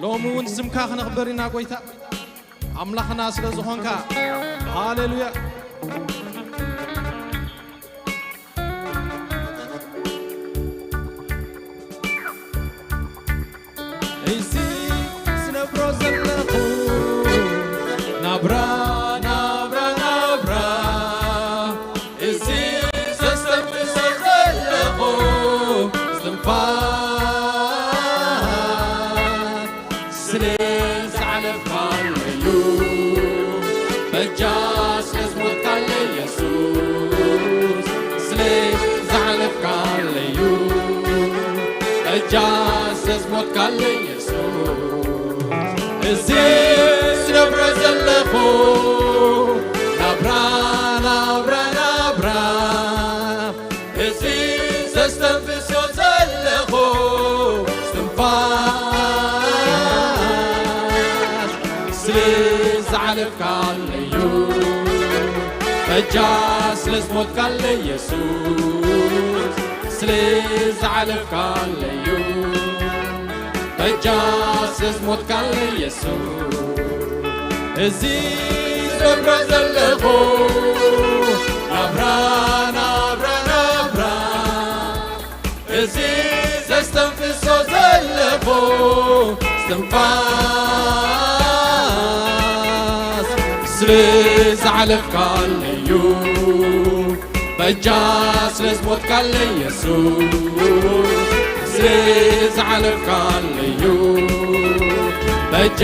ሎሚ እውን ስምካ ክነኽብር ኢና ጎይታ፣ ኣምላኽና ስለ ዝኾንካ። ሃሌሉያ። እዚ ዝነብሮ ዘለኹ ናብራ፣ ናብራ፣ ናብራ፣ እዚ ዘስተንፍሶ ዘለኹ እስትንፋስ ስለ ዝዓለፍካለዩ፣ በጃ ስለ ዝሞትካለይ የሱስ፣ ስለ ዝዓለፍካለዩ፣ በጃ ስለ ዝሞትካለይ የሱስ፣ እዚ ዝነብሮ ዘለኹ ናብራ፣ ናብራ፣ ናብራ፣ እዚ ዘስተንፍሶ ዘለኹ እስትንፋስ ስለ ዝዓለፍካለዩ፣ በጃ ስለ ዝሞትካለይ የሱስ፣ ስለ ዝዓለፍካለዩ፣ በጃ ስለ ዝሞትካለይ የሱስ፣ እዚ ዝነብሮ ዘለኹ ናብራ፣ ናብራ፣ ናብራ፣ እዚ ዘስተንፍሶ ዘለኹ እስትንፋስ ስለ ዝዓለፍካለዩ፣ በጃ ስለ ዝሞትካለይ የሱስ፣ ስለ ዝዓለፍካለዩ፣ በጃ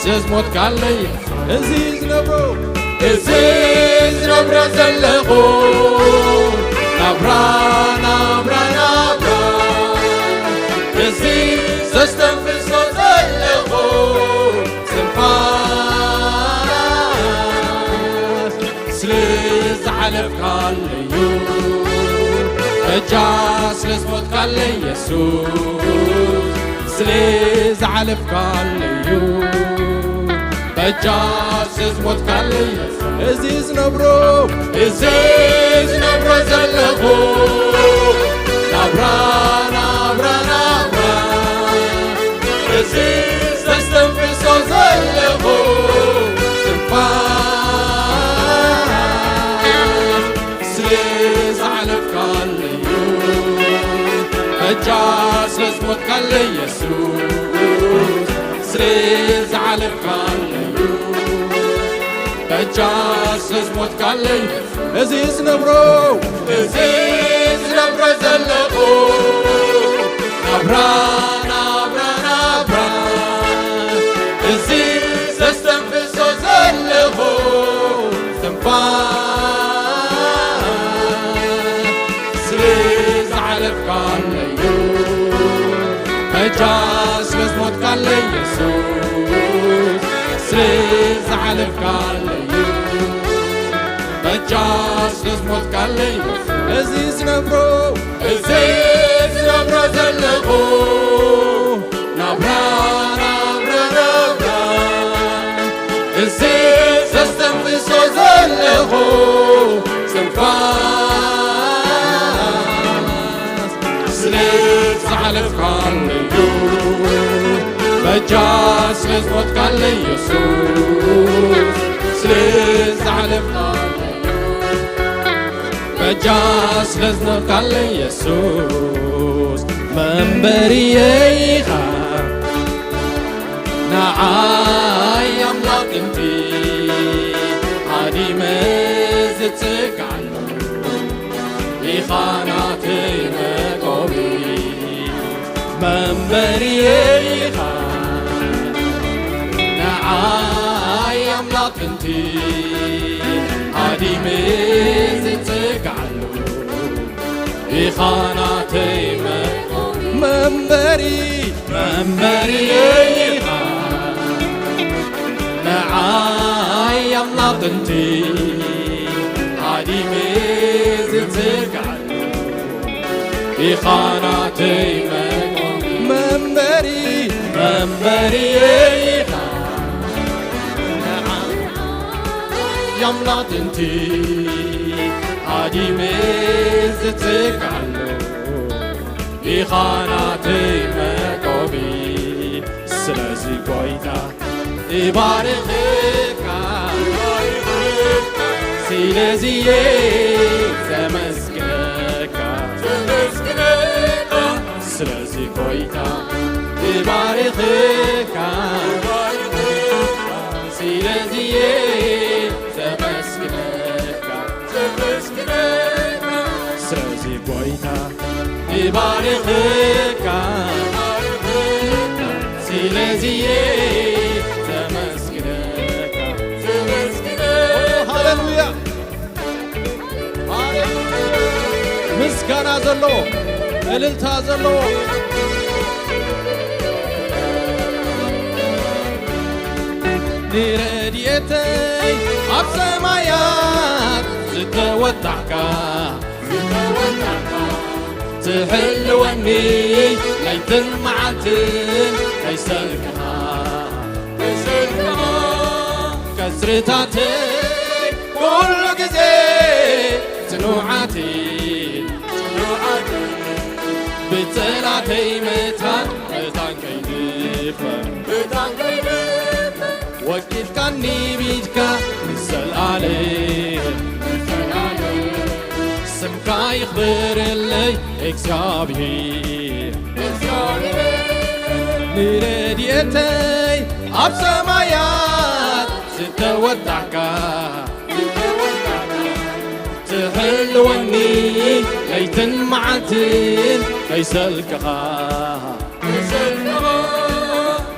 ስለ ዝሞትካለይ፣ እዚ ዝነብሮ፣ እዚ ዝነብሮ ዘለኹ ናብራ፣ ናብራ፣ ናብራ፣ እዚ ዘስተንፍሶ ዘለኹ እስትንፋስ ስለ ዝዓለፍካለዩ፣ በጃ ስለ ዝሞትካለይ የሱስ፣ ስለ ዝዓለፍካለዩ፣ በጃ ስለ ዝሞትካለይ እዚ ዝነብሮ፣ እዚ ዝነብሮ ዘለኹ ናብራ፣ ናብራ፣ ናብራ፣ እዚ ዘስተንፍሶ ዘለኹ እስትንፋስ ስለ ዝዓለፍካለዩ፣ በጃ ስለ ዝሞትካለይ የሱስ፣ ስለ ዝዓለፍካለዩ፣ በጃ ስለ ዝሞትካለይ፣ እዚ ዝነብሮ፣ እዚ ዝነብሮ ዘለኹ ናብራ፣ ናብራ፣ ናብራ፣ እዚ ዘስተንፍሶ ዘለኹ እስትንፋስ ስለ ዝዓለፍካለዩ፣ በጃ ስለ ዝሞትካለይ የሱስ፣ ስለ ዝዓለፍካለዩ፣ በጃ ስለ ዝሞትካለይ፣ እዚ ዝነብሮ፣ እዚ ዝነብሮ ዘለኹ ናብራ፣ ናብራ፣ ናብራ፣ እዚ ዘስተንፍሶ ዘለኹ እስትንፋስ ስለ ዝዓለፍካለዩ፣ በጃ ስለ ዝሞትካለይ የሱስ፣ ስለ ዝዓለፍካለዩ፣ በጃ ስለ ዝሞትካለይ የሱስ፣ መንበሪየይ ኢኻ ንዓይ ኣምላኽ ጥንቲ፣ ሃዲመ ዝጽጋዕ ኢኻ ናተይ መቆሚ፣ መንበሪየይ ኢኻ ንዓይ ኣምላኽ ጥንቲ፣ ሃዲመ ዝጽጋዓሉ ኢኻ ናተይ መቆሚ፣ መንበሪ፣ መንበሪየይ ኢኻ ንዓይ ኣምላኽ ጥንቲ፣ ሃዲመ ዝጽጋዓሉ ኢኻ ናተይ መቆሚ፣ መንበሪ፣ መንበሪየይ ኢኻ ንዓይ ኣምላኽ ጥንቲ፣ ሃዲመ ዝጽጋዓሉ ኢኻ ናተይ መቆሚ፣ ስለዚ ጎይታ እባርኽካ፣ ስለዚየ ዘመስግነካ፣ ስለዚ ጎይታ እባርኽካ፣ ስለዚየ ዘመስግነካ፣ ስለዚ ጎይታ እባርኽካ፣ ስለዚየ ዘመስግነካ። ሃሌሉያ። ምስጋና ዘለዎ፣ እልልታ ዘለዎ። ንረድኤተይ ኣብ ሰማያት ዝተወጣሕካ፣ ትሕልወኒ ለይትን መዓልትን ከይሰልክኻ፣ ከይሰልክኻ። ቀጽርታተይ ኩሉ ግዜ ጽኑዓት፣ ጽኑዓት። ብጸላተይ መታን፣ መታን ከይድፈር፣ መታን ከይድፈር። ወቂፍካኒ ብኢድካ ንዘልኣለም፣ ንዘልኣለም። ስምካ ይኽበረለይ እግዚኣብሔር፣ እግዚኣብሔር። ንረድኤተይ ኣብ ሰማያት ዝተወጣሕካ፣ ትሕልወኒ ለይትን መዓልትን ከይሰልክኻ፣ ከይሰልክኻ።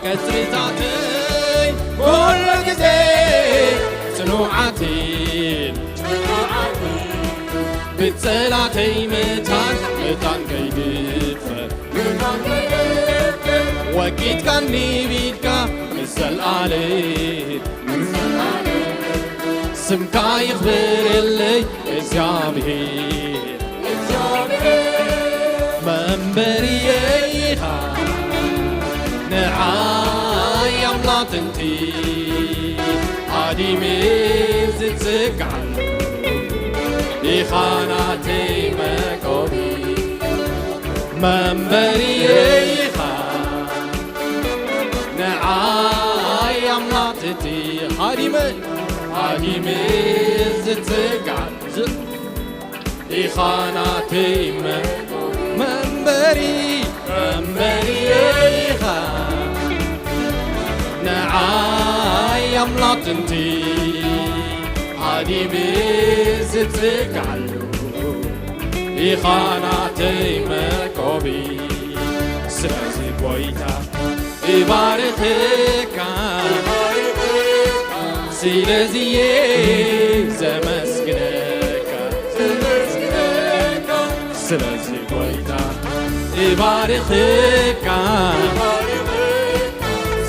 ቀጽርታተይ ኩሉ ግዜ ጽኑዓትን፣ ጽኑዓትን። ብጸላተይ መታን፣ መታን ከይድፈር፣ መታን ከይድፈር። ወቂጥካኒ ብኢድካ ንዘልኣለም፣ ስምካ ይኽበረለይ እግዚኣብሔር። መንበሪየይ ኢኻ ንዓይ ኣምላኽ ጥንቲ፣ ሃዲመ ዝጽጋዕ ኢኻ ናተይ መቆሚ። መንበሪየይ ኢኻ ንዓይ ኣምላኽ ጥንቲ፣ ሃዲመ፣ ሃዲመ ዝጽጋዕ ኢኻ ናተይ መ-፣ መንበሪ፣ መንበሪ ኢኻ ንዓይ ኣምላኽ ጥንቲ፣ ሃዲመ ዝጽጋዓሉ ኢኻ ናተይ መቆቢ። ስለዚ ጎይታ እባርኽካ፣ ስለዚየ ዘመስግነካ። ስለዚ ጎይታ እባርኽካ፣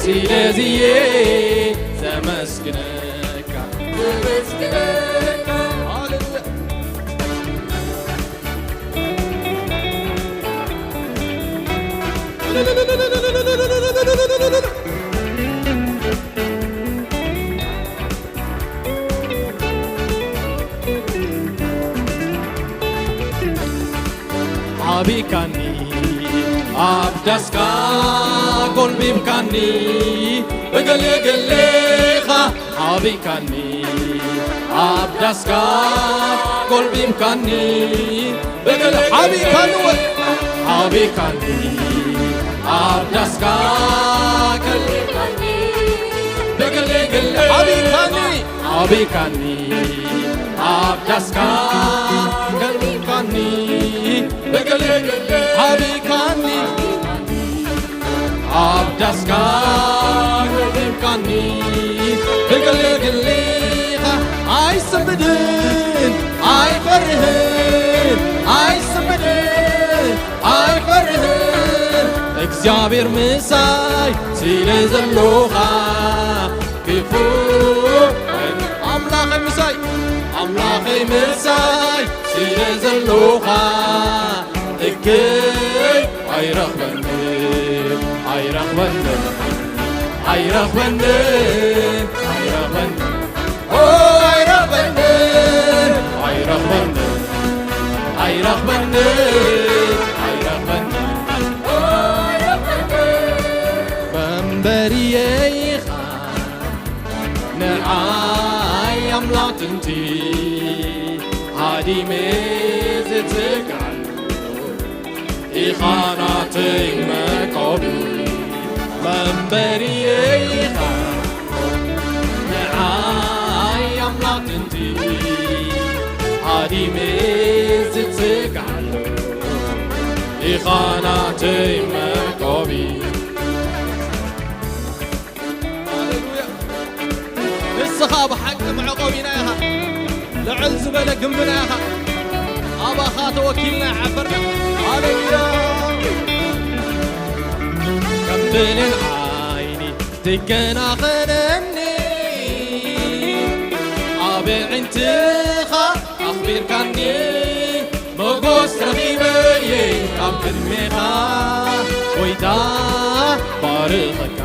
ስለዚየ ዘመስግነካ። ሃሌሉያ። ሓቢካኒ ኣብ ዳስካ ጎልቢብካኒ፣ ብግልግሌኻ ሓቢካኒ ኣብ ዳስካ ጎልቢብካኒ፣ ብግል ሓቢካኒ ወ-፣ ሓቢካኒ ኣብ ዳስካ ጎልቢብካኒ፣ ብግልግል ሓቢካኒ፣ ሓቢካኒ ኣብ ዳስካ ጎልቢብካኒ፣ ብግልግል ሓቢካኒ። ኣብ ዳስካ ጎልቢብካኒ፣ ብግልግሌኻ ኣይስንብድን፣ ኣይፈርህን፣ ኣይስንብድን፣ ኣይፈርህን። እግዚኣብሔር ምሳይ ስለ ዘሎኻ፣ ክፉእ ኣምላኸይ ምሳይ፣ ኣምላኸይ ምሳይ ስለ ዘሎኻ፣ እከይ ኣይረኽበንን፣ ኣይረኽበንን፣ ኣይረኽበንን፣ ኣይረኽበንን፣ ኦ፣ ኣይረኽበንን፣ ኣይረኽበንን፣ ኣይረኽበንን፣ ኣይረኽበንን፣ ኦ፣ ኣይረኽበንን። መንበሪየ ጥንቲ ሃዲመ ዝትጋሉ ኢኻ ናተይ መቆቢ መንበሪየ ኢኻ ንዓይ ኣምላኽ ጥንቲ ሃዲመ ዝትጋሉ ኢኻ ናተይ መቆቢ። ሃሌሉያ። ንስኻ ብሓቂ መዕቆቢና ኢኻ። ልዕል ዝበለ ግንብና ኢኻ። ኣባኻ ተወኪልና ይዓበርና። ሃሌሉያ። ከም ብሌን ዓይኒ ትከናኸነኒ። ኣብ ኣዒንትኻ ኣኽቢርካኒ። መጎስ ረኺበየ ኣብ ቅድሜኻ ጎይታ ባርኸካ።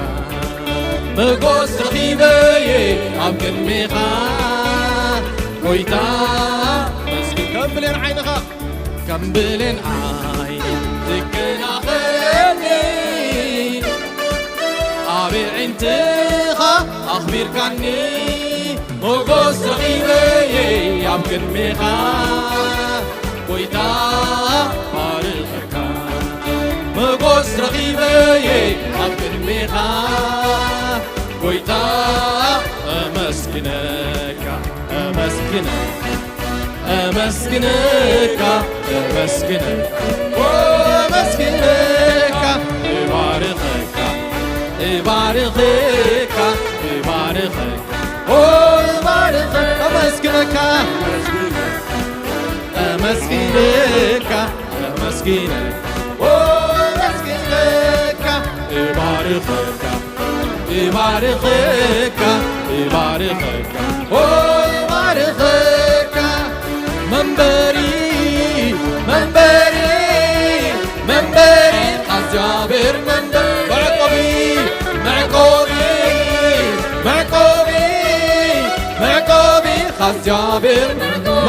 መጎስ ረኺበየ ኣብ ቅድሜኻ ጎይታ መስኪ ከም ብሌን ዓይንኻ ከም ብሌን ዓይኒ ትከናኸነኒ። ኣብ ኣዒንትኻ ኣኽቢርካኒ። መጎስ ረኺበየ ኣብ ቅድሜኻ ጎይታ ባርኸካ። መጎስ ረኺበየ ኣብ ቅድሜኻ ጎይታ እመስግነካ እመስግነካ እመስግነካ እመስግነካ ኦ እመስግነካ እባርኸካ እባርኸካ እባርኸካ ኦ እባርኸካ እመስግነካ እመስግነካ እመስግነካ ኦ እመስግነካ እባርኸካ እባርኸካ እባርኸካ ኦ እባርኸካ መንበሪ መንበሪ መንበሪ እግዚኣብሔር መንበሪ መዕቆቢ መዕቆቢ መዕቆቢ መዕቆቢ እግዚኣብሔር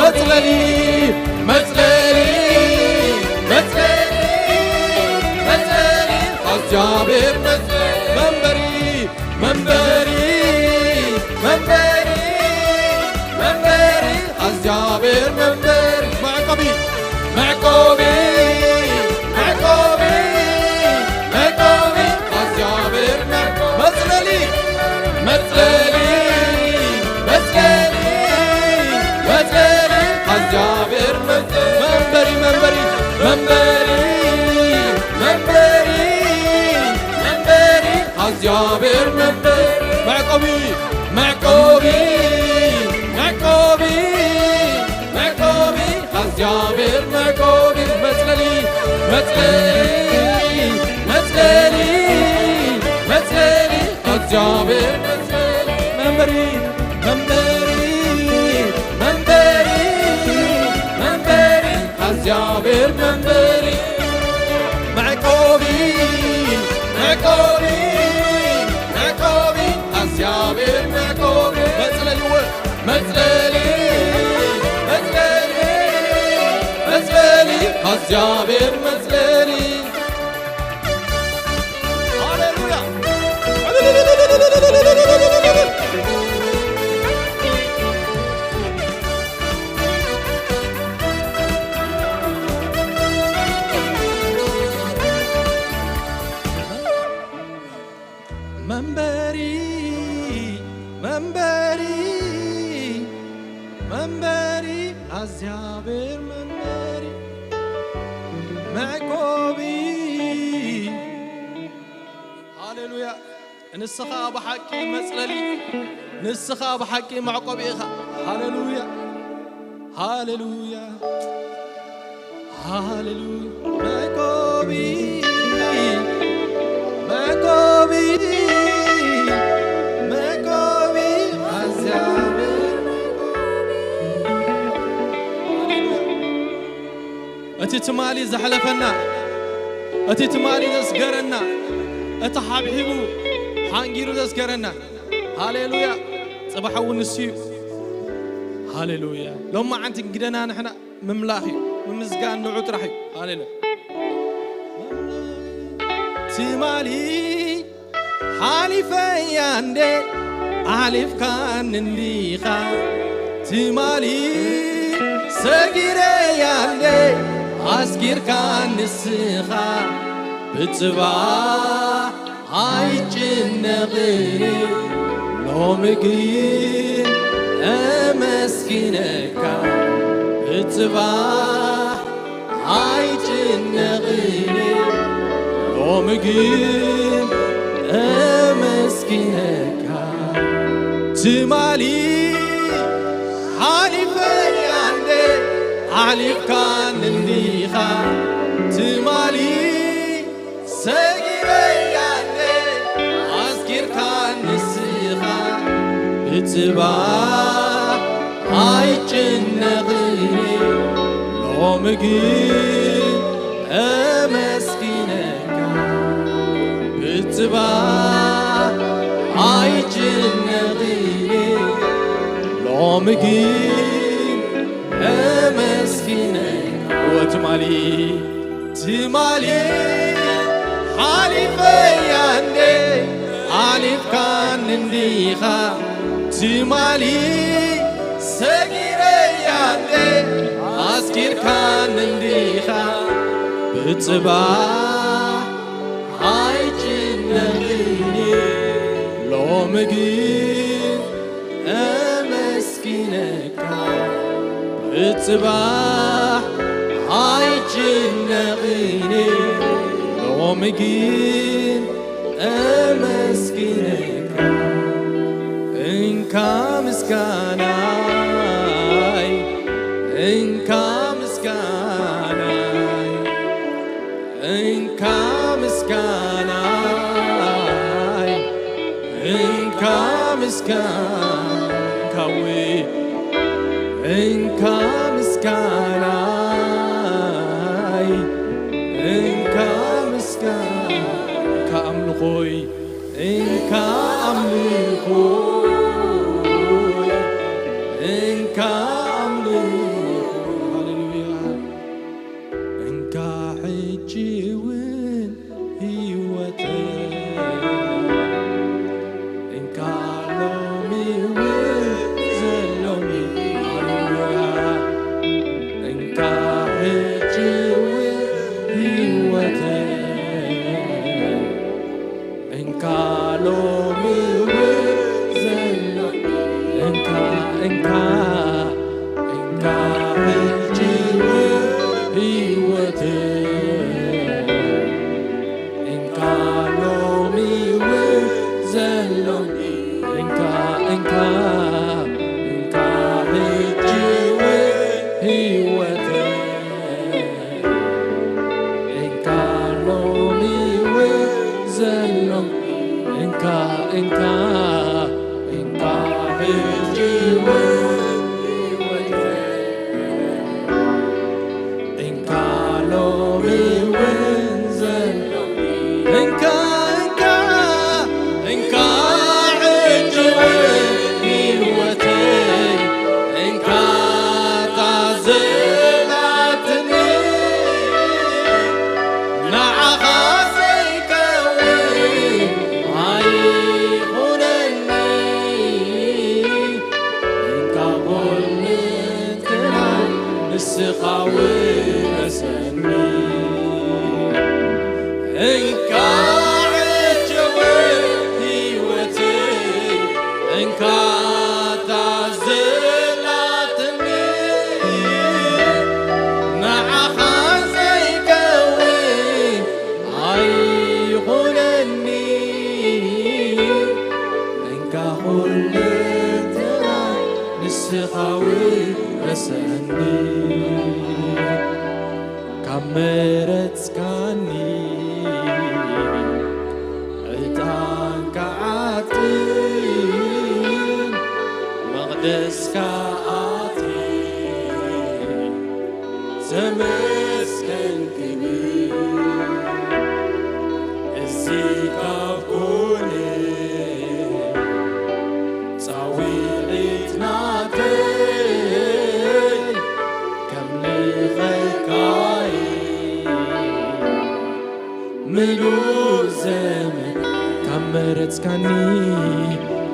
መጽለሊ መጽለሊ መጽለሊ መጽለሊ እግዚኣብሔር መጽለሊ መንበሪ መንበሪ መንበሪ መንበሪ እግዚኣብሔር መንበሪ መዕቆቢ መዕቆቢ መዕቆቢ መዕቆቢ እግዚኣብሔር መጽለሊ መጽለሊ መጽለሊ መጽለሊ እግዚኣብሔር መንበሪ መንበሪ መንበሪ መንበሪ መንበሪ እግዚኣብሔር መንበሪ መዕቆቢ መዕቆቢ መዕቆቢ መዕቆቢ እግዚኣብሔር መዕቆቢ መጽለሊ መጽለሊ መጽለሊ መጽለሊ እግዚኣብሔር መጽለሊ መንበሪ መንበሪ መንበሪ መንበሪ እግዚኣብሔር መንበሪ መዕቆቢ መዕቆቢ መዕቆቢ እግዚኣብሔር መዕቆቢ መጽለሊ መጽለሊ መጽለሊ መጽለሊ እግዚኣብሔር መጽለሊ ሃሌሉያ መንበሪ መንበሪ መንበሪ እግዚኣብሔር መንበሪ መዕቆቢ ሃሌሉያ ንስኻ ብሓቂ መጽለሊ ንስኻ ብሓቂ መዕቆቢ ኢኻ ሃሌሉያ ሃሌሉያ ሃሌሉያ መዕቆቢ መዕቆቢ መዕቆቢ ኣዝያብ እቲ ትማሊ ዘሕለፈና እቲ ትማሊ ዘስገረና እቲ ሓብሒቡ ሓንጊሩ ዘስገረና ሃሌሉያ ጽባሕ እውን ንሱ እዩ ሃሌሉያ ሎማዓንቲ ግደና ንሕና ምምላኽ እዩ ምምዝጋን ንዑ ጥራሕ እዩ ሃሌሉያ ትማሊ ሓሊፈያ እንዴ ኣሕሊፍካኒ እንዲኻ ትማሊ ሰጊረያ እንደ ኣስጊርካ ንስኻ ብጽባሕ ኣይጭነቕን ሎሚ ግን ኣመስግነካ ብጽባሕ ኣይጭነቕን ሎሚ ግን ኣመስግነካ ትማሊ ሓሊፈያ እንደ ሓሊፍካን እንዲኻ ትማሊ ሰጊረያ እንደ ኣስጊርካን ንስኻ ብጽባሕ ኣይጭነቕን ሎሚ ግን ኣመስግነካ ብጽባሕ ኣይጭነቕን ሎሚ ግን ኣመስግነካ ወትማሊ ትማሊ ሓሊፈያ እንደ ሓሊፍካን እንዲኻ ትማሊ ሰጊረያ እንደ ኣስጊርካን እንዲኻ ብጽባሕ ኣይጭነቕን ሎሚ ግን ኣመስግነካ ብጽባሕ ኣይጭነቕን ሎሚ ግን ኣመስግነካ እንካ ምስጋናይ እንካ ምስጋናይ እንካ ምስጋናይ እንካ ምስጋንካዊ እንካ ምስጋናይ እንካ ምስጋንካ ኣምልኾይ እንካ ኣምልኾይ እንካ ኣምልኾይ ሃሌሉያ እንካ ሕጂ እውን ህይወተይ እንካ ሎሚ እውን ዘሎኒ ሃሌሉያ እንካ ሕጂ እውን ህይወተይ እንካ ሎሚ እውን ዘሎ እንካ እንካ እንካ ሕጂ እውን ህይወት እንካ ሎሚ እውን ዘሎ እንካ እንካ እንካ ሕጂ እውን ህይወት እንካ ሎሚ እውን ዘሎ እንካ እንካ እንካ ሕጂ እውን ህይወት እንካ ሎሚ እውን ዘሎ እንካ እንካ እንካ ሕጂ እውን ህይወተይ እንካ ታዘላትኒ ንዓኻ ዘይከውን ኣይኹነኒ እንካ ኩሉ ጥራይ ንስኻ ውረሰኒ እንካ ዕጀወ ህይወተይ እንካ ታዘላትኒ ንዓኻ ዘይከውን ኣይኹነኒ እንካ ኩሉ ጥራይ ንስኻ ውረሰኒ ካብ መረጽካኒ ዕጣን ክዓጥን መቕደስካ ኣትየ ተመስገን ክብል እዚ ካብ ኮነ ጻውዒት ናተይ ከም ልኸካይ ምሉእ ዘመን ካብ መረጽካኒ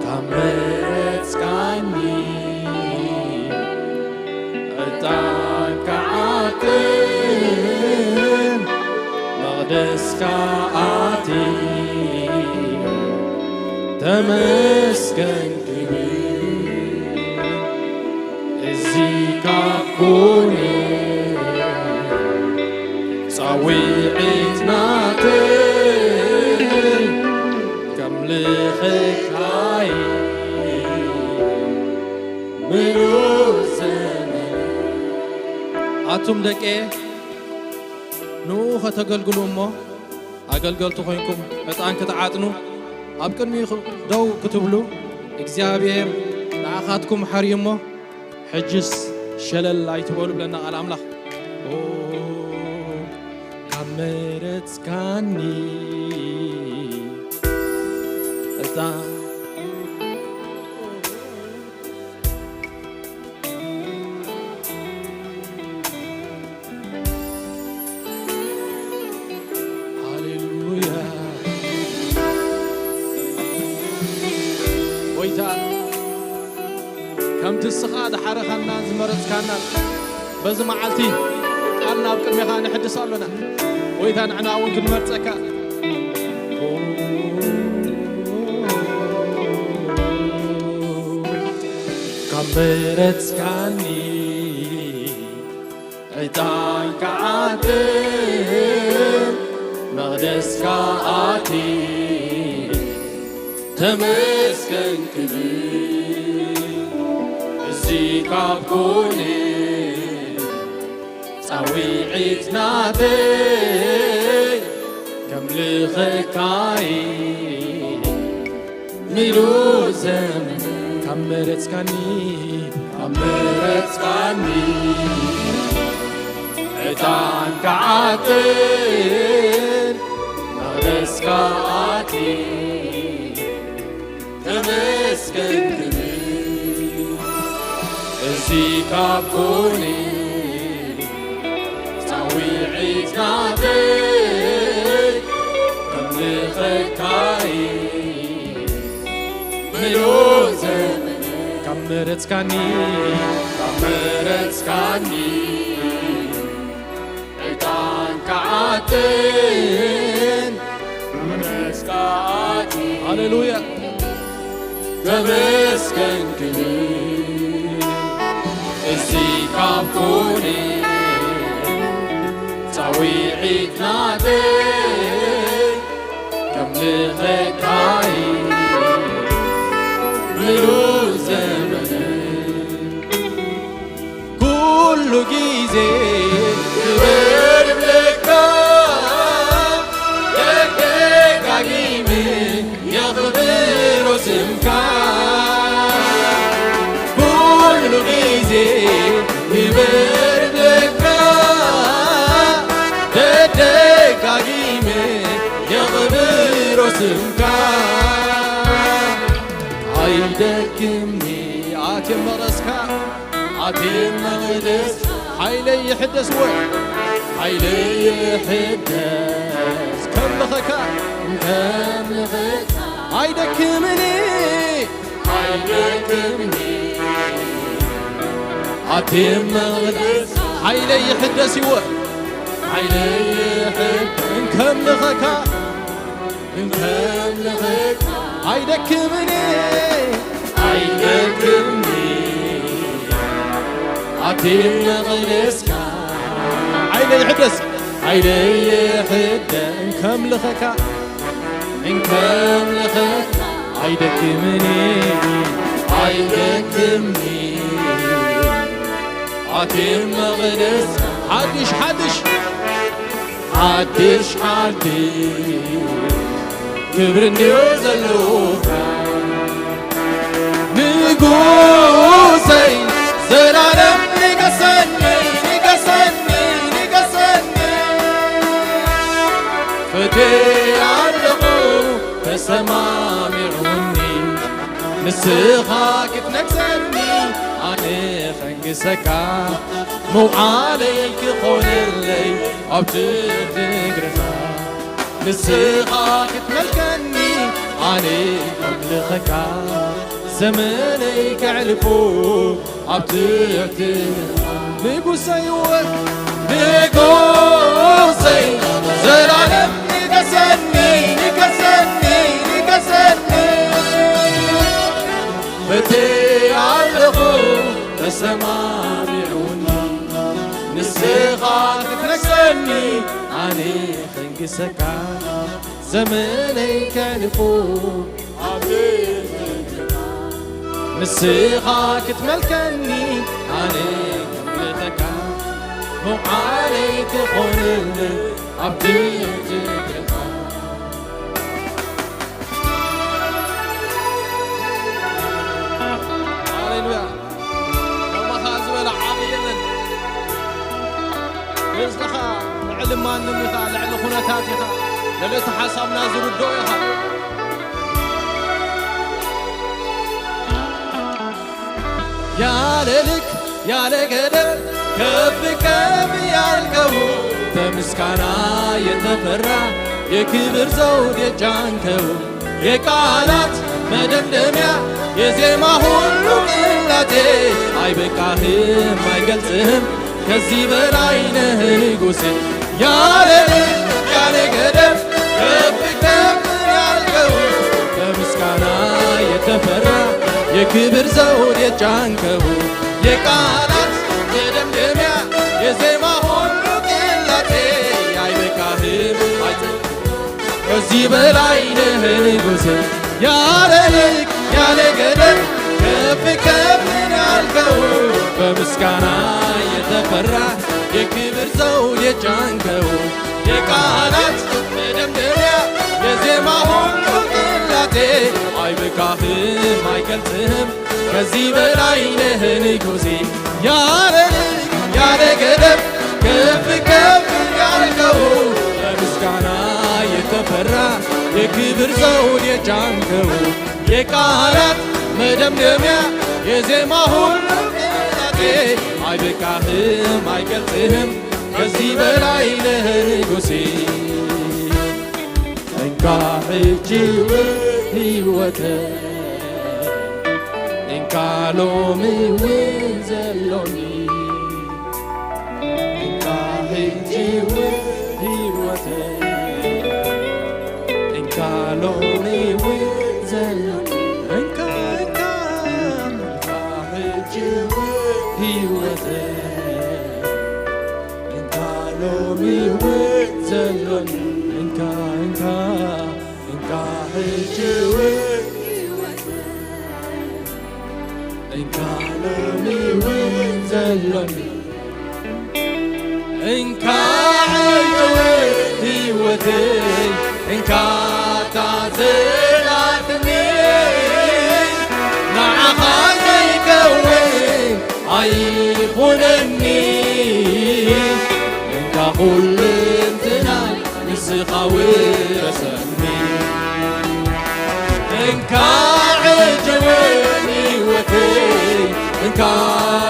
ካብ መረጽካኒ እስካ ኣቲ ተመስገን ክብል፣ እዚ ካብ ኮነ ጻውዒት ናተይ ከምልኸካይ ምሉእ ዘመን። ኣቱም ደቄ፣ ንኡ ኸተገልግሉ እሞ፣ ኣገልገልቲ ኾይንኩም ዕጣን ክትዓጥኑ፣ ኣብ ቅድሚኡ ደው ክትብሉ፣ እግዚኣብሔር ንኣኻትኩም ሓርዩ እሞ፣ ሕጅስ ሸለል ኣይትበሉ ብለና ቃል ኣምላኽ። ኦ፣ ካብ መረጽካኒ ዕጣን ሃሌሉያ። ጎይታ፣ ከምቲ እስኻ ዝሓረኻናን ዝመረጽካናን፣ በዚ መዓልቲ ቃልና ኣብ ቅድሜኻ ነሕድስ ኣሎና። ጎይታ፣ ንሕና እውን ክንመርጸካ። ካብ መረጽካኒ ዕጣን ክዓጥን መቕደስካ ኣትየ ተመስገን ክብል፣ እዚ ካብ ኮነ ጻውዒት ናተይ ከምልኸካይ ምሉእ ዘመን ካብ መረጽካኒ፣ ካብ መረጽካኒ ዕጣን ክዓጥን መቕደስካ ኣትየ ተመስገን ክብል፣ እዚ ካብ ኮነ ጻውዒት ናተይ ከምልኸካይ ምሉእ ዘመን ካብ መረጽካኒ፣ ካብ መረጽካኒ ዕጣን ክዓጥን መቕደስካ ኣትየ ሃሌሉያ። ተመስገን ክብል፣ እዚ ካብ ኮነ ጻውዒት ናተይ ከምልኸካይ ምሉእ ዘመን ኩሉ ግዜ ክብር እብለካ፣ ደጋጊመ የኽብሮ ስምካ። ኩሉ ግዜ ክብር እብለካ፣ ደጋጊመ የኽብሮ ስምካ። ኣይደክምኒ ኣትየ መቕደስካ፣ ኣትየ መቕደስ ሓይለይ ይሕደስ፣ ወ-፣ ሓይለይ ይሕደስ ከምልኸካ፣ ከምልኸካ። ኣይደክምኒ፣ ኣይደክምኒ ኣትየ መቕደስ ሓይለይ ይሕደስ፣ ይወ-፣ ሓይለይ ይሕደስ እንከምልኸካ፣ እንከምልኸካ ኣይደክምኒ፣ ኣይደክምኒ ኣትየ መቕደስካ። ሓይለይ ይሕደስ፣ ሓይለይ ይሕደስ እንከምልኸካ፣ እንከምልኸካ ኣይደክምኒ፣ ኣይደክምኒ ኣትየ መቕደስካ። ሓድሽ፣ ሓድሽ ሓድሽ ሓድሽ ክብሪ እንድዮ ዘለውካ ንጉሰይ ዘላለም ንገሰኒ፣ ንገሰኒ፣ ንገሰኒ። ፈትየ ኣለኹ ተሰማሚዑኒ ንስኻ ክትነግሰኒ ኣነ ከንግሰካ መውዓለይ ክኾነለይ ኣብ ትሕቲ እግርኻ ንስኻ ክትመልከኒ ኣነ ከምልኸካ ዘመነይ ከዕልፎ ኣብ ትሕቲ ንጉሰይ ወ-፣ ንጉሰይ ዘላለም ኣነ ኸንግሰካ ዘመነይ ከሕልፎ ኣብ ንስኻ ክትመልከኒ ኣነ ከምልኸካ ምውዓለይ ክኾነኒ ኣብቲ ትግርኻ። ሃሌሉያ። ከማኻ ዝበለ ዓቢ የለን። ርእስኻ ልዕሊ ማንም ኢኻ፣ ልዕሊ ኩነታት ኢኻ፣ ልዕሊ እቲ ሓሳብና ዝርድኦ ኢኻ። ያለ ልክ ያለ ገደብ ከፍ ከፍ ያልከው በምስጋና የተፈራ የክብር ዘውድ የጫንከው የቃላት መደምደሚያ የዜማ ሁሉ ቅላቴ አይበቃህም አይገልጽህም ከዚህ በላይ ነህ ንጉሴ ያለ ልክ ያለ ገደብ ከፍ ከፍ ያልከው በምስጋና የተፈራ የክብር ዘውድ የጫንከው የቃላት መደምደሚያ የዜማ ሁሉ ቅላቴ አይበቃህም አይተ ከዚህ በላይ ነህ ንጉሴ ያለ ልክ ያለ ገደብ ከፍ ከፍ ያልከው በምስጋና የተፈራ የክብር ዘውድ የጫንከው የቃላት መደምደሚያ የዜማ ሁሉ ቅላቴ አይበቃህም አይገልጽህም ከዚህ በላይ ነህ ንጉሴ ያለ ልክ ያለ ገደብ ከፍ ከፍ ያልከው በምስጋና የተፈራ የክብር ዘውድ የጫንከው የቃላት መደምደሚያ የዜማ ሁሉ ቅላቴ አይበቃህም አይገልጽህም ከዚህ በላይ ነህ ንጉሴ። እንካ ሕጂ እውን ህይወተ እንካ ሎሚ እውን ዘሎኒ እንካ ሕጂ እውን ህይወተ እንካ ሎሚ እውን ዘሎኒ እንካ እንካ እንካ ሕጂ እውን ህይወተ እንካ ሎሚ እውን ዘሎኒ እንካ እንካ እንካ ሕጂ እውን እንካ ሎሚ እውን ዘሎኒ እንካ ሕጂ እውን ህይወተይ እንካ እታ ዘላትኒ ንዓኻ ዘይከውን ኣይኹነኒ እንካ ኩልንትናይ ንስኻ ውረሰኒ እንካ ዕጀወን ህይወተይ እንካ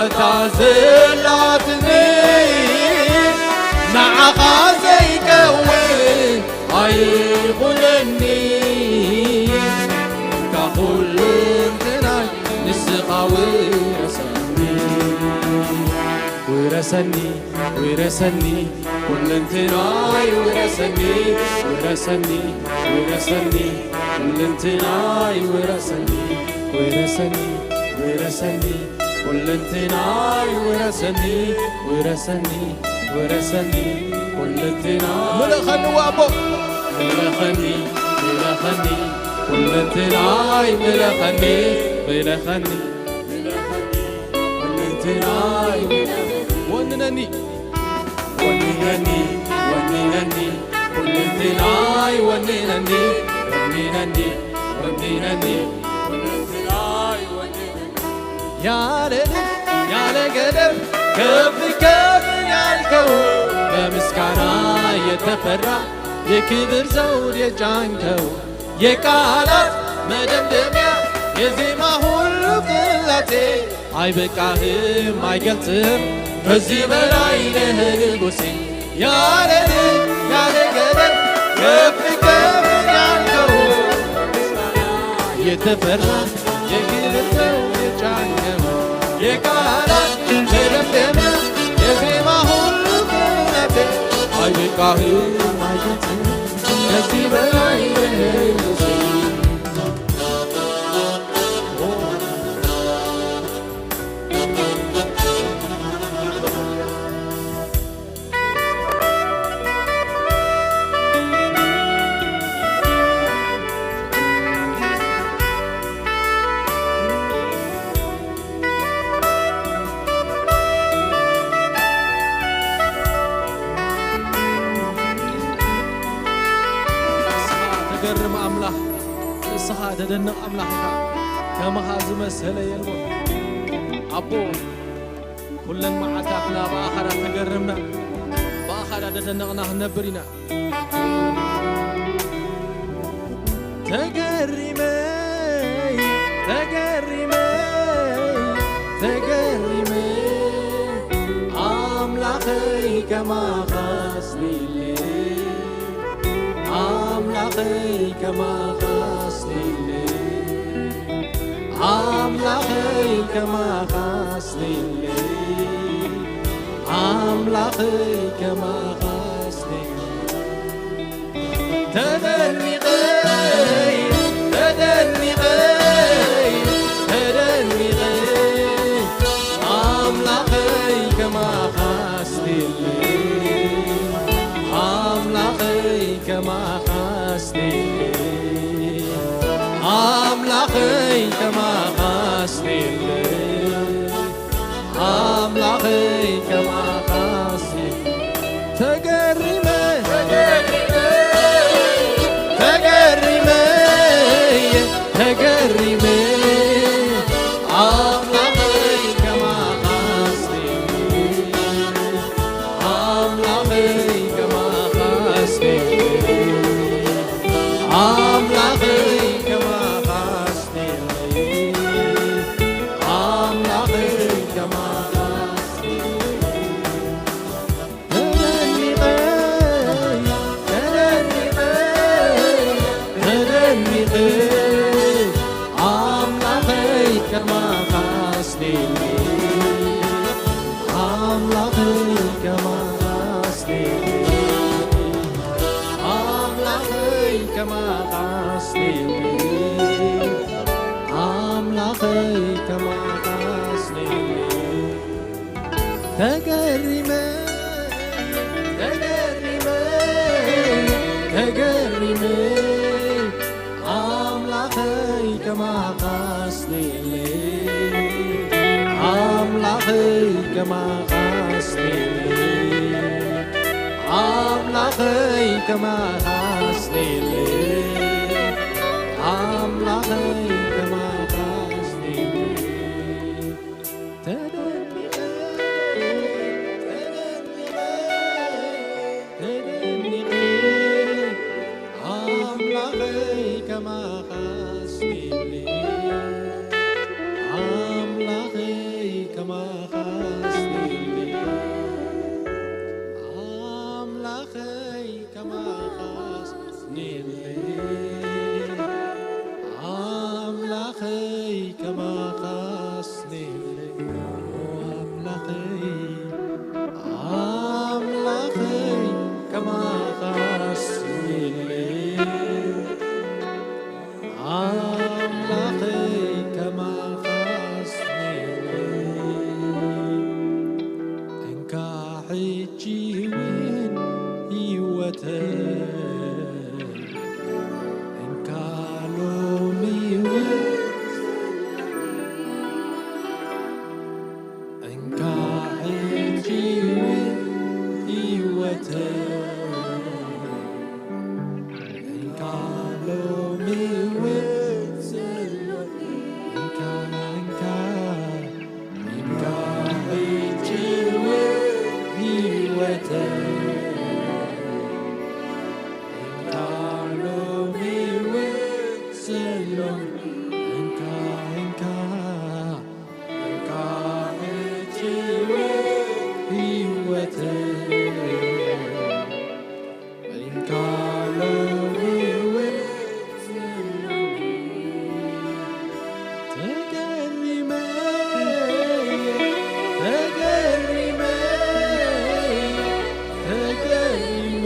እታ ዘላትኒ ንዓኻ ዘይከውን ኣይኹነኒ እንካ ኩልንትናይ ንስኻ ውረሰኒ ውረሰኒ ውረሰኒ ኩልንትናይ ውረሰኒ ውረሰኒ ውረሰኒ ኩልንትናይ ውረሰኒ ውረሰኒ ውረሰኒ ኩልንትናይ ውረሰኒ ውረሰኒ ውረሰኒ ኩልንትና ምልኸኒ ዋቦ ምልኸኒ ምልኸኒ ኩልንትናይ ምልኸኒ ምልኸኒ ምልኸኒ ኩልንትናይ ወንነኒ ወንነኒ ወንነኒ ኩልንትናይ ወንነኒ ወንነኒ ወንነኒ ኩልንትናይ ወንነኒ ያለ ያለ ገደብ ከፍ ከፍ ያልከው በምስጋና የተፈራ የክብር ዘውድ የጫንከው የቃላት መደምደሚያ የዜማ ሁሉ ቅላጼ አይበቃህም አይገልጽም ከዚህ በላይ ነህ ንጉሴ ያለ ልክ ያለ ገደብ ከፍ ከፍ ያልከው የተፈራ የክብር ዘውድ የጫንከው የቃላት መደምደሚያ የዜማ ሁሉ ቅላጼ አይበቃህም አይገልጽም ከዚህ በላይ ነህ ንጉሴ ተገርም ኣምላኽ፣ ንስኻ ተደንቕ ኣምላኽ ኢኻ። ከማኻ ዝመሰለ የልቦ። ኣቦ፣ ኩለን መዓልታትና ብኣኻ ተገርምና፣ ብኣኻ ተደነቕና ክንነብር ኢና። ተገሪመ፣ ተገሪመ፣ ተገሪመ፣ ኣምላኸይ ከማኻስ ሊለ፣ ኣምላኸይ ከማኻስ ሊለ፣ ኣምላኸይ ከማኻስ ሊለ፣ ኣምላኸይ ከማኻስ ሊለ። ተደኒቐ፣ ተደኒቐ፣ ተደኒቐ፣ ኣምላኸይ ከማኻስ ሊለ፣ ኣምላኸይ ከማኻስ ሊለ፣ ኣምላኸይ ከማኻስ ሊለ። ኣምላኸይ ከማኻስ ተገሪመ፣ ተገሪመ፣ ተገሪመ፣ ኣምላኸይ ከማኻስ ኣምላኸይ ከማኻስ ኣምላኸይ ከማኻስ ኣምላኸይ ከማኻስ ተደኒቐ፣ ተደኒቐ፣ ተደኒቐ፣ ኣምላኸይ ከማኻስ ሊለ፣ ኣምላኸይ ከማኻስ ሊለ፣ ኣምላኸይ ከማኻስ ሊለ፣ ኣምላኸይ ከማኻስ ሊለ። ተገሪመ፣ ተገሪመ፣ ተገሪመ፣ ኣምላኸይ ከማኻስ ሊለ፣ ኣምላኸይ ከማኻስ ሊለ፣ ኣምላኸይ ከማኻስ ሊለ፣ ኣምላኸይ ከማኻስ ሊለ። ተደኒቐ፣ ተደኒቐ፣ ተደኒቐ፣ ኣምላኸይ ከማኻስ ሊለ፣ ኣምላኸይ ከማኻስ ሊለ፣ ኣምላኸይ ከማኻስ ሊለ፣ ኣምላኸይ ከማኻስ ሊለ፣ ኣምላኸይ፣ ኣምላኸይ ከማኻስ ሊለ፣ ኣምላኸይ ከማኻስ ሊለ። እንካ ሕጂ እውን ህይወተይ እንካ ሎሚ እውን እንካ ሕጂ እውን ህይወተይ እንካ ሎሚ እውን እንካ እንካ እንካ ሕጂ እውን ህይወተይ እንካ ሎሚ እውን ሰሎም እንካ እንካ እንካ ሕጂ እውን ህይወተይ እንካ ሎሚ እውን ተገሪመ፣ ተገሪመ፣ ተገሪመ፣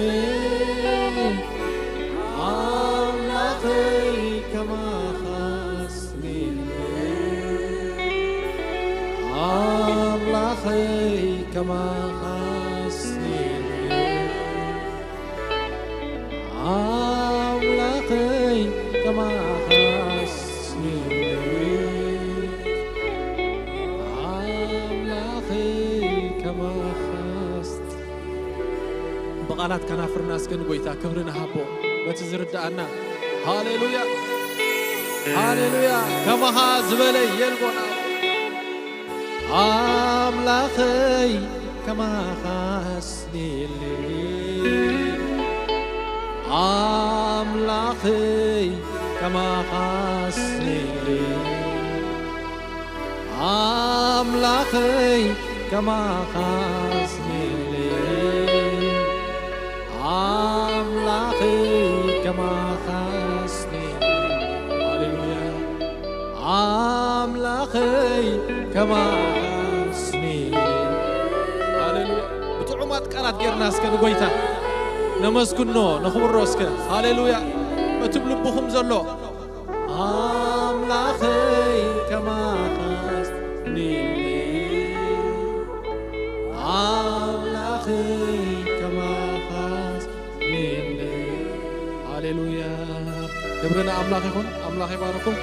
ኣምላኸይ ከማኻስ ሊለ፣ ኣምላኸይ ከማኻስ ሊለ። ኣምላኸይ ከማኻስ ኒለ፣ ኣምላኸይ ከማኻስ። ብቓላት ከናፍርና እስከ ንጎይታ ክብሪ ንሃቦ፣ በቲ ዝርድኣና። ሃሌሉያ፣ ሃሌሉያ። ከማኻ ዝበለ የልቦና። ኣምላኸይ፣ ከማኻስ ኔሊ። ኣምላኸይ፣ ከማኻስ ኔሊ። ኣምላኸይ፣ ከማኻስ ኔሊ። ኣምላኸይ፣ ከማኻስ ኔሊ። ሃሌሉያ። ኣምላኸይ፣ ከማኻስ ኔሊ። ሃሌሉያ። ብጥዑማት ቃላት ጌርና እስከ ንጎይታ ነመስግኖ፣ ነኽብሮ እስከ። ሃሌሉያ። በቲ ብልብኹም ዘሎ ኣምላኸይ፣ ከማኻስ ኔሊ። ኣምላኸይ፣ ከማኻስ ኔሊ። ሃሌሉያ። ክብሪ ንኣምላኽ ይኹን። ኣምላኽ ይባርኩም።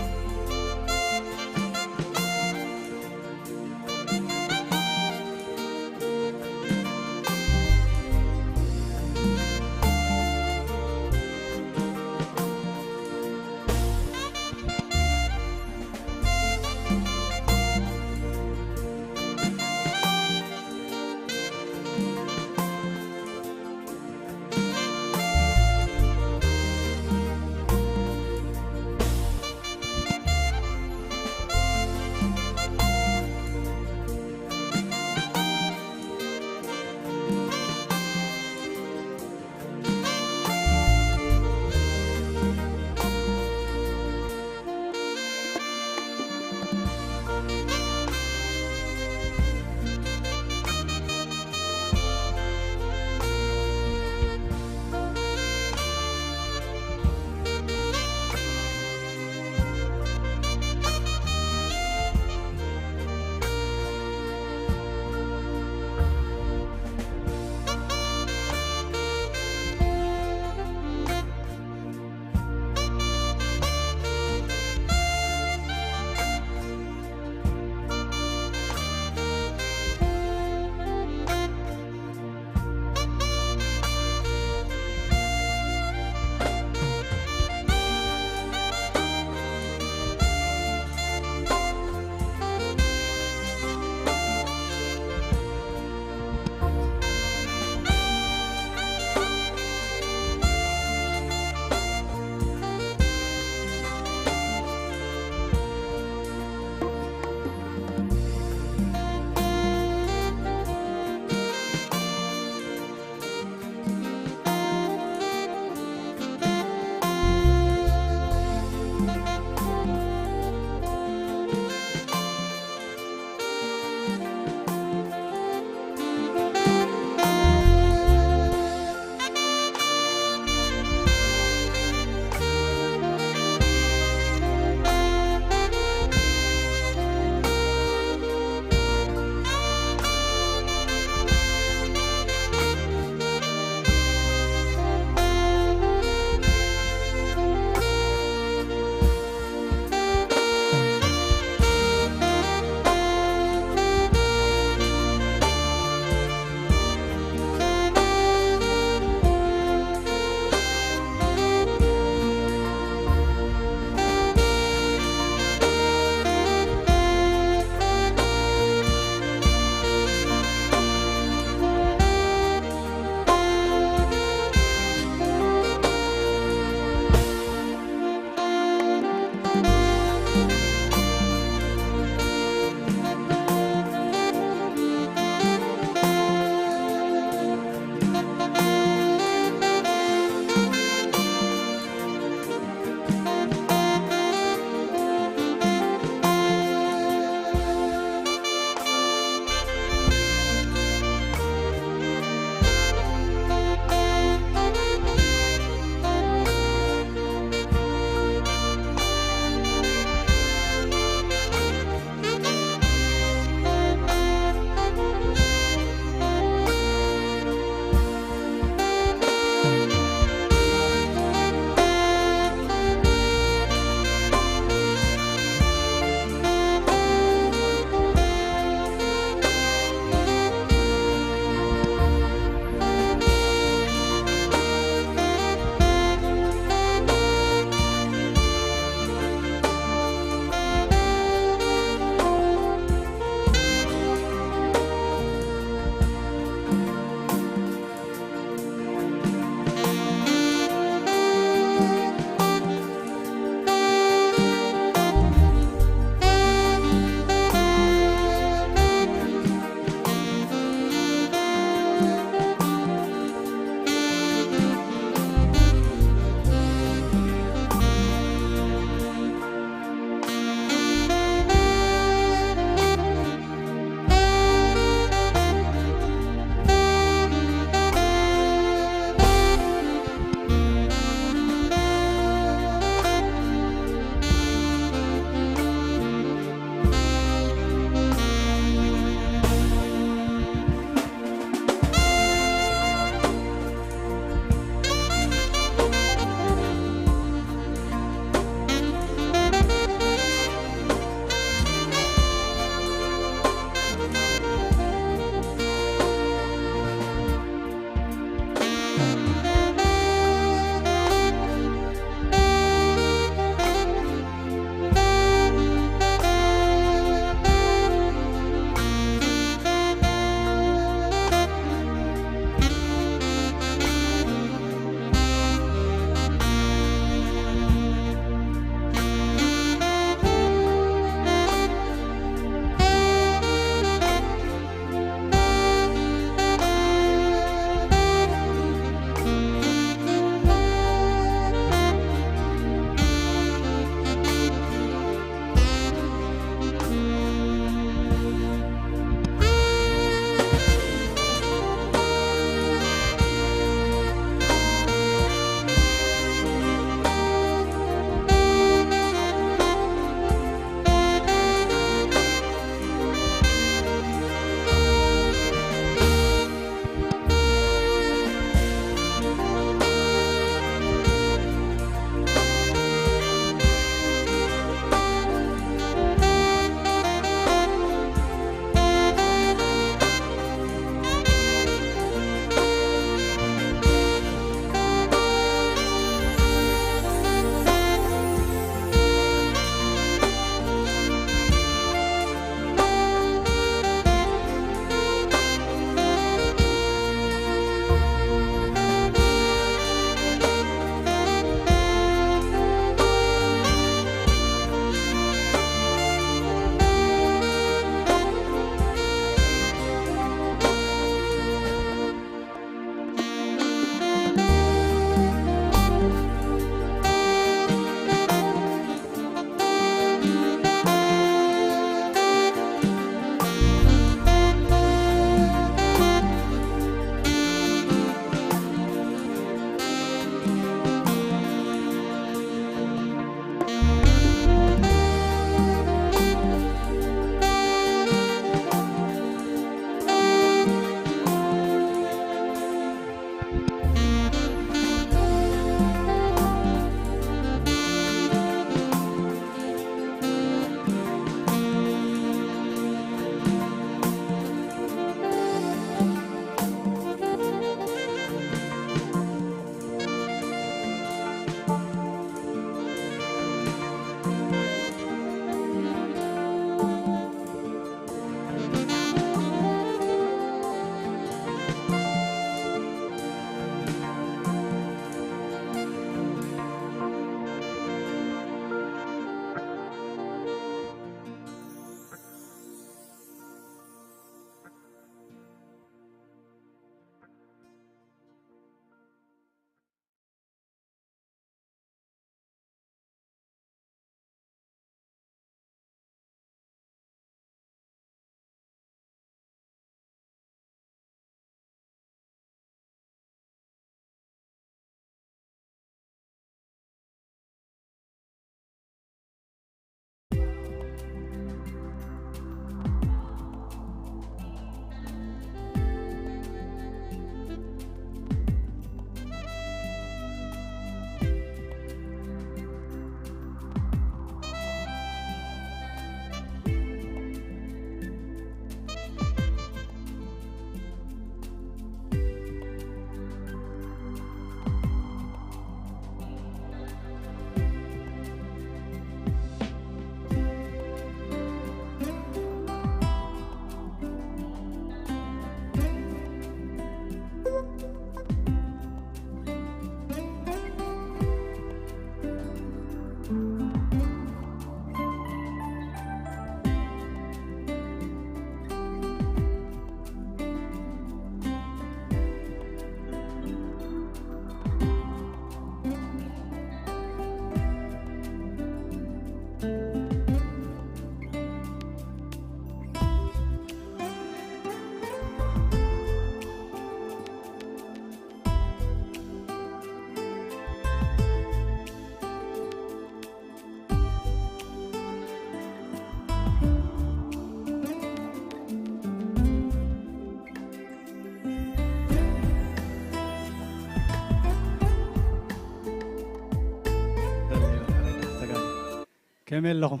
ከመይ ኣለኹም?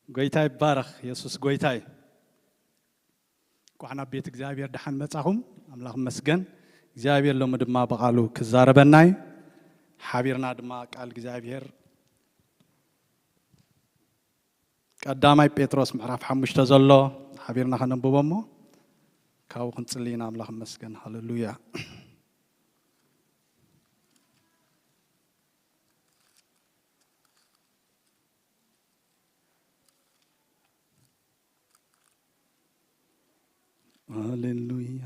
ጎይታ ይባረኽ። የሱስ ጎይታ እዩ። እንኳዕ ናብ ቤት እግዚኣብሔር ደሓን መጻኹም። ኣምላኽ መስገን። እግዚኣብሔር ሎሚ ድማ ብቓሉ ክዛረበና እዩ። ሓቢርና ድማ ቃል እግዚኣብሔር ቀዳማይ ጴጥሮስ ምዕራፍ ሓሙሽተ ዘሎ ሓቢርና ከነንብቦ እሞ ካብኡ ክንጽሊ ኢና። ኣምላኽ መስገን። ሃሌሉያ። ሃሌሉያ።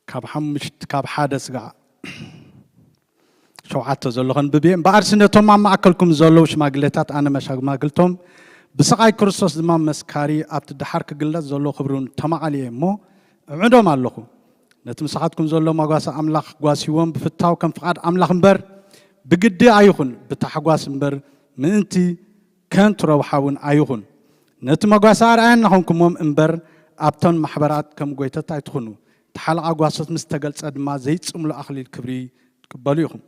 ካብ ሓሙሽት ካብ ሓደ ስጋዕ ሸውዓተ ዘሎ ከንብብ እየ። እምበኣርሲ ነቶም ኣብ ማእከልኩም ዘለዉ ሽማግሌታት ኣነ መሻማግልቶም ብስቓይ ክርስቶስ ድማ መስካሪ ኣብቲ ደሓር ክግለጽ ዘሎ ክብሪ ተማቓሊ እየ እሞ እዕዶም ኣለኹ። ነቲ ምሳኻትኩም ዘሎ መጓሰ ኣምላኽ ጓስይዎም ብፍታው ከም ፍቓድ ኣምላኽ እምበር ብግዲ ኣይኹን ብታሕጓስ እምበር ምእንቲ ከንቱ ረብሓ እውን ኣይኹን። ነቲ መጓሰ ኣርኣያ እናኾንኩሞም እምበር ኣብተን ማሕበራት ከም ጎይተት ኣይትኹኑ። እቲ ሓለቓ ጓሶት ምስ ተገልጸ ድማ ዘይጽምሉ ኣኽሊል ክብሪ ትቅበሉ ኢኹም።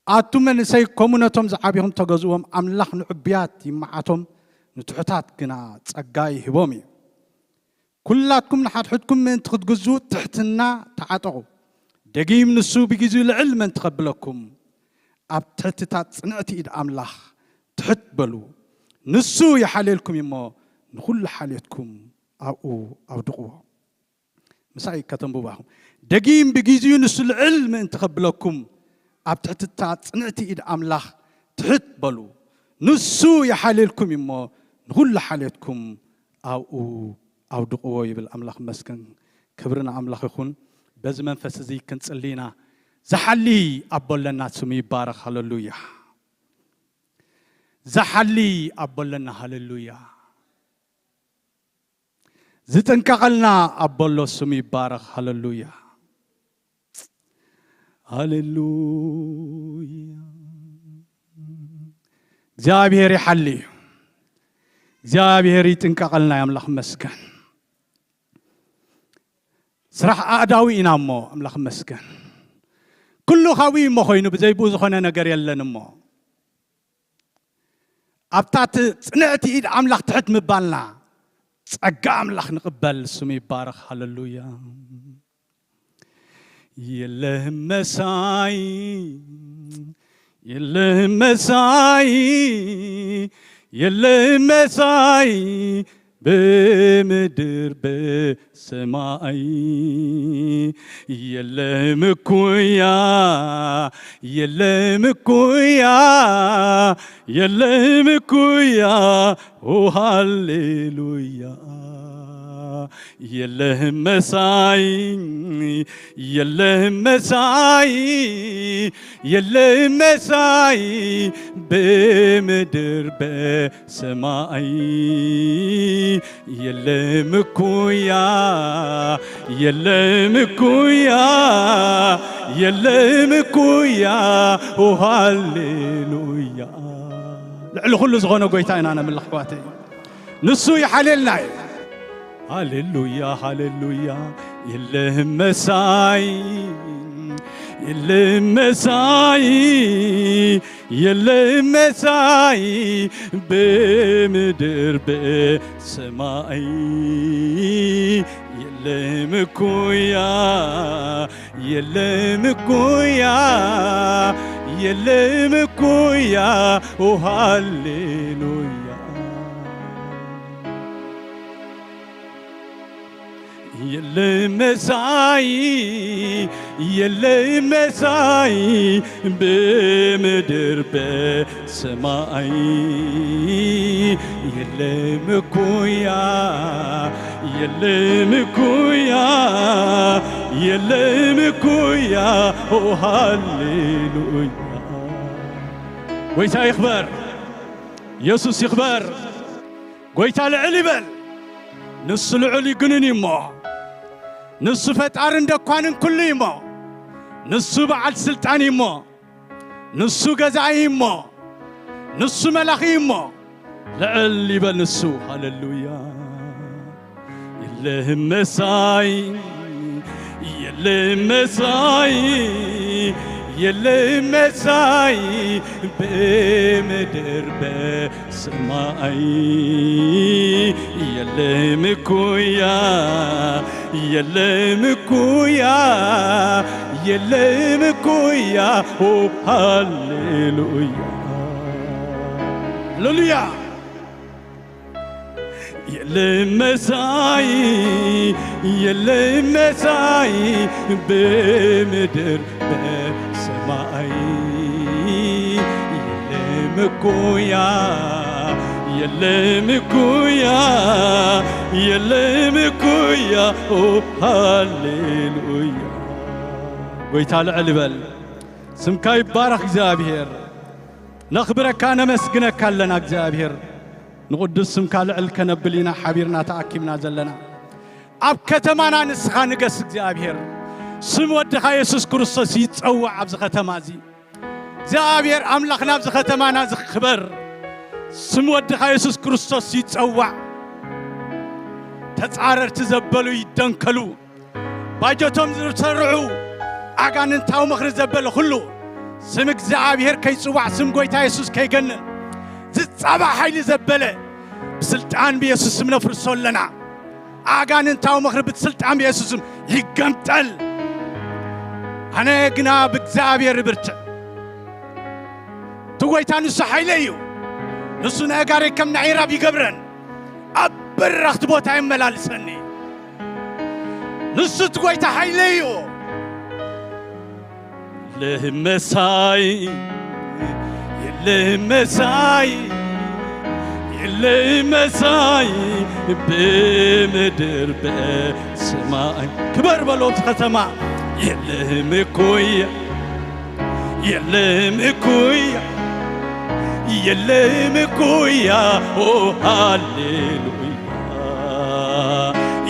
ኣቱም መንእሰይ ከምኡ ነቶም ዝዓቢኹም ተገዝእዎም። ኣምላኽ ንዕቡያት ይመዓቶም ንትሑታት ግና ጸጋ ይህቦም እዩ። ኩላትኩም ንሓድሕድኩም ምእንቲ ክትግዝኡ ትሕትና ተዓጠቑ። ደጊም ንሱ ብግዜኡ ልዕል ምእንቲ ከብለኩም ኣብ ትሕትታት ጽንዕቲ ኢድ ኣምላኽ ትሕት በሉ። ንሱ ይሓልየልኩም እሞ ንኹሉ ሓልየትኩም ኣብኡ ኣውድቕዎ። ምሳይ ከተንብቡ ኢኹም። ደጊም ብግዜኡ ንሱ ልዕል ምእንቲ ከብለኩም ኣብ ትሕትታት ጽንዕቲ ኢድ ኣምላኽ ትሕት በሉ። ንሱ ይሓልየልኩም እሞ ንኹሉ ሓልየትኩም ኣብኡ ኣውድቕዎ ይብል። ኣምላኽ መስገን። ክብሪ ንኣምላኽ ይኹን። በዚ መንፈስ እዚ ክንጽሊ ኢና። ዝሓሊ ኣቦ ኣለና፣ ስሙ ይባረኽ። ሃሌሉያ። ዝሓሊ ኣቦ ኣለና። ሃሌሉያ። ዝጥንቀቐልና ኣቦ ኣሎ፣ ስሙ ይባረኽ። ሃሌሉያ። ሃሌሉያ። እግዚኣብሔር ይሓሊ እዩ። እግዚኣብሔር ይጥንቀቐልና እዩ። ኣምላኽ መስገን። ስራሕ ኣእዳዊ ኢና እሞ ኣምላኽ መስገን። ኩሉ ካብኡ እሞ ኮይኑ ብዘይ ብኡ ዝኾነ ነገር የለን እሞ ኣብታ ት-፣ ጽንዕቲ ኢድ ኣምላኽ ትሕት ምባልና ጸጋ ኣምላኽ ንቕበል። ስሙ ይባረኽ። ሃሌሉያ። የለህም መሳይ፣ የለህም መሳይ፣ የለህም መሳይ ብምድር በሰማይ። የለህም እኩያ፣ የለህም እኩያ፣ የለህም እኩያ። ኦ ሃሌሉያ። የለህም መሳይ፣ የለህም መሳይ፣ የለህም መሳይ ብምድር በሰማይ። የለህም እኩያ፣ የለህም እኩያ፣ የለህም እኩያ። ኦ ሃሌሉያ። ልዕሊ ኩሉ ዝኾነ ጎይታ ኢና ነምልኽ ኣሕዋተይ። ንሱ ይሓልየልና እዩ። ሃሌሉያ፣ ሃሌሉያ። የለህም መሳይ፣ የለህም መሳይ፣ የለህም መሳይ ብምድር በሰማይ። የለህም እኩያ፣ የለህም እኩያ፣ የለህም እኩያ። ኦ ሃሌሉያ። የለህም መሳይ፣ የለህም መሳይ ብምድር በሰማይ። የለህም እኩያ፣ የለህም እኩያ፣ የለህም እኩያ። ኦ ሃሌሉያ። ጎይታ ይኽበር፣ ኢየሱስ ይኽበር። ጎይታ ልዕል ይበል። ንሱ ልዑል እዩ ግኑን እዩ እሞ፣ ንሱ ፈጣርን ደኳንን ኩሉ እዩ እሞ፣ ንሱ በዓል ስልጣን እዩ እሞ፣ ንሱ ገዛኢ እዩ እሞ፣ ንሱ መላኺ እዩ እሞ፣ ልዕል ይበል ንሱ። ሃሌሉያ። የለም መሳይ፣ የለም መሳይ፣ የለም መሳይ በምድር በሰማይ። የለም እኩያ፣ የለም እኩያ፣ የለም እኩያ። ኦ ሃሌሉያ፣ ሃሌሉያ። የለም መሳይ፣ የለም መሳይ በምድር በሰማይ። የለም እኩያ፣ የለም እኩያ፣ የለም እኩያ። ኦ ሃሌሉያ። ጎይታ ልዕል ይበል። ስምካ ይባረኽ እግዚኣብሔር። ነኽብረካ ነመስግነካ ኣለና እግዚኣብሔር። ንቕዱስ ስምካ ልዕል ከነብል ኢና ሓቢርና ተኣኪብና ዘለና። ኣብ ከተማና ንስኻ ንገስ እግዚኣብሔር። ስም ወድኻ የሱስ ክርስቶስ ይጸዋዕ ኣብዚ ከተማ እዚ። እግዚኣብሔር ኣምላኽ ናብዚ ከተማና ዝኽበር ስም ወድኻ የሱስ ክርስቶስ ይጸዋዕ። ተጻረርቲ ዘበሉ ይደንከሉ። ባጀቶም ዝሰርዑ ኣጋንንታዊ ምኽሪ ዘበለ ኩሉ ስም እግዚኣብሔር ከይጽዋዕ ስም ጎይታ የሱስ ከይገንን ዝጻባእ ሓይሊ ዘበለ ብስልጣን ብየሱስ ስም ነፍርሶ ኣለና። ኣጋንንታዊ ምኽሪ ብስልጣን ብየሱስ ስም ይገምጠል። ኣነ ግና ብእግዚኣብሔር ይብርትዕ። እቲ ጎይታ ንሱ ሓይለ እዩ። ንሱ ነእጋረይ ከም ናይ ራብ ይገብረን፣ ኣብ በረኽቲ ቦታ የመላልሰኒ። ንሱ እቲ ጎይታ ሓይለ እዩ። የለም መሳይ፣ የለም መሳይ፣ የለም መሳይ በምድር በሰማይ። ክበር በሎ እቲ ከተማ። የለም እኩያ፣ የለም እኩያ፣ የለም እኩያ። ኦ ሃሌሉያ።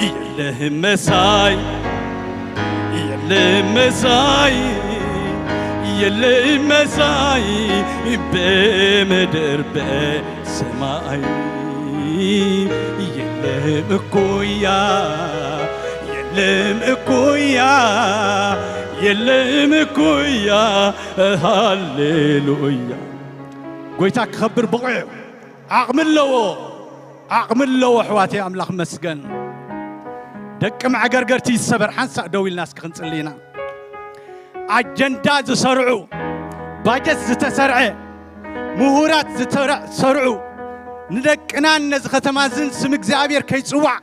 የለም መሳይ፣ የለም መሳይ፣ የለም መሳይ በምድር በሰማይ። የለም እኩያ፣ የለም እኩያ፣ የለም እኩያ። ሃሌሉያ። ጎይታ ክኸብር ብቑዕ እዩ። ዓቕሚ ኣለዎ፣ ዓቕሚ ኣለዎ። ኣሕዋተይ ኣምላኽ መስገን። ደቂ መዕገርገርቲ ይሰበር። ሓንሳእ ደው ኢልና እስኪ ክንጽሊ ኢና። ኣጀንዳ ዝሰርዑ፣ ባጀት ዝተሰርዐ፣ ምሁራት ዝተሰርዑ፣ ንደቅናን ነዚ ከተማዝን ስም እግዚኣብሔር ከይጽዋዕ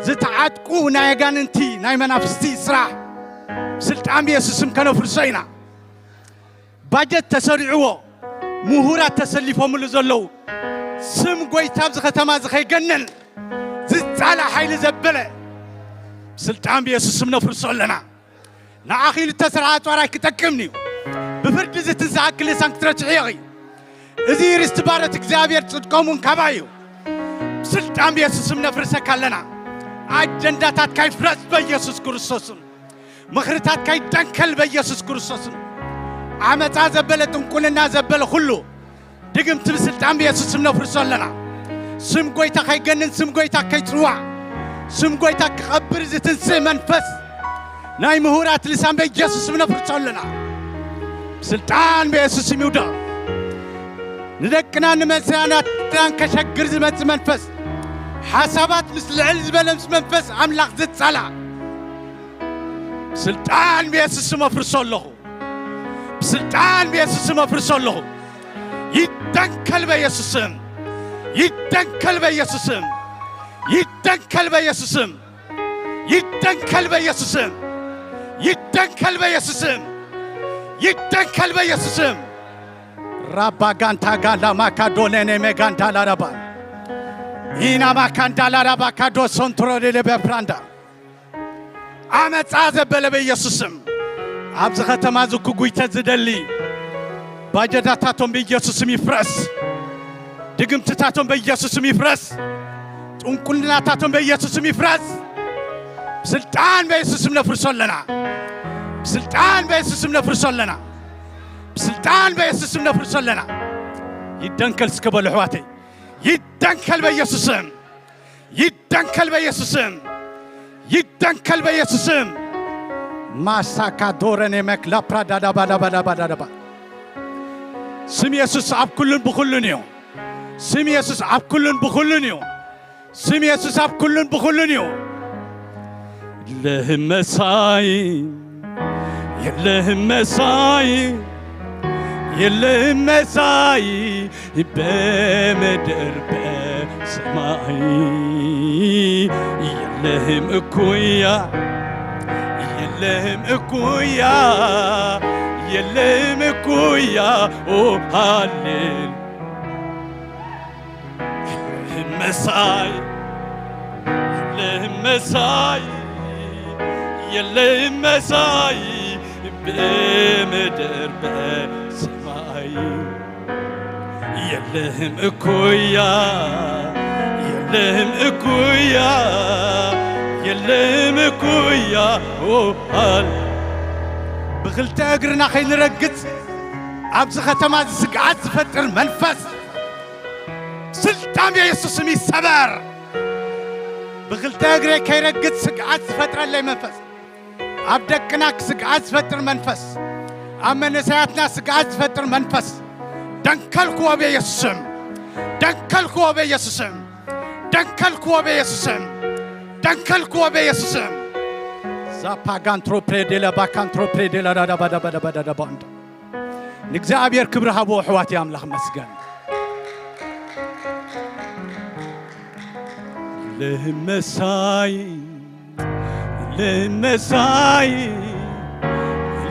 ዝተዓጥቁ ናይ ኣጋንንቲ ናይ መናፍስቲ ስራሕ ስልጣን ብየሱስ ስም ከነፍርሶ ኢና። ባጀት ተሰሪዕዎ ምሁራት ተሰሊፎምሉ ዘለዉ ስም ጎይታ ኣብዚ ከተማ እዚ ከይገነን ዝጻላእ ሓይሊ ዘበለ ስልጣን ብየሱስ ስም ነፍርሶ ኣለና። ንዓኺ ኢሉ እተሰርሐ ኣጽዋር ኣይክጠቅምን እዩ። ብፍርዲ ዝትንሳእ ክልሳን ክትረትሒ ኢኺ። እዚ ርስቲ ባሮት እግዚኣብሔር ጽድቆም እውን ካባይ እዩ። ስልጣን ብየሱስ ስም ነፍርሰካ ኣለና። ኣጀንዳታትካ ይፍረስ በኢየሱስ ክርስቶስም። ምኽርታትካ ይደንከል በኢየሱስ ክርስቶስም። ዓመፃ ዘበለ ጥንቁልና ዘበለ ኩሉ ድግምቲ ብስልጣን ብየሱስ ስም ነፍርሶ ኣለና። ስም ጎይታ ከይገንን ስም ጎይታ ከይፅዋዕ ስም ጎይታ ክቐብር ዝትንስእ መንፈስ ናይ ምሁራት ልሳን በኢየሱስ ስም ነፍርሶ ኣለና። ስልጣን ብየሱስ ስም ይውደቕ። ንደቅና ንመንሰያናትናን ከሸግር ዝመጽእ መንፈስ ሓሳባት ምስ ልዕል ዝበለ ምስ መንፈስ ኣምላኽ ዝጻላእ ስልጣን ብየሱስ ስም ኣፍርሶ ኣለኹ። ብስልጣን ብየሱስ ስም ኣፍርሶ ኣለኹ። ይደንከል በየሱስ ስም። ይደንከል በየሱስ ስም። ይደንከል በየሱስ ስም። ይደንከል በየሱስ ስም። ይደንከል በየሱስ ስም። ይደንከል በየሱስ ስም። ራባጋንታ ጋላ ማካዶኔኔ ሜጋንዳ ላራባ ኢና ማካንዳ ላራባ ካዶ ሶንትሮ ሌሌ በፍራንዳ ዓመፃ ዘበለ በኢየሱስም ኣብዚ ኸተማ እዚ ክጉይተ ዝደሊ ባጀዳታቶም በኢየሱስም ይፍረስ። ድግምትታቶም በኢየሱስም ይፍረስ። ጥንቁልናታቶም በኢየሱስም ይፍረስ። ብስልጣን በኢየሱስም ነፍርሶ ኣለና። ብስልጣን በኢየሱስም ነፍርሶ ኣለና። ብስልጣን በኢየሱስም ነፍርሶ ኣለና። ይደንከል እስከ በሉ ኣሕዋተይ። ይደንከል በኢየሱስም። ይደንከል በኢየሱስም። ይደንከል በኢየሱስ ስም። ማሳካ ዶረኔ መክላ ፕራዳዳባዳባዳባዳባ። ስም ኢየሱስ ኣብ ኩሉን ብኹሉን እዩ። ስም ኢየሱስ ኣብ ኩሉን ብኹሉን እዩ። ስም ኢየሱስ ኣብ ኩሉን ብኹሉን እዩ። የለህም መሳይ፣ የለህም መሳይ፣ የለህም መሳይ በምድር በሰማይ። የለህም እኩያ፣ የለህም እኩያ፣ የለህም እኩያ። ኦ ሃሌሉ የለህም መሳይ፣ የለህም መሳይ፣ የለህም መሳይ በምድር በሰማይ። የለህም እኩያ፣ የለህም እኩያ፣ የለህም እኩያ። ኦ፣ ሃሌ-፣ ብኽልተ እግርና ከይንረግጽ ኣብዚ ከተማ እዚ ስግኣት ዝፈጥር መንፈስ ስልጣን የሱስ ስም ይሰበር። ብኽልተ እግሬ ከይረግጽ ስግኣት ዝፈጥረለይ መንፈስ፣ ኣብ ደቅና ስግኣት ዝፈጥር መንፈስ፣ ኣብ መንእሰያትና ስግኣት ዝፈጥር መንፈስ ደንከልክዎ በየሱስ ስም። ደንከልክዎ በየሱስ ስም። ደንከልክዎ በየሱስ ስም። ደንከልክዎ በየሱስ ስም። ዛፓጋንትሮ ፕሬዴላ ባካንትሮ ፕሬዴላ ዳዳባዳባዳባዳባንዳ ንእግዚኣብሔር ክብሪ ሃቦ ኣሕዋት ኣምላኽ መስገን። ለመሳይ ለመሳይ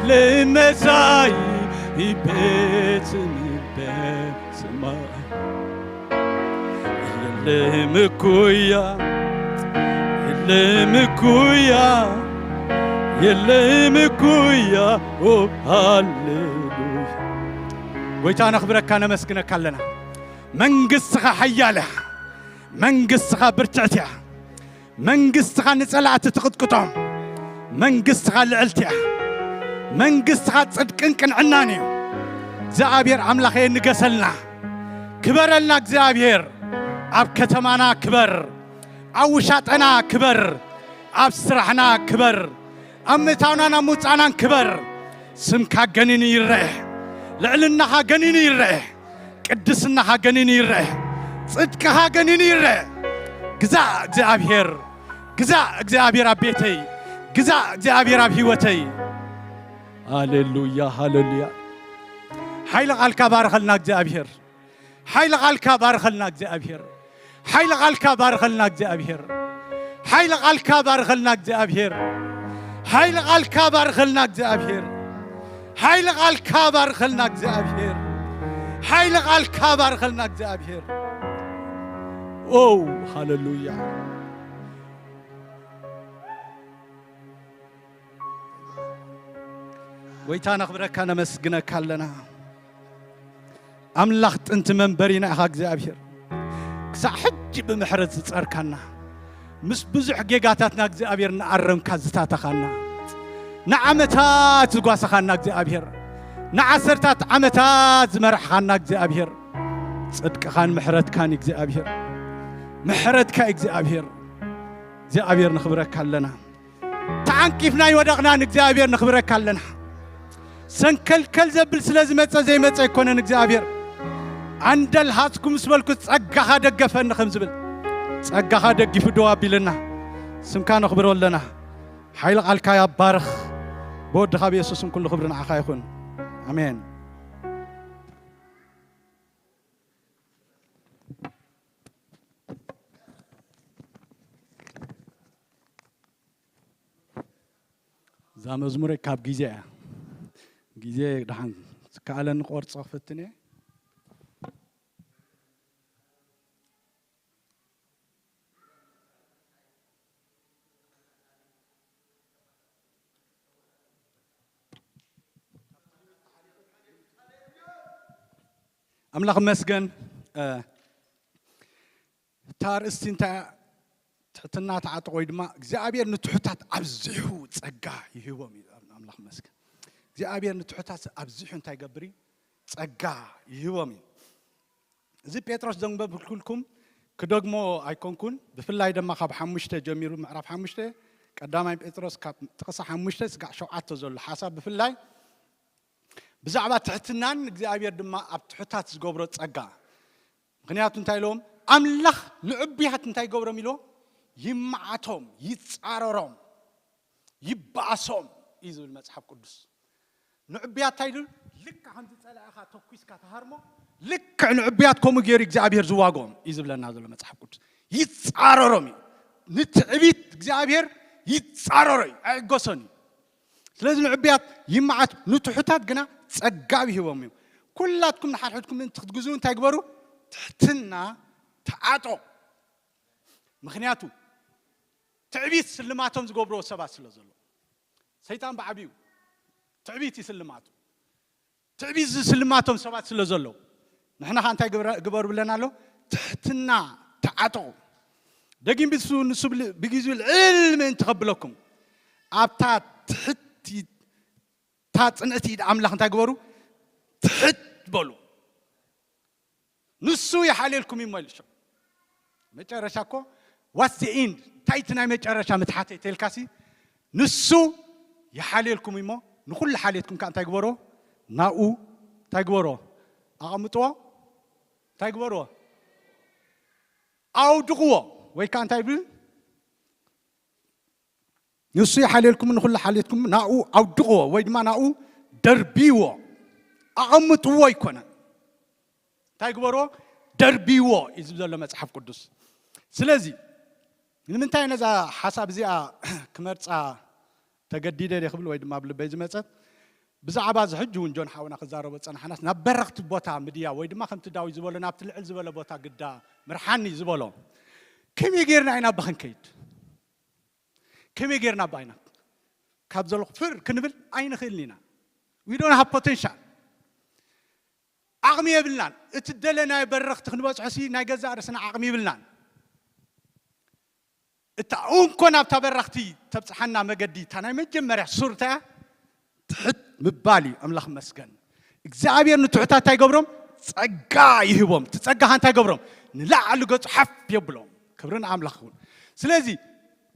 ለመሳይ ቤት በሰማይ የለህም እኩያ የለህም እኩያ የለህም እኩያ። ኦ ሃሌሉያ። ጎይታ ነኽብረካ ነመስግነካ ኣለና። መንግስትኻ ሓያል እያ። መንግስትኻ ብርትዕት እያ። መንግስትኻ ንጸላእቲ ትቕጥቅጦም። መንግስትኻ ልዕልት እያ። መንግስትኻ ጽድቅን ቅንዕናን እዩ። እግዚኣብሔር ኣምላኸ ንገሰልና። ክበረልና እግዚኣብሔር። ኣብ ከተማና ክበር። ኣብ ውሻጠና ክበር። ኣብ ስራሕና ክበር። ኣብ ምእታውናን ኣብ ምውጻእናን ክበር። ስምካ ገኒኑ ይረአ። ልዕልናኻ ገኒኑ ይረአ። ቅድስናኻ ገኒኑ ይረአ። ጽድቅኻ ገኒኑ ይረአ። ግዛእ እግዚኣብሔር። ግዛእ እግዚኣብሔር ኣብ ቤተይ። ግዛእ እግዚኣብሔር ኣብ ህይወተይ። ሃሌሉያ፣ ሃሌሉያ። ሓይሊ ቃልካ ባርኸልና እግዚኣብሔር። ሓይሊ ቃልካ ባርኸልና እግዚኣብሔር። ሓይሊ ቃልካ ባርኸልና እግዚኣብሔር። ሓይሊ ቃልካ ባርኸልና እግዚኣብሔር። ሓይሊ ቃልካ ባርኸልና እግዚኣብሔር። ሓይሊ ቃልካ ባርኸልና እግዚኣብሔር። ሓይሊ ቃልካ ባርኸልና እግዚኣብሔር። ኦ ሃሌሉያ። ጎይታ ነኽብረካ ነመስግነካ ኣለና። ኣምላኽ ጥንቲ መንበሪና ኢኻ እግዚኣብሔር። ክሳዕ ሕጂ ብምሕረት ዝጸርካና፣ ምስ ብዙሕ ጌጋታትና እግዚኣብሔር እናኣረምካ ዝታተኻና፣ ንዓመታት ዝጓሰኻና እግዚኣብሔር፣ ንዓሰርታት ዓመታት ዝመራሕኻና እግዚኣብሔር፣ ጽድቅኻን ምሕረትካን እግዚኣብሔር፣ ምሕረትካ እግዚኣብሔር፣ እግዚኣብሔር ነኽብረካ ኣለና። ተዓንቂፍና ይወደቕና ንእግዚኣብሔር ነኽብረካ ኣለና። ሰንከልከል ዘብል ስለ ዝመጸ ዘይመጸ ኣይኮነን እግዚኣብሔር። ኣንደል ሃጽኩ ምስ በልኩ ጸጋኻ ደገፈኒ ከም ዝብል ጸጋኻ ደጊፉ ደው ኣቢልና ስምካ ነኽብሮ ኣለና። ሓይሊ ቃልካ ያባርኽ። ብወድኻ ብየሱስም ኩሉ ክብሪ ንዓኻ ይኹን። ኣሜን። እዛ መዝሙረይ ካብ ግዜ እያ። ግዜ ደሓን ዝከኣለኒ ቆርጾ ክፍትን እየ። ኣምላኽ መስገን። እታ ኣርእስቲ እንታይ እያ? ትሕትና ተዓጥቕ ወይ ድማ እግዚኣብሔር ንትሑታት ኣብዚሑ ጸጋ ይህቦም እዩ። ኣምላኽ መስገን። እግዚኣብሔር ንትሑታት ኣብዚሑ እንታይ ይገብር እዩ? ጸጋ ይህቦም እዩ። እዚ ጴጥሮስ ዘንበብኩልኩም ክደግሞ ኣይኮንኩን። ብፍላይ ድማ ካብ ሓሙሽተ ጀሚሩ፣ ምዕራፍ ሓሙሽተ ቀዳማይ ጴጥሮስ ካብ ጥቕሲ ሓሙሽተ ስጋዕ ሸውዓተ ዘሎ ሓሳብ ብፍላይ ብዛዕባ ትሕትናን እግዚኣብሔር ድማ ኣብ ትሑታት ዝገብሮ ጸጋ። ምኽንያቱ እንታይ ኢሎም? ኣምላኽ ንዕቡያት እንታይ ይገብሮም ኢሎ? ይመዓቶም፣ ይጻረሮም፣ ይበኣሶም እዩ ዝብል መጽሓፍ ቅዱስ። ንዕቡያት እንታይ ኢሉ? ልክዕ ከምዚ ጸላእኻ ተኩስካ ተሃርሞ፣ ልክዕ ንዕቡያት ከምኡ ገይሩ እግዚኣብሔር ዝዋግኦም እዩ ዝብለና ዘሎ መጽሓፍ ቅዱስ። ይጻረሮም እዩ። ንትዕቢት እግዚኣብሔር ይጻረሮ እዩ፣ ኣይዕገሶን እዩ። ስለዚ ንዕቡያት ይመዓት፣ ንትሑታት ግና ጸጋ ይህቦም እዩ። ኩላትኩም ንሓድሕድኩም ምእንቲ ክትግዝኡ እንታይ ግበሩ? ትሕትና ተዓጦ። ምኽንያቱ ትዕቢት ስልማቶም ዝገብርዎ ሰባት ስለ ዘሎ፣ ሰይጣን ብዓቢኡ ትዕቢት ይስልማቱ። ትዕቢት ዝስልማቶም ሰባት ስለ ዘለዉ፣ ንሕና ኸ እንታይ ግብረ-፣ ግበሩ ብለና ኣሎ? ትሕትና ተዓጠቑ። ደጊም ብሱ ንሱ ብል-፣ ብግዜኡ ልዕል ምእንቲ ኸብለኩም፣ ኣብታ ትሕቲ፣ እታ ጽንዕቲ ኢድ ኣምላኽ እንታይ ግበሩ? ትሕት በሉ። ንሱ ይሓልየልኩም እዩ እሞ ኢሉ። መጨረሻ እኮ፣ ዋትስ ኤንድ? እንታይ እቲ ናይ መጨረሻ ምትሓተይ ተልካሲ? ንሱ ይሓልየልኩም እዩ እሞ፣ ንኹሉ ሓልየትኩም ከ እንታይ ግበሮ? ናኡ እንታይ ግበሮ? ኣቐምጥዎ። እንታይ ግበርዎ? ኣውድቕዎ። ወይ ከዓ እንታይ ይብል? ንሱ ይሓልየልኩም፣ ንኹሉ ሓልየትኩም ናኡ ኣውድቕዎ ወይ ድማ ናኡ ደርብይዎ። ኣቐምጥዎ ኣይኮነን። እንታይ ግበርዎ? ደርብይዎ እዩ ዝብል ዘሎ መጽሓፍ ቅዱስ። ስለዚ ንምንታይ ነዛ ሓሳብ እዚኣ ክመርጻ ተገዲደ እየ ክብል ወይ ድማ ኣብ ልበይ ዝመጸት፣ ብዛዕባ እዚ ሕጂ እውን ጆን ሓውና ክዛረቦ ዝጸናሕናስ ናብ በረኽቲ ቦታ ምድያ ወይ ድማ ከምቲ ዳዊት ዝበሎ ናብቲ ልዕል ዝበለ ቦታ ግዳ ምርሓኒ ዝበሎ፣ ከመይ ጌርና ኢና ብኽንከይድ? ከመይ ጌርና ባይና ካብ ዘሎ ፍር ክንብል ኣይንኽእልን ኢና። We don't have potential። ዓቕሚ የብልናን። እቲ ደለናዮ በረኽቲ ክንበጽሖ ሲ ናይ ገዛእ ርእስና ዓቕሚ ይብልናን። እታ እንኮ ናብታ በረኽቲ ተብጽሓና መገዲ፣ እታ ናይ መጀመርያ ሱር እንታይ እያ? ትሕት ምባል እዩ። ኣምላኽ መስገን። እግዚኣብሔር ንትሑታት እንታይ ይገብሮም? ጸጋ ይህቦም። እቲ ጸጋ እንታይ ይገብሮም? ንላዕሊ ገጹ ሓፍ የብሎም። ክብሪ ንኣምላኽ ይኹን። ስለዚ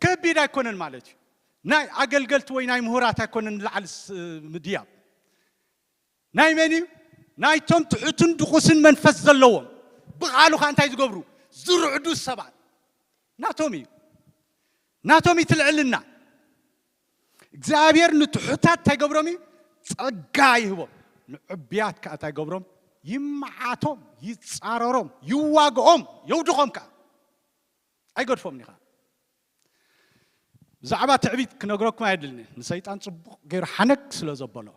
ከቢድ ኣይኮነን ማለት እዩ። ናይ ኣገልገልቲ ወይ ናይ ምሁራት ኣይኮነን ንላዕሊ ስ-፣ ምድያብ። ናይ መን እዩ? ናይቶም ትሑትን ድቑስን መንፈስ ዘለዎም፣ ብቓሉ ኸኣ እንታይ ዝገብሩ? ዝርዕዱ ሰባት። ናቶም እዩ። ናቶም እዩ እቲ ልዕልና። እግዚኣብሔር ንትሑታት እንታይ ይገብሮም እዩ? ጸጋ ይህቦም። ንዕቡያት ከኣ እንታይ ይገብሮም? ይመዓቶም፣ ይጻረሮም፣ ይዋግኦም፣ የውድቖም ከኣ። ኣይገድፎም ኒኻ። ብዛዕባ ትዕቢት ክነግረኩም ኣይድልኒ። ንሰይጣን ጽቡቕ ገይሩ ሓነግ ስለ ዘበሎ።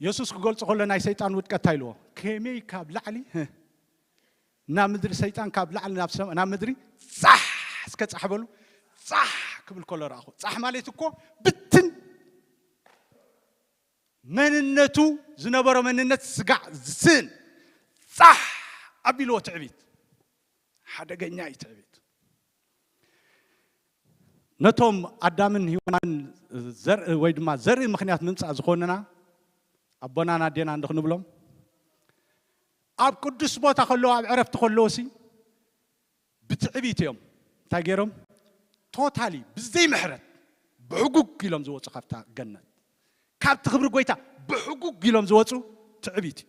የሱስ ክገልጾ ከሎ ናይ ሰይጣን ውድቀት እንታይ ኢልዎ? ከመይ ካብ ላዕሊ፣ ህ፣ ናብ ምድሪ፣ ሰይጣን ካብ ላዕሊ ናብ ሰማ-፣ ናብ ምድሪ ጻሕ እስከ ጻሕ በሉ። ጻሕ ክብል ከሎ ረኣኹ። ጻሕ ማለት እኮ ብትን መንነቱ ዝነበሮ መንነት ስጋዕ ዝስእን ጻሕ ኣቢልዎ ትዕቢት። ሓደገኛ እዩ ትዕቢት። ነቶም ኣዳምን ሂዋንን ዘርኢ ወይ ድማ ዘርኢ ምኽንያት ምምጻእ ዝኾንና ኣቦናን ኣዴናን እንዶ ክንብሎም፣ ኣብ ቅዱስ ቦታ ከለዉ፣ ኣብ ዕረፍቲ ከለዉ ሲ ብትዕቢት እዮም እንታይ ገይሮም? ቶታሊ ብዘይ ምሕረት ብሕጉግ ኢሎም ዝወጹ ካብታ ገነት። ካብቲ ክብሪ ጎይታ ብሕጉግ ኢሎም ዝወጹ ትዕቢት እዩ።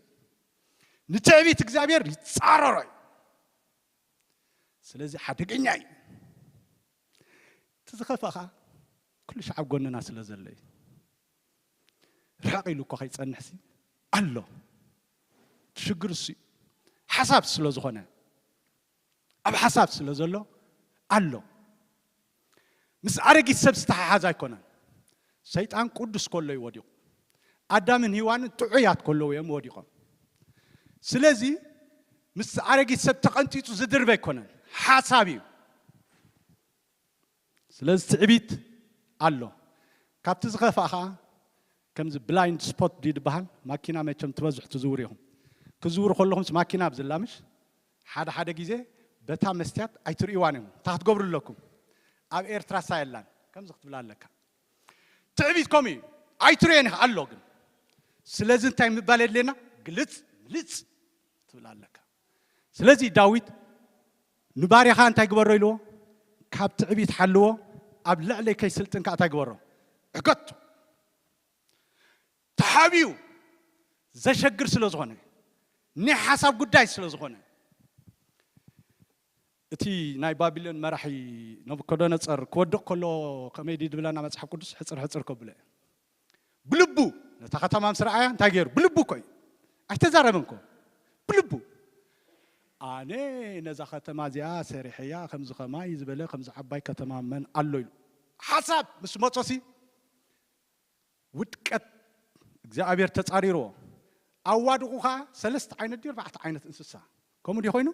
ንትዕቢት እግዚኣብሔር ይጻረሮ እዩ። ስለዚ ሓደገኛ እዩ። እቲ ዝኸፍኣ ኸኣ ኩሉ ሻዕ ኣብ ጎንና ስለ ዘሎ እዩ። ርሕቕ ኢሉ እኮ ከይጸንሕሲ ኣሎ። እቲ ሽግር እሱ እዩ። ሓሳብ ስለ ዝኾነ፣ ኣብ ሓሳብ ስለ ዘሎ ኣሎ። ምስ ኣረጊት ሰብ ዝተሓሓዝ ኣይኮነን። ሰይጣን ቅዱስ ከሎ እዩ ወዲቑ። ኣዳምን ሂዋንን ጥዑያት ከለዉ እዮም ወዲቖም። ስለዚ ምስ ኣረጊት ሰብ ተቐንጢጡ ዝድርበ ኣይኮነን፣ ሓሳብ እዩ። ስለዚ ትዕቢት ኣሎ። ካብቲ ዝኸፍኣ ኸዓ ከምዚ ብላይንድ ስፖት ድዩ ዝበሃል? ማኪና መቸም ትበዝሑ ትዝውሩ ኢኹም። ክዝውሩ ከለኹምስ ማኪና ኣብ ዝላምሽ ሓደ ሓደ ግዜ በታ መስትያት ኣይትርእይዋን እዮም። እንታይ ክትገብሩ ኣለኩም? ኣብ ኤርትራ ሳ የላን። ከምዚ ክትብላ ኣለካ። ትዕቢት ከምኡ እዩ። ኣይትርእዮን ኢኻ ኣሎ ግን። ስለዚ እንታይ ምባል የድልየና? ግልጽ ምልጽ ትብል ኣለካ። ስለዚ ዳዊት ንባርያኻ እንታይ ግበሮ ኢልዎ? ካብ ትዕቢት ሓልዎ፣ ኣብ ልዕለይ ከይስልጥን ከዓ እንታይ ግበሮ? ዕገቶ። ተሓብዩ ዘሸግር ስለ ዝኾነ፣ ናይ ሓሳብ ጉዳይ ስለ ዝኾነ፣ እቲ ናይ ባቢሎን መራሒ ነቡከደነፀር ክወድቕ ከሎ ከመይ ድዩ ዝብለና መፅሓፍ ቅዱስ? ሕፅር ሕፅር ከብሎ እየ። ብልቡ ነታ ከተማ ምስ ረኣያ እንታይ ገይሩ? ብልቡ እኮ እዩ፣ ኣይተዛረበን እኮ። ብልቡ ኣነ ነዛ ከተማ እዚኣ ሰሪሐያ፣ ከምዚ ከማይ ዝበለ ከምዚ ዓባይ ከተማ መን ኣሎ ኢሉ ሓሳብ ምስ መጾሲ ውድቀት እግዚኣብሔር ተጻሪርዎ። ኣዋድቑ ኸዓ ሰለስተ ዓይነት ድዩ ኣርባዕተ ዓይነት እንስሳ ከምኡ ድዩ ኮይኑ?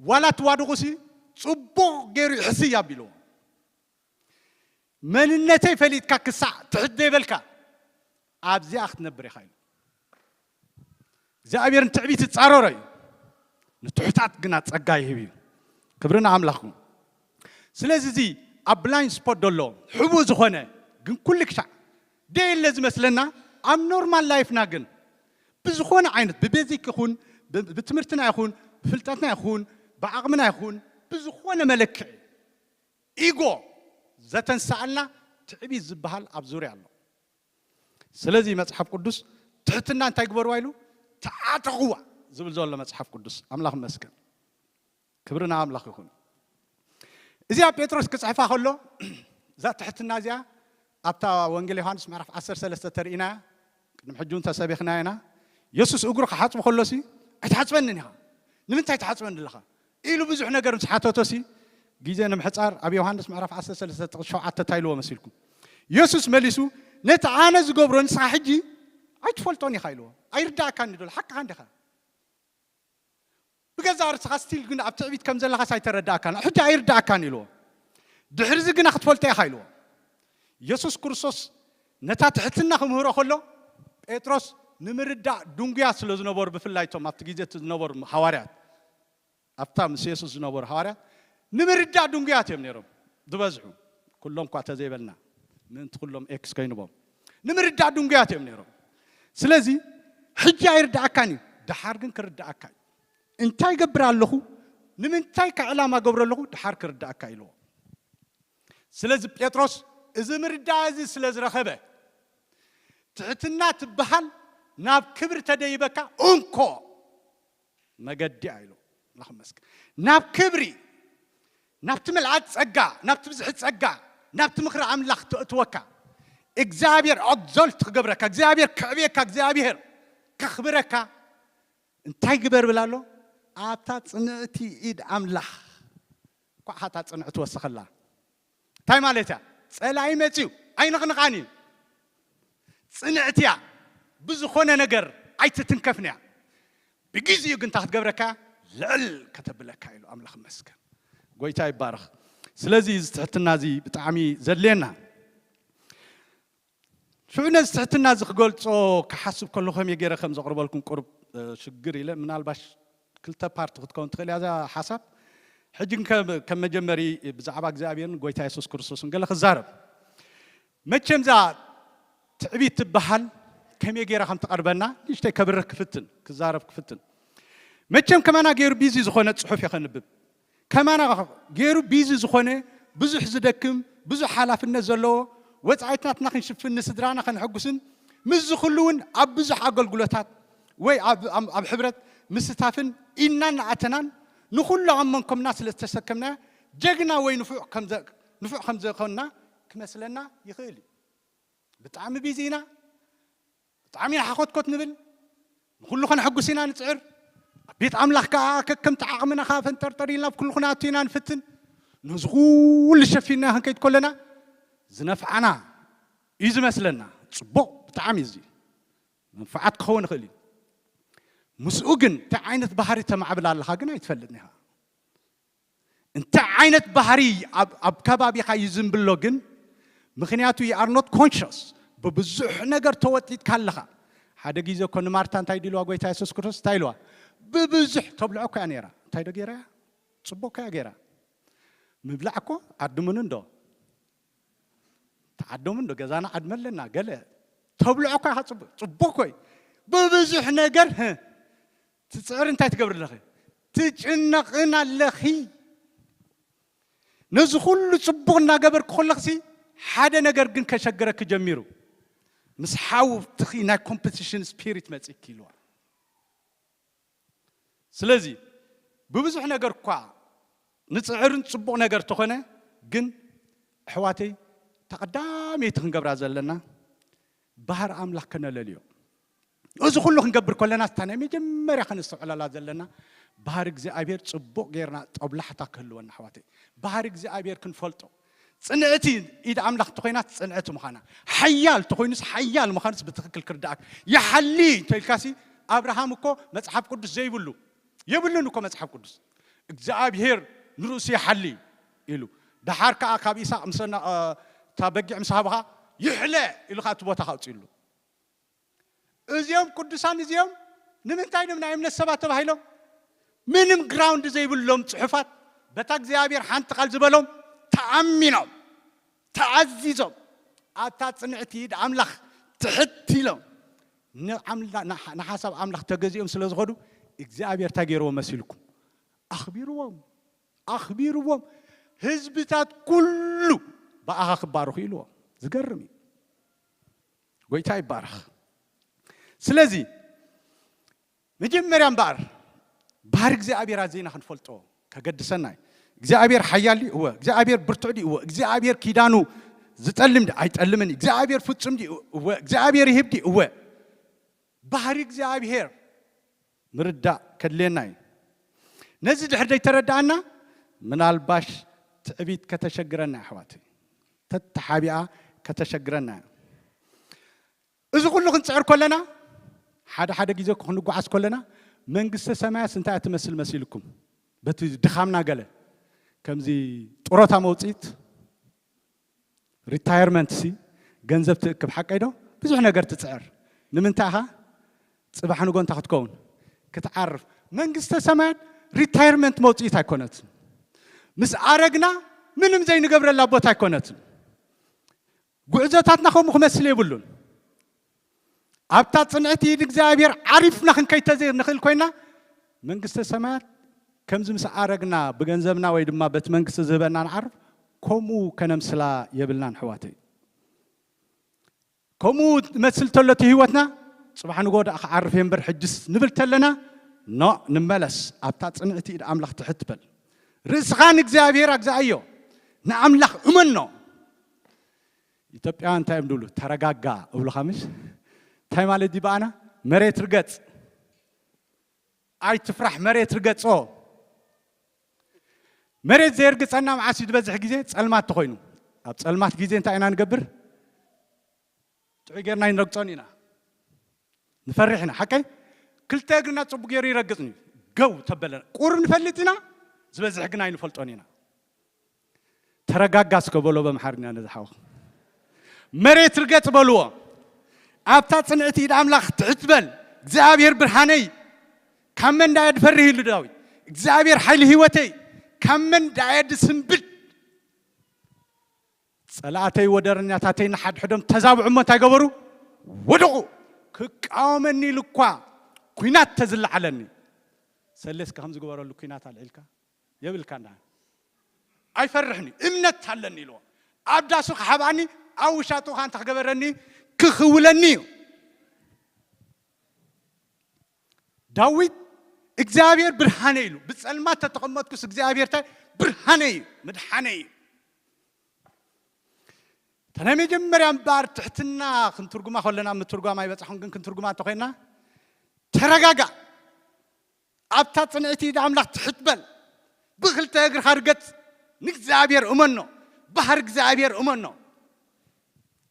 ዋላ ትዋድቑሲ ጽቡቕ ገይሩ ይሕስይ ኣቢልዎ። መንነተይ ፈሊጥካ ክሳዕ ትሕት ዘይበልካ ኣብዚኣ ክትነብር ኢኻ ኢሉ። እግዚኣብሔር ንትዕቢት ይጻረሮ እዩ፣ ንትሑታት ግና ጸጋ ይህብ እዩ። ክብሪ ንኣምላኽኩም። ስለዚ እዚ ኣብ ብላይንድ ስፖት ዘሎ ሕቡእ ዝኾነ ግን ኩሉ ክሻዕ ደየለ ዝመስለና ኣብ ኖርማል ላይፍና ግን ብዝኾነ ዓይነት ብቤዚክ ይኹን ብ- ብትምህርትና ይኹን ብፍልጠትና ይኹን ብዓቕምና ይኹን ብዝኾነ መለክዒ ኢጎ ዘተንሳኣልና ትዕቢት ዝበሃል ኣብ ዙርያ ኣሎ። ስለዚ መጽሓፍ ቅዱስ ትሕትና እንታይ ግበርዋ ኢሉ? ተዓጠቕዋ ዝብል ዘሎ መጽሓፍ ቅዱስ። ኣምላኽ መስገን። ክብሪ ንኣምላኽ ይኹን። እዚኣ ጴጥሮስ ክጽሕፋ ከሎ እዛ ትሕትና እዚኣ ኣብታ ወንጌል ዮሃንስ ምዕራፍ ዓሰርተ ሰለስተ ተርእይና፣ ቅድሚ ሕጂ እውን ተሰቢኽና ኢና። የሱስ እግሩ ክሓጽቡ ከሎሲ ኣይትሓጽበንን ኢኻ፣ ንምንታይ ትሓጽበኒ ኣለኻ ኢሉ ብዙሕ ነገር ምስ ሓተቶሲ፣ ግዜ ንምሕጻር ኣብ ዮሃንስ ምዕራፍ ዓሰርተ ሰለስተ ጥቕሲ ሸውዓተ እንታይ ኢልዎ መሲልኩም? የሱስ መሊሱ፣ ነቲ ኣነ ዝገብሮ ንስኻ ሕጂ ኣይትፈልጦን ኢኻ ኢልዎ። ኣይርዳእካን ዶ? ሓቅኻ እንዲኻ። ብገዛ ርእስኻ ስቲል ግን ኣብ ትዕቢት ከም ዘለኻስ ኣይተረዳእካን፣ ሕጂ ኣይርዳእካን ኢልዎ። ድሕሪዚ ግና ክትፈልጦ ኢኻ ኢልዎ። የሱስ ክርስቶስ ነታ ትሕትና ክምህሮ ከሎ ጴጥሮስ ንምርዳእ ድንጉያ ስለ ዝነበሩ፣ ብፍላይ እቶም ኣብቲ ግዜ እቲ ዝነበሩ ሃዋርያት፣ ኣብታ ምስ የሱስ ዝነበሩ ሃዋርያት ንምርዳእ ድንጉያት እዮም ነይሮም ዝበዝሑ። ኩሎም እኳ ተዘይበልና ምእንቲ ኩሎም ኤክስ ኮይንዎም ንምርዳእ ድንጉያት እዮም ነይሮም። ስለዚ ሕጂ ኣይርዳእካን እዩ፣ ደሓር ግን ክርዳእካ እዩ። እንታይ ገብር ኣለኹ፣ ንምንታይ ከ ዕላማ ገብረ ኣለኹ፣ ደሓር ክርዳእካ ኢልዎ። ስለዚ ጴጥሮስ እዚ ምርዳእ እዚ ስለ ዝረኸበ ትሕትና ትበሃል ናብ ክብሪ ተደይበካ እንኮ መገዲ ኢሉ ኣምላኽ ይመስገን። ናብ ክብሪ፣ ናብቲ ምልኣት ጸጋ፣ ናብቲ ብዝሒ ጸጋ፣ ናብቲ ምኽሪ ኣምላኽ ተእትወካ፣ እግዚኣብሔር ኦግዞልት ክገብረካ፣ እግዚኣብሔር ከዕብየካ፣ እግዚኣብሔር ከኽብረካ እንታይ ግበር ብላ ኣሎ? ኣብታ ጽንዕቲ ኢድ ኣምላኽ ኳዕኻ እታ ጽንዕቲ ወስኸላ። እንታይ ማለት እያ? ጸላኢ መጺኡ ኣይንቕንቓን እዩ። ጽንዕቲ እያ፣ ብዝኾነ ነገር ኣይትትንከፍን እያ። ብግዜኡ ግን እንታይ ክትገብረካ? ልዕል ከተብለካ ኢሉ ኣምላኽ መስገን። ጎይታ ይባረኽ። ስለዚ እዚ ትሕትና እዚ ብጣዕሚ ዘድልየና። ሽዑ ነዚ ትሕትና እዚ ክገልጾ ክሓስብ ከለኹ ከመይ ገይረ ከም ዘቕርበልኩም ቁሩብ ሽግር ኢለ ምናልባሽ ክልተ ፓርቲ ክትከውን ትኽእል እያ እዛ ሓሳብ። ሕጂ ግን ከም መጀመሪ ብዛዕባ እግዚኣብሔርን ጎይታ የሱስ ክርስቶስን ገለ ክዛረብ። መቸም እዛ ትዕቢት ትበሃል ከመይ ገይራ ከም ትቐርበና ንእሽተይ ከብርህ ክፍትን ክዛረብ ክፍትን። መቸም ከማና ገይሩ ቢዚ ዝኾነ ጽሑፍ እየ ከንብብ። ከማና ገይሩ ቢዚ ዝኾነ ብዙሕ ዝደክም ብዙሕ ሓላፍነት ዘለዎ ወፃኢትናትና ክንሽፍን ንስድራና ከነሐጉስን ምስዚ ኩሉ እውን ኣብ ብዙሕ ኣገልግሎታት ወይ ኣብ ኣብ- ኣብ ሕብረት ምስታፍን ኢድና እናኣተናን ንኹሉ ኣብ መንኮምና ስለ ዝተሰከምናዮ ጀግና ወይ ንፉዕ ከም ዘ- ንፉዕ ከም ዝኾንና ክመስለና ይኽእል እዩ። ብጣዕሚ ቢዚ ኢና። ብጣዕሚ ኢና ሓኾትኮት ንብል። ንኹሉ ከነሐጉስ ኢና ንፅዕር። ኣብ ቤት ኣምላኽ ከዓ ከከምቲ ዓቕምና ከዓ ፈንጠርጠር ኢልና ኣብ ኩሉ ክንኣቱ ኢና ንፍትን። ነዚ ኩሉ ሸፊንና ክንከይድ ከለና ዝነፍዓና እዩ ዝመስለና። ፅቡቕ ብጣዕሚ እዚ መንፍዓት ክኸውን ይኽእል እዩ። ምስኡ ግን እንታይ ዓይነት ባህሪ ተማዕብል ኣለኻ ግን ኣይትፈልጥን ኢኻ። እንታይ ዓይነት ባህሪ ኣብ ኣብ ከባቢኻ እዩ ዝንብሎ ግን ምኽንያቱ you are not conscious። ብብዙሕ ነገር ተወጢጥካ ኣለኻ። ሓደ ግዜ እኮ ንማርታ እንታይ ድልዋ ጎይታ የሱስ ክርስቶስ እንታይ ኢልዋ? ብብዙሕ ተብልዖ እኮ እያ ነይራ። እንታይ ዶ ገይራ እያ? ፅቡቅ እኮ እያ ገይራ። ምብላዕ እኮ ዓድሙን እንዶ ተዓደሙ እንዶ ገዛና ዓድመ ኣለና ገለ ተብልዖ እኮ ኢኻ። ፅቡቅ ፅቡቅ እኮ እዩ። ብብዙሕ ነገር ህ ትፅዕር እንታይ ትገብር ኣለኺ? ትጭነቕን ኣለኺ። ነዚ ኩሉ ጽቡቕ እናገበርኩ ከለኽሲ ሓደ ነገር ግን ከሸግረኪ ጀሚሩ። ምስ ሓውትኺ ናይ ኮምፒቲሽን ስፒሪት መጺእኪ ኢልዋ። ስለዚ ብብዙሕ ነገር እኳ ንጽዕርን ጽቡቕ ነገር ተኾነ፣ ግን ኣሕዋተይ፣ ተቐዳመይቲ ክንገብራ ዘለና ባህር ኣምላኽ ከነለልዮ። እዚ ኩሉ ክንገብር ከለና፣ ስታ ናይ መጀመርያ ከነስተውዕለላ ዘለና ባህር እግዚኣብሔር ጽቡቕ ጌርና ጦብላሕታ ክህልወና፣ ኣሕዋተይ። ባህር እግዚኣብሔር ክንፈልጦ፣ ጽንዕቲ ኢድ ኣምላኽ ተኾይናስ ጽንዕቲ ምዃና፣ ሓያል ተኾይኑስ ሓያል ምዃኑስ ብትኽክል ክርዳእክ። ይሓሊ እንተኢልካሲ፣ ኣብርሃም እኮ መጽሓፍ ቅዱስ ዘይብሉ የብሉን እኮ መጽሓፍ ቅዱስ። እግዚኣብሔር ንርእሱ ይሓሊ ኢሉ፣ ደሓር ከኣ ካብ ኢሳቅ ምስ ና-፣ እ፣ እታ በጊዕ ምስ ሃብኻ፣ ይሕለ ኢሉ ከኣ እቲ ቦታ ከውጽእሉ። እዚኦም ቅዱሳን እዚኦም ንምንታይ እዮም ናይ እምነት ሰባት ተባሂሎም? ምንም ግራውንድ ዘይብሎም ጽሑፋት፣ በታ እግዚኣብሔር ሓንቲ ቃል ዝበሎም ተኣሚኖም፣ ተኣዚዞም፣ ኣብታ ጽንዕቲ ኢድ ኣምላኽ ትሕት ኢሎም፣ ንኣምላ-፣ ንሓ-፣ ንሓሳብ ኣምላኽ ተገዚኦም ስለ ዝኾዱ፣ እግዚኣብሔር እንታይ ገይርዎም መሲልኩም? ኣኽቢርዎም፣ ኣኽቢርዎም። ህዝብታት ኩሉ ብኣኻ ክባረኹ ኢልዎም። ዝገርም እዩ። ጎይታ ይባረኽ። ስለዚ መጀመርያ እምበኣር ባህሪ እግዚኣብሔር ኣዘይና ክንፈልጦ ከገድሰና እዩ። እግዚኣብሔር ሓያል ድዩ? እወ። እግዚኣብሔር ብርቱዕ ድዩ? እወ። እግዚኣብሔር ኪዳኑ ዝጠልም ድዩ? ኣይጠልምን እዩ። እግዚኣብሔር ፍጹም ድዩ? እወ። እግዚኣብሔር ይህብ ድዩ? እወ። ባህሪ እግዚኣብሔር ምርዳእ ከድልየና እዩ። ነዚ ድሕር ዘይተረዳእና፣ ምናልባሽ ትዕቢት ከተሸግረና እያ፣ ኣሕዋተይ። ተተሓቢኣ ከተሸግረና እያ። እዚ ኩሉ ክንጽዕር ከለና፣ ሓደ ሓደ ግዜ እኮ ክንጓዓዝ ከለና፣ መንግስተ ሰማያት እንታይ እያ ትመስል መሲልኩም? በቲ ድኻምና ገለ፣ ከምዚ ጡረታ መውጽኢት፣ ሪታየርመንት ሲ፣ ገንዘብ ትእክብ፣ ሓቀይ ዶ? ብዙሕ ነገር ትጽዕር። ንምንታይ ኢኻ? ጽባሕ ንጎ እንታይ ክትከውን? ክትዓርፍ። መንግስተ ሰማያት ሪታየርመንት መውጽኢት ኣይኮነትን። ምስ ኣረግና ምንም ዘይንገብረላ ቦታ ኣይኮነትን። ጉዕዞታትና ከምኡ ክመስል የብሉን። ኣብታ ጽንዕቲ ኢድ እግዚኣብሔር ዓሪፍና ክንከይድ ተዘይንኽእል ኮይና፣ መንግስተ ሰማያት ከምዚ ምስ ኣረግና ብገንዘብና ወይ ድማ በቲ መንግስቲ ዝህበና ንዓርፍ፣ ከምኡ ከነምስላ የብልናን፣ ኣሕዋተይ። ከምኡ መስል ተሎ እቲ ህይወትና፣ ጽባሕ ንጎ ደኣ ክዓርፍ እየ እምበር ሕጅስ ንብል ተለና፣ ኖ፣ ንመለስ። ኣብታ ጽንዕቲ ኢድ ኣምላኽ ትሕት በል። ርእስኻ ንእግዚኣብሔር ኣግዝኣዮ። ንኣምላኽ እመኖ። ኢትዮጵያውያን እንታይ እዮም ዝብሉ? ተረጋጋ እብሉኻ ምሽ? እንታይ ማለት ድዩ ብኣና? መሬት ርገጽ። ኣይትፍራሕ፣ መሬት ርገጾ። መሬት ዘየርግጸና መዓስ እዩ ዝበዝሕ ግዜ? ጸልማት ተኾይኑ። ኣብ ጸልማት ግዜ እንታይ ኢና ንገብር? ጥዑይ ጌርና ኣይንረግጾን ኢና። ንፈርሕ ኢና፣ ሓቀይ? ክልተ እግርና ጽቡቅ ገይሩ ይረግጽን እዩ። ገው ተበለና። ቁሩብ ንፈልጥ ኢና፣ ዝበዝሕ ግን ኣይንፈልጦን ኢና። ተረጋጋ እስከ በሎ በምሓርኛ ነዚ ሓው። መሬት ርገጽ በልዎ። ኣብታ ጽንዕቲ ኢድ ኣምላኽ ትሕት በል። እግዚኣብሔር ብርሃነይ፣ ካብ መን ዳየ ድፈርህ ኢሉ ዳዊት። እግዚኣብሔር ሓይሊ ህይወተይ፣ ካብ መን ዳየ ድስንብድ። ጸላእተይ ወደረኛታተይ ንሓድሕዶም ተዛብዑ እሞ እንታይ ገበሩ? ወደቑ። ክቃወመኒ ኢሉ እኳ ኲናት ተዝለዓለኒ። ሰሌ እስከ ከም ዝገበረሉ ኲናት ኣልዒልካ? የብልካ እንዳ። ኣይፈርሕን እዩ። እምነት ኣለኒ ኢልዎ። ኣብ ዳሱ ክሓብኣኒ፣ ኣብ ውሻጡ ኸኣ እንታይ ክገበረኒ? ክኽውለኒ እዩ። ዳዊት እግዚኣብሔር ብርሃነ ኢሉ፣ ብጸልማት ተተቐመጥኩስ እግዚኣብሔር እንታይ? ብርሃነ እዩ፣ ምድሓነ እዩ። እታ ናይ መጀመርያ እምበኣር ትሕትና ክንትርጉማ ከለና፣ ምትርጓም ኣይበጻሕኹን፣ ግን ክንትርጉማ እንተኾይና፣ ተረጋጋእ። ኣብታ ጽንዕቲ ኢድ ኣምላኽ ትሕት በል። ብኽልተ እግርኻ ርገጽ። ንእግዚኣብሔር እመኖ። ባህሪ እግዚኣብሔር እመኖ።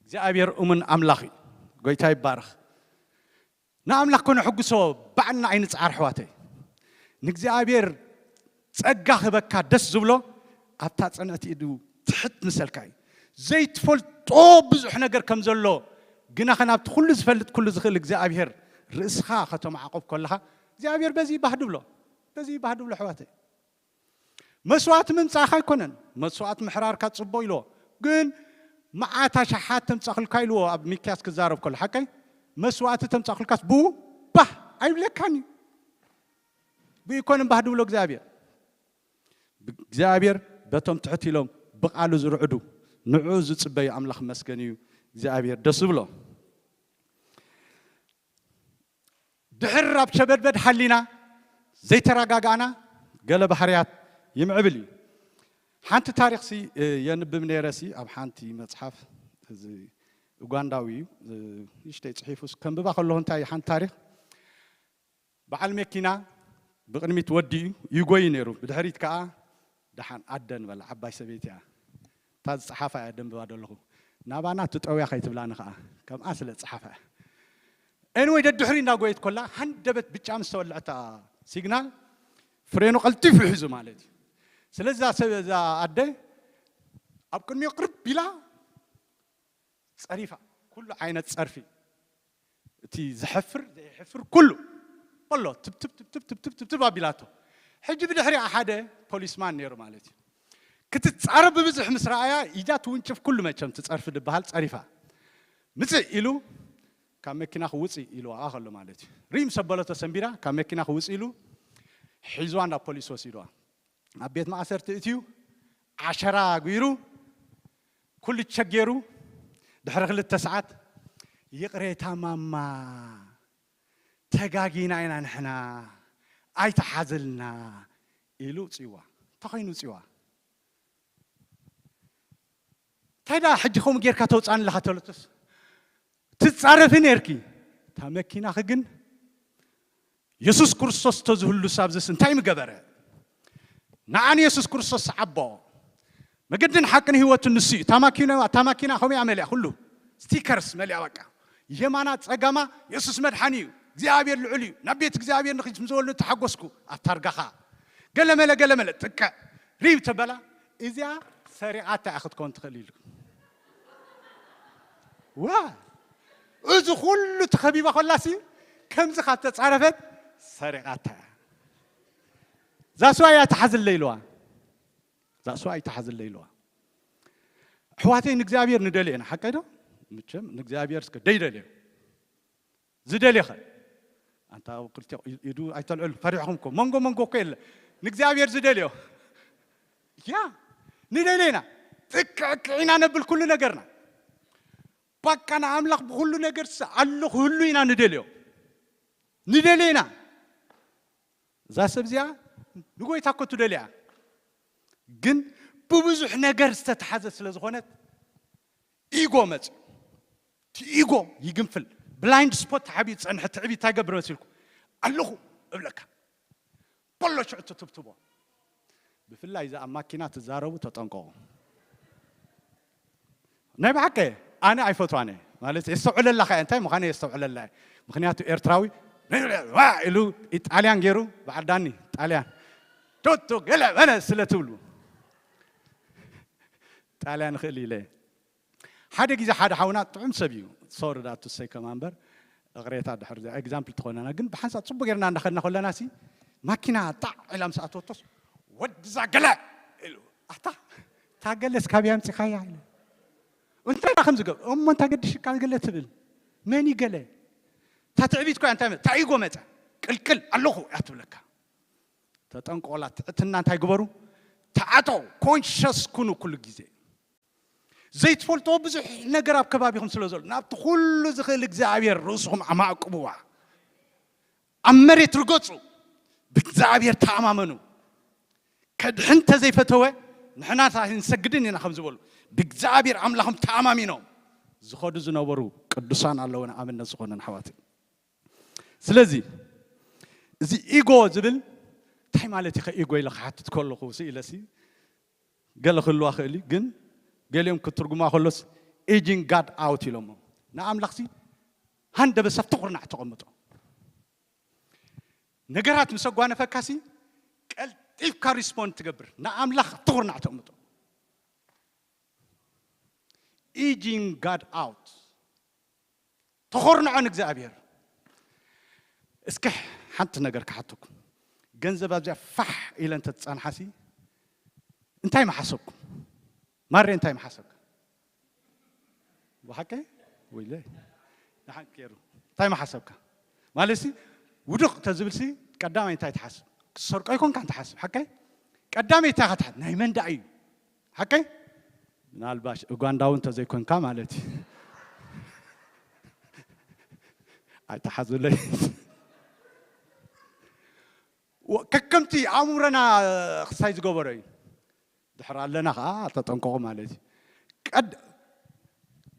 እግዚኣብሔር እሙን ኣምላኽ እዩ። ጎይታ ይባረኽ። ንኣምላኽ ከነሕጉሶ ባዕልና ኣይንጽዓር ኣሕዋተይ። ንእግዚኣብሔር ጸጋ ክህበካ ደስ ዝብሎ ኣብታ ጽንዕቲ ኢዱ ትሕት ምሰልካ እዩ። ዘይትፈልጦ ብዙሕ ነገር ከም ዘሎ ግና ኸ ናብቲ ኩሉ ዝፈልጥ ኩሉ ዝኽእል እግዚኣብሔር ርእስኻ ከተማዕቆብ ከለኻ እግዚኣብሔር በዚ ባህ ድብሎ፣ በዚ ባህ ድብሎ ኣሕዋተይ። መስዋእቲ ምምጻእካ ኣይኮነን፣ መስዋእቲ ምሕራርካ ጽቡቕ ኢልዎ፣ ግን መዓት ኣሽሓት ተምጻእክልካ ኢልዎ ኣብ ሚክያስ ክዛረብ ከሎ፣ ሓቀይ? መስዋእቲ ተምጻእክልካስ ብኡ ባህ ኣይብለካን እዩ። ብኡ ኣይኮነን ባህ ድብሎ እግዚኣብሔር። እግዚኣብሔር በቶም ትሕት ኢሎም ብቓሉ ዝርዕዱ ንዕኡ ዝጽበዩ ኣምላኽ መስገን እዩ እግዚኣብሔር ደስ ዝብሎ። ድሕር ኣብ ሸበድበድ ሓሊና ዘይተረጋጋእና ገለ ባህርያት ይምዕብል እዩ። ሓንቲ ታሪኽሲ የንብብ ነይረሲ ኣብ ሓንቲ መጽሓፍ እዚ ኡጋንዳዊ እዩ። ንእሽተይ ጽሒፉስ ከንብባ ከለኹ እንታይ ሓንቲ ታሪኽ በዓል መኪና ብቕድሚት ወዲ እዩ ይጎይ ነይሩ፣ ብድሕሪት ከዓ ደሓን ኣደ ንበላ ዓባይ ሰበይቲ እያ። እታ ዝፀሓፋ እያ ደንብባ ዘለኹ። ናባና ትጠውያ ከይትብላኒ ከዓ ከምኣ ስለ ዝፀሓፋ እያ። ኤንወይ ደድሕሪ እንዳጎየት ኮላ ሃንደበት ብጫ ምስ ተወልዐታ ሲግናል ፍሬኑ ቀልጢፉ ሒዙ ማለት እዩ። ስለዚ እዛ ሰብ እዛ ኣደ ኣብ ቅድሚኡ ቅርብ ኢላ ጸሪፋ፣ ኩሉ ዓይነት ጸርፊ፣ እቲ ዘሕፍር ዘየሕፍር ኩሉ በሎ ትብትብ ትብትብ ትብትብ ትብትብ ኣቢላቶ። ሕጂ ብድሕሪኣ ሓደ ፖሊስማን ነይሩ ማለት እዩ። ክትጻረፍ ብብዝሒ ምስ ረኣያ ኢዳ ትውንጭፍ፣ ኩሉ መቸም ትጸርፊ ዝበሃል ጸሪፋ። ምጽእ ኢሉ ካብ መኪናኺ ውጽእ ኢልዋ ከሎ ማለት እዩ። ርኢ ምስ ኣበለቶ ሰንቢራ ካብ መኪናኺ ውጽእ ኢሉ ሒዝዋ ናብ ፖሊስ ወሲድዋ። ኣብ ቤት ማእሰርቲ እትዩ ዓሸራ ኣጉይሩ ኩሉ ቸገሩ። ድሕሪ ክልተ ሰዓት ይቕሬታ ማማ ተጋጊና ኢና ንሕና ኣይተሓዝልና ኢሉ ውፅዋ። ተኸይኑ ውፅዋ። እንታይ ደኣ ሕጂ ከምኡ ጌርካ ተውፃኒ ኣለኻ ተለቶስ ትፃረፊ ነርኪ። እታ መኪናኺ ግን የሱስ ክርስቶስ ተዝህሉስ ኣብዝስ እንታይ ምገበረ? ንዓን የሱስ ክርስቶስ ዓቦ መገድን ሓቅን ህይወትን ንሱ እዩ። እታ ማኪና እታ ማኪና ከምኡ እያ መሊኣ ኩሉ ስቲከርስ መሊኣ በቃ የማና ጸጋማ የሱስ መድሓኒ እዩ፣ እግዚኣብሔር ልዑል እዩ፣ ናብ ቤት እግዚኣብሔር ንኺድ ምስ ዝበሉ ተሓጎስኩ። ኣብ ታርጋኻ ገለመለ ገለመለ ጥቅዕ ሪብ ተበላ። እዚኣ ሰሪቓታ እያ ክትኮን ትኽእል ኢሉ ዋ እዚ ኩሉ ተኸቢባ ከላሲ ከምዚ ካብ ተጻረፈት ሰሪቓታ እያ። ዛስዋ እያ ተሓዝለ ኢልዋ። ዛስዋ እያ ተሓዝለ ኢልዋ። ኣሕዋተይ ንእግዚኣብሔር ንደልዮ ኢና ሓቀይ ዶ? ምቸም ንእግዚኣብሔር እስከ ደይደልዮ ዝደልዮ ኸ ኣንታ ክልቲኦ ኢዱ ኣይተልዕሉ ፈሪሕኹም እኮ መንጎ መንጎ እኮ የለ ንእግዚኣብሔር ዝደልዮ ያ ንደልዮ ኢና። ጥቅዕቅዕ ኢና ነብል ኩሉ ነገርና በቃ ንኣምላኽ ብኩሉ ነገር ስ- ኣሎ ክህሉ ኢና ንደልዮ ንደልዮ ኢና። እዛ ሰብ እዚኣ ንጎይታ እኮ ትደልያ ግን ብብዙሕ ነገር ዝተተሓዘ ስለ ዝኾነት ኢጎ መጽ እቲ ኢጎ ይግንፍል። ብላይንድ ስፖት ተሓቢኡ ዝጸንሐ ትዕቢት እንታይ ገብር መሲልኩ ኣለኹ እብለካ በሎ ሽዑ ትትብትቦ። ብፍላይ እዛ ኣብ ማኪና ትዛረቡ ተጠንቀቑ። ናይ ብሓቂ ኣነ ኣይፈትዋነ ማለት የስተውዕለላ ከ እንታይ ምዃነ የስተውዕለላ እየ። ምክንያቱ ኤርትራዊ ዋ ኢሉ ኢጣልያን ገይሩ በዓል ዳኒ ጣልያን ቶቶ ገለ በለ ስለ ትብሉ ጣልያን ይኽእል ኢለ ሓደ ግዜ ሓደ ሓውና ጥዑም ሰብ እዩ ሶሪ ዳቱ ሰይ ከማ እምበር እቕሬታ ድሕር እዚኣ ኤግዛምፕል ትኾነና ግን ብሓንሳብ ፅቡቅ ጌርና እንዳኸድና ከለና ሲ ማኪና ጣዕ ኢላ ምስ ኣተወቶስ ወድዛ ገለ ኢሉ ኣታ እታ ገለስ ካበይ ኣምፂኻያ ኢለ እንታይ ዳ ከም ዝገብ እሞ እንታይ ገድሽካ ገለ ትብል መን እዩ ገለ እታ ትዕቢት ኮያ እንታይ መ- እታ ኢጎ መፀ ቅልቅል ኣለኹ እያ ትብለካ ተጠንቀቑላ ትሕትና እንታይ ግበሩ ተዓጠው ኮንሸስ ኩኑ ኩሉ ግዜ ዘይትፈልጥዎ ብዙሕ ነገር ኣብ ከባቢኹም ስለ ዘሎ ናብቲ ኩሉ ዝኽእል እግዚኣብሔር ርእስኹም ኣማዕቅብዋ ኣብ መሬት ርገጹ ብእግዚኣብሔር ተኣማመኑ ከድሕን ተዘይፈተወ ንሕና ንሰግድን ኢና ከም ዝበሉ ብእግዚኣብሔር ኣምላኽም ተኣማሚኖም ዝኸዱ ዝነበሩ ቅዱሳን ኣለዉ ንኣብነት ዝኾነን ኣሕዋት ስለዚ እዚ ኢጎ ዝብል እንታይ ማለት እዩ ኢጎ ኢለ ክሓትት ከለኹ ስኢለሲ ገለ ክህልዋ ክእል እዩ ግን ገሊኦም ክትርጉማ ከሎስ aging God out ኢሎሞ ንኣምላኽሲ ሃንደበሰብ ትኹርናዕ ተቐምጦ ነገራት ምስ ኣጓነፈካሲ ቀልጢፍካ ሪስፖንድ ትገብር ንኣምላኽ ትኹርናዕ ተቐምጦ aging God out ተኾርንዖ ንእግዚኣብሔር እስኪ ሓንቲ ነገር ክሓተኩም ገንዘብ ኣብዚኣ ፋሕ ኢለ እንተትፃንሓሲ እንታይ መሓሰብኩም ማሬ እንታይ መሓሰብካ ብሓቂ ወይለ ንሓቂ ገይሩ እንታይ መሓሰብካ ማለት ሲ ውድቕ ተዝብል ሲ ቀዳማይ እንታይ ትሓስብ ክሰርቆ ይኮንካ ትሓስብ ሓቀይ ቀዳመይ እንታይ ክትሓስብ ናይ መን ደኣ እዩ ሓቀይ? ምናልባሽ ኡጋንዳዊ እንተዘይኮንካ ማለት እዩ። ኣይተሓዙለይ። ወ-፣ ከከምቲ ኣእምሮና ክሳይ ዝገበሮ እዩ። ድሕር ኣለና ከዓ ተጠንቀቑ ማለት እዩ። ቀድ-፣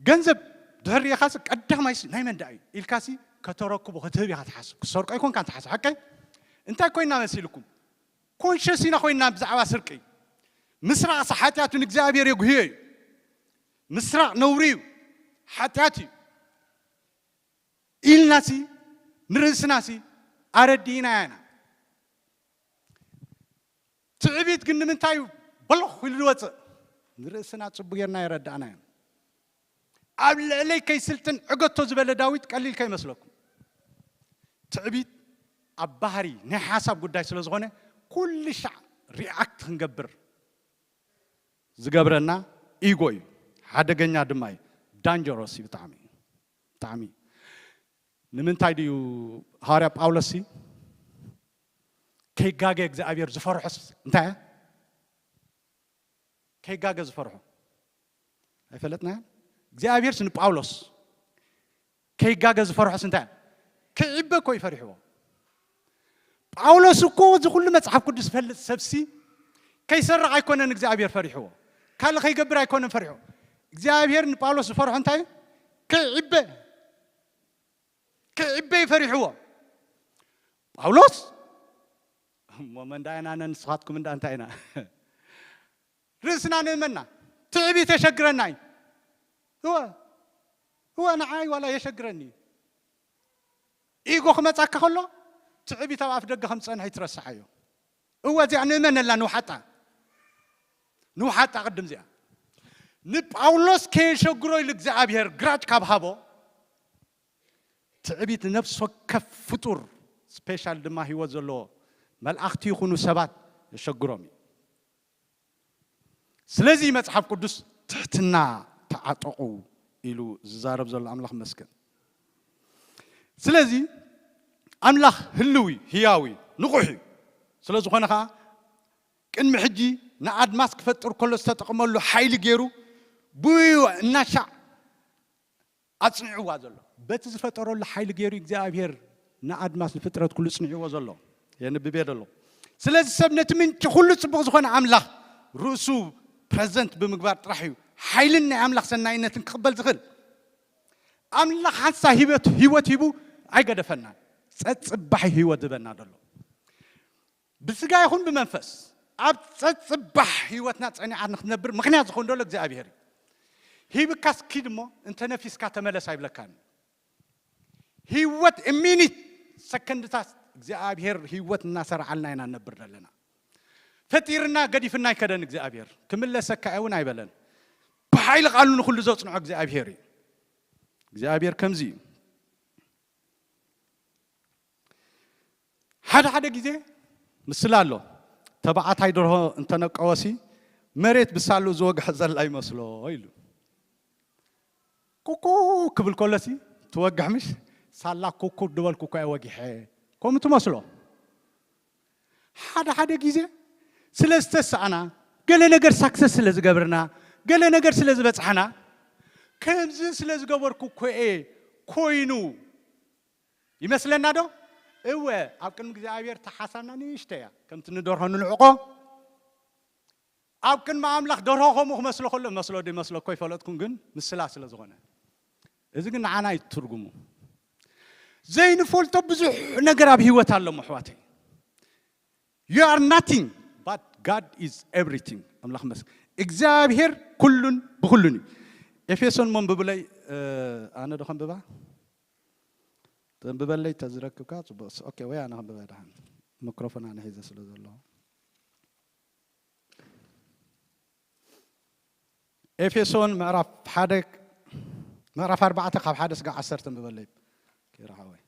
ገንዘብ ድሕር ርኢኻሲ ቀዳማይሲ ናይ መን ደኣ እዩ ኢልካሲ ከተረክቦ ክትህብ ኢኻ ትሓስብ። ክሰርቆ ኣይኮንካን ትሓስብ። ሓቀይ? እንታይ ኮይና መሲልኩም? ኮንሸስ ኢና ኮይና ብዛዕባ ስርቂ። ምስራቕሲ ሓጢኣቱ ንእግዚኣብሔር የጉህዮ እዩ። ምስራቕ ነውሪ እዩ፣ ሓጢኣት እዩ ኢልናሲ ንርእስናሲ ኣረዲእናያ ኢና። ትዕቢት ግን ንምንታይ እዩ በሎኽ ኢሉ ዝወፅእ? ንርእስና ጽቡቕ ጌርና የረዳእናዮ። ኣብ ልዕለይ ከይስልጥን ዕገቶ ዝበለ ዳዊት ቀሊል ከይመስለኩም። ትዕቢት ኣብ ባህሪ ናይ ሓሳብ ጉዳይ ስለ ዝኾነ ኩሉ ሻዕ ሪኣክት ክንገብር ዝገብረና ኢጎ እዩ። ሓደገኛ ድማ እዩ። ዳንጀሮስ እዩ ብጣዕሚ። ብጣዕሚ። ንምንታይ ድዩ ሃዋርያ ጳውሎስ ሲ ከይጋገ እግዚኣብሔር ዝፈርሖስ እንታይ እያ? ከይጋገ ዝፈርሖ ኣይፈለጥናያን? እግዚኣብሔርስ ንጳውሎስ ከይጋገ ዝፈርሖስ እንታይ እያ? ከይዕበ እኮ እዩ ፈሪሕዎ። ጳውሎስ እኮ እዚ ኩሉ መጽሓፍ ቅዱስ ዝፈልጥ ሰብሲ ከይሰርቕ ኣይኮነን እግዚኣብሔር ፈሪሕዎ። ካልእ ከይገብር ኣይኮነን ፈሪሕዎ። እግዚኣብሔር ንጳውሎስ ዝፈርሖ እንታይ እዩ? ከይዕበ። ከይዕበ እዩ ፈሪሕዎ። ጳውሎስ እሞ መን ደኣ ኢና ንስኻትኩም እንዳ እንታይ ኢና? ርእስና ንእመና። ትዕቢት የሸግረና እዩ። እወ፣ እወ፣ ንዓይ ዋላ የሸግረኒ እዩ። ኢጎ ክመጻካ ከሎ ትዕቢት ኣብ ኣፍ ደገ ከም ዝጸንሐ ይትረስዓዮ። እወ፣ እዚኣ ንእመነላ ንውሓጣ። ንውሓጣ ቅድም እዚኣ። ንጳውሎስ ከየሸግሮ ኢሉ እግዚኣብሔር ግራጭ ካብ ሃቦ፣ ትዕቢት ንነፍሲ ወከፍ ፍጡር፣ ስፔሻል ድማ ህይወት ዘለዎ፣ መላእኽቲ ይኹኑ ሰባት የሸግሮም እዩ። ስለዚ መጽሓፍ ቅዱስ ትሕትና ተዓጠቑ ኢሉ ዝዛረብ ዘሎ ኣምላኽ መስገን። ስለዚ ኣምላኽ ህልው እዩ፣ ህያው እዩ፣ ንቑሕ እዩ። ስለ ዝኾነ ኸዓ ቅድሚ ሕጂ ንኣድማስ ክፈጥር ከሎ ዝተጠቕመሉ ሓይሊ ገይሩ ብኡ እናሻዕ ኣጽኒዕዋ ዘሎ። በቲ ዝፈጠረሉ ሓይሊ ገይሩ እግዚኣብሔር ንኣድማስ ንፍጥረት ኩሉ ጽኒዕዎ ዘሎ። የንብብ እየ ዘሎ። ስለዚ ሰብ ነቲ ምንጪ ኩሉ ጽቡቕ ዝኾነ ኣምላኽ ርእሱ ፕረዘንት ብምግባር ጥራሕ እዩ ሓይልን ናይ ኣምላኽ ሰናይነትን ክቕበል ዝኽእል። ኣምላኽ ሓንሳ ህይወት፣ ህይወት ሂቡ ኣይገደፈናን። ጸጽባሒ ህይወት ዝህበና ዘሎ። ብስጋ ይኹን ብመንፈስ ኣብ ጸጽባሕ ህይወትና ጸኒዓ ንክትነብር ምኽንያት ዝኾን ዘሎ እግዚኣብሔር እዩ። ሂብካስ ኪድ እሞ እንተ ነፊስካ ተመለስ ኣይብለካን። ህይወት ሚኒት ሰከንድታት እግዚኣብሔር ህይወት እናሰርዓልና ኢና ንነብር ዘለና። ፈጢርና ገዲፍና ኣይከደን እግዚኣብሔር። ክምለሰካ እውን ኣይበለን። ብሓይሊ ቃሉ ንኹሉ ዘጽንዖ እግዚኣብሔር እዩ። እግዚኣብሔር ከምዚ እዩ። ሓደ ሓደ ግዜ ምስላ ኣሎ። ተባዕታይ ደርሆ እንተነቀወሲ መሬት ብሳሉ ዝወግሐ ዘላ ይመስሎ ኢሉ። ኩኩ ክብል ከሎሲ ትወግሕ ምሽ? ሳላ ኩኩ ድበልኩ እኮ እየ ወጊሐ። ከምኡ ትመስሎ። ሓደ ሓደ ግዜ ስለ ዝተሳእና፣ ገለ ነገር ሳክሰስ ስለ ዝገብርና፣ ገለ ነገር ስለ ዝበጽሓና፣ ከምዚ ስለ ዝገበርኩ እኮ እየ ኮይኑ ይመስለና ዶ? እወ፣ ኣብ ቅድሚ እግዚኣብሔር እታ ሓሳብና ንእሽቶ እያ። ከምቲ ንደርሆ ንልዕቆ፣ ኣብ ቅድሚ ኣምላኽ ደርሆ ከምኡ ክመስሎ ከሎ፣ መስሎ ዶ ይመስለኮ ኣይፈለጥኩን፣ ግን ምስላ ስለ ዝኾነ። እዚ ግን ንዓና እዩ ትርጉሙ። ዘይንፈልጦ ብዙሕ ነገር ኣብ ህይወት ኣሎ፣ ኣሕዋተይ። You are nothing, but God is everything። ኣምላኽ መስገን። እግዚኣብሔር ኩሉን ብኹሉን እዩ። ኤፌሶን መንብብለይ፣ እ፣ ኣነ ዶ ከንብባ? ተንብበለይ ተዝረክብካ ጽቡቕ። ኦኬ፣ ወይ ኣነ ከንብባ ደሓን። ሚክሮፎን ኣነ ሒዘ ስለ ዘለኹ። ኤፌሶን ምዕራፍ ሓደ፣ ምዕራፍ ኣርባዕተ ካብ ሓደ ስጋዕ ዓሰርተ ኣንብበለይ። ኬራ ሓወይ።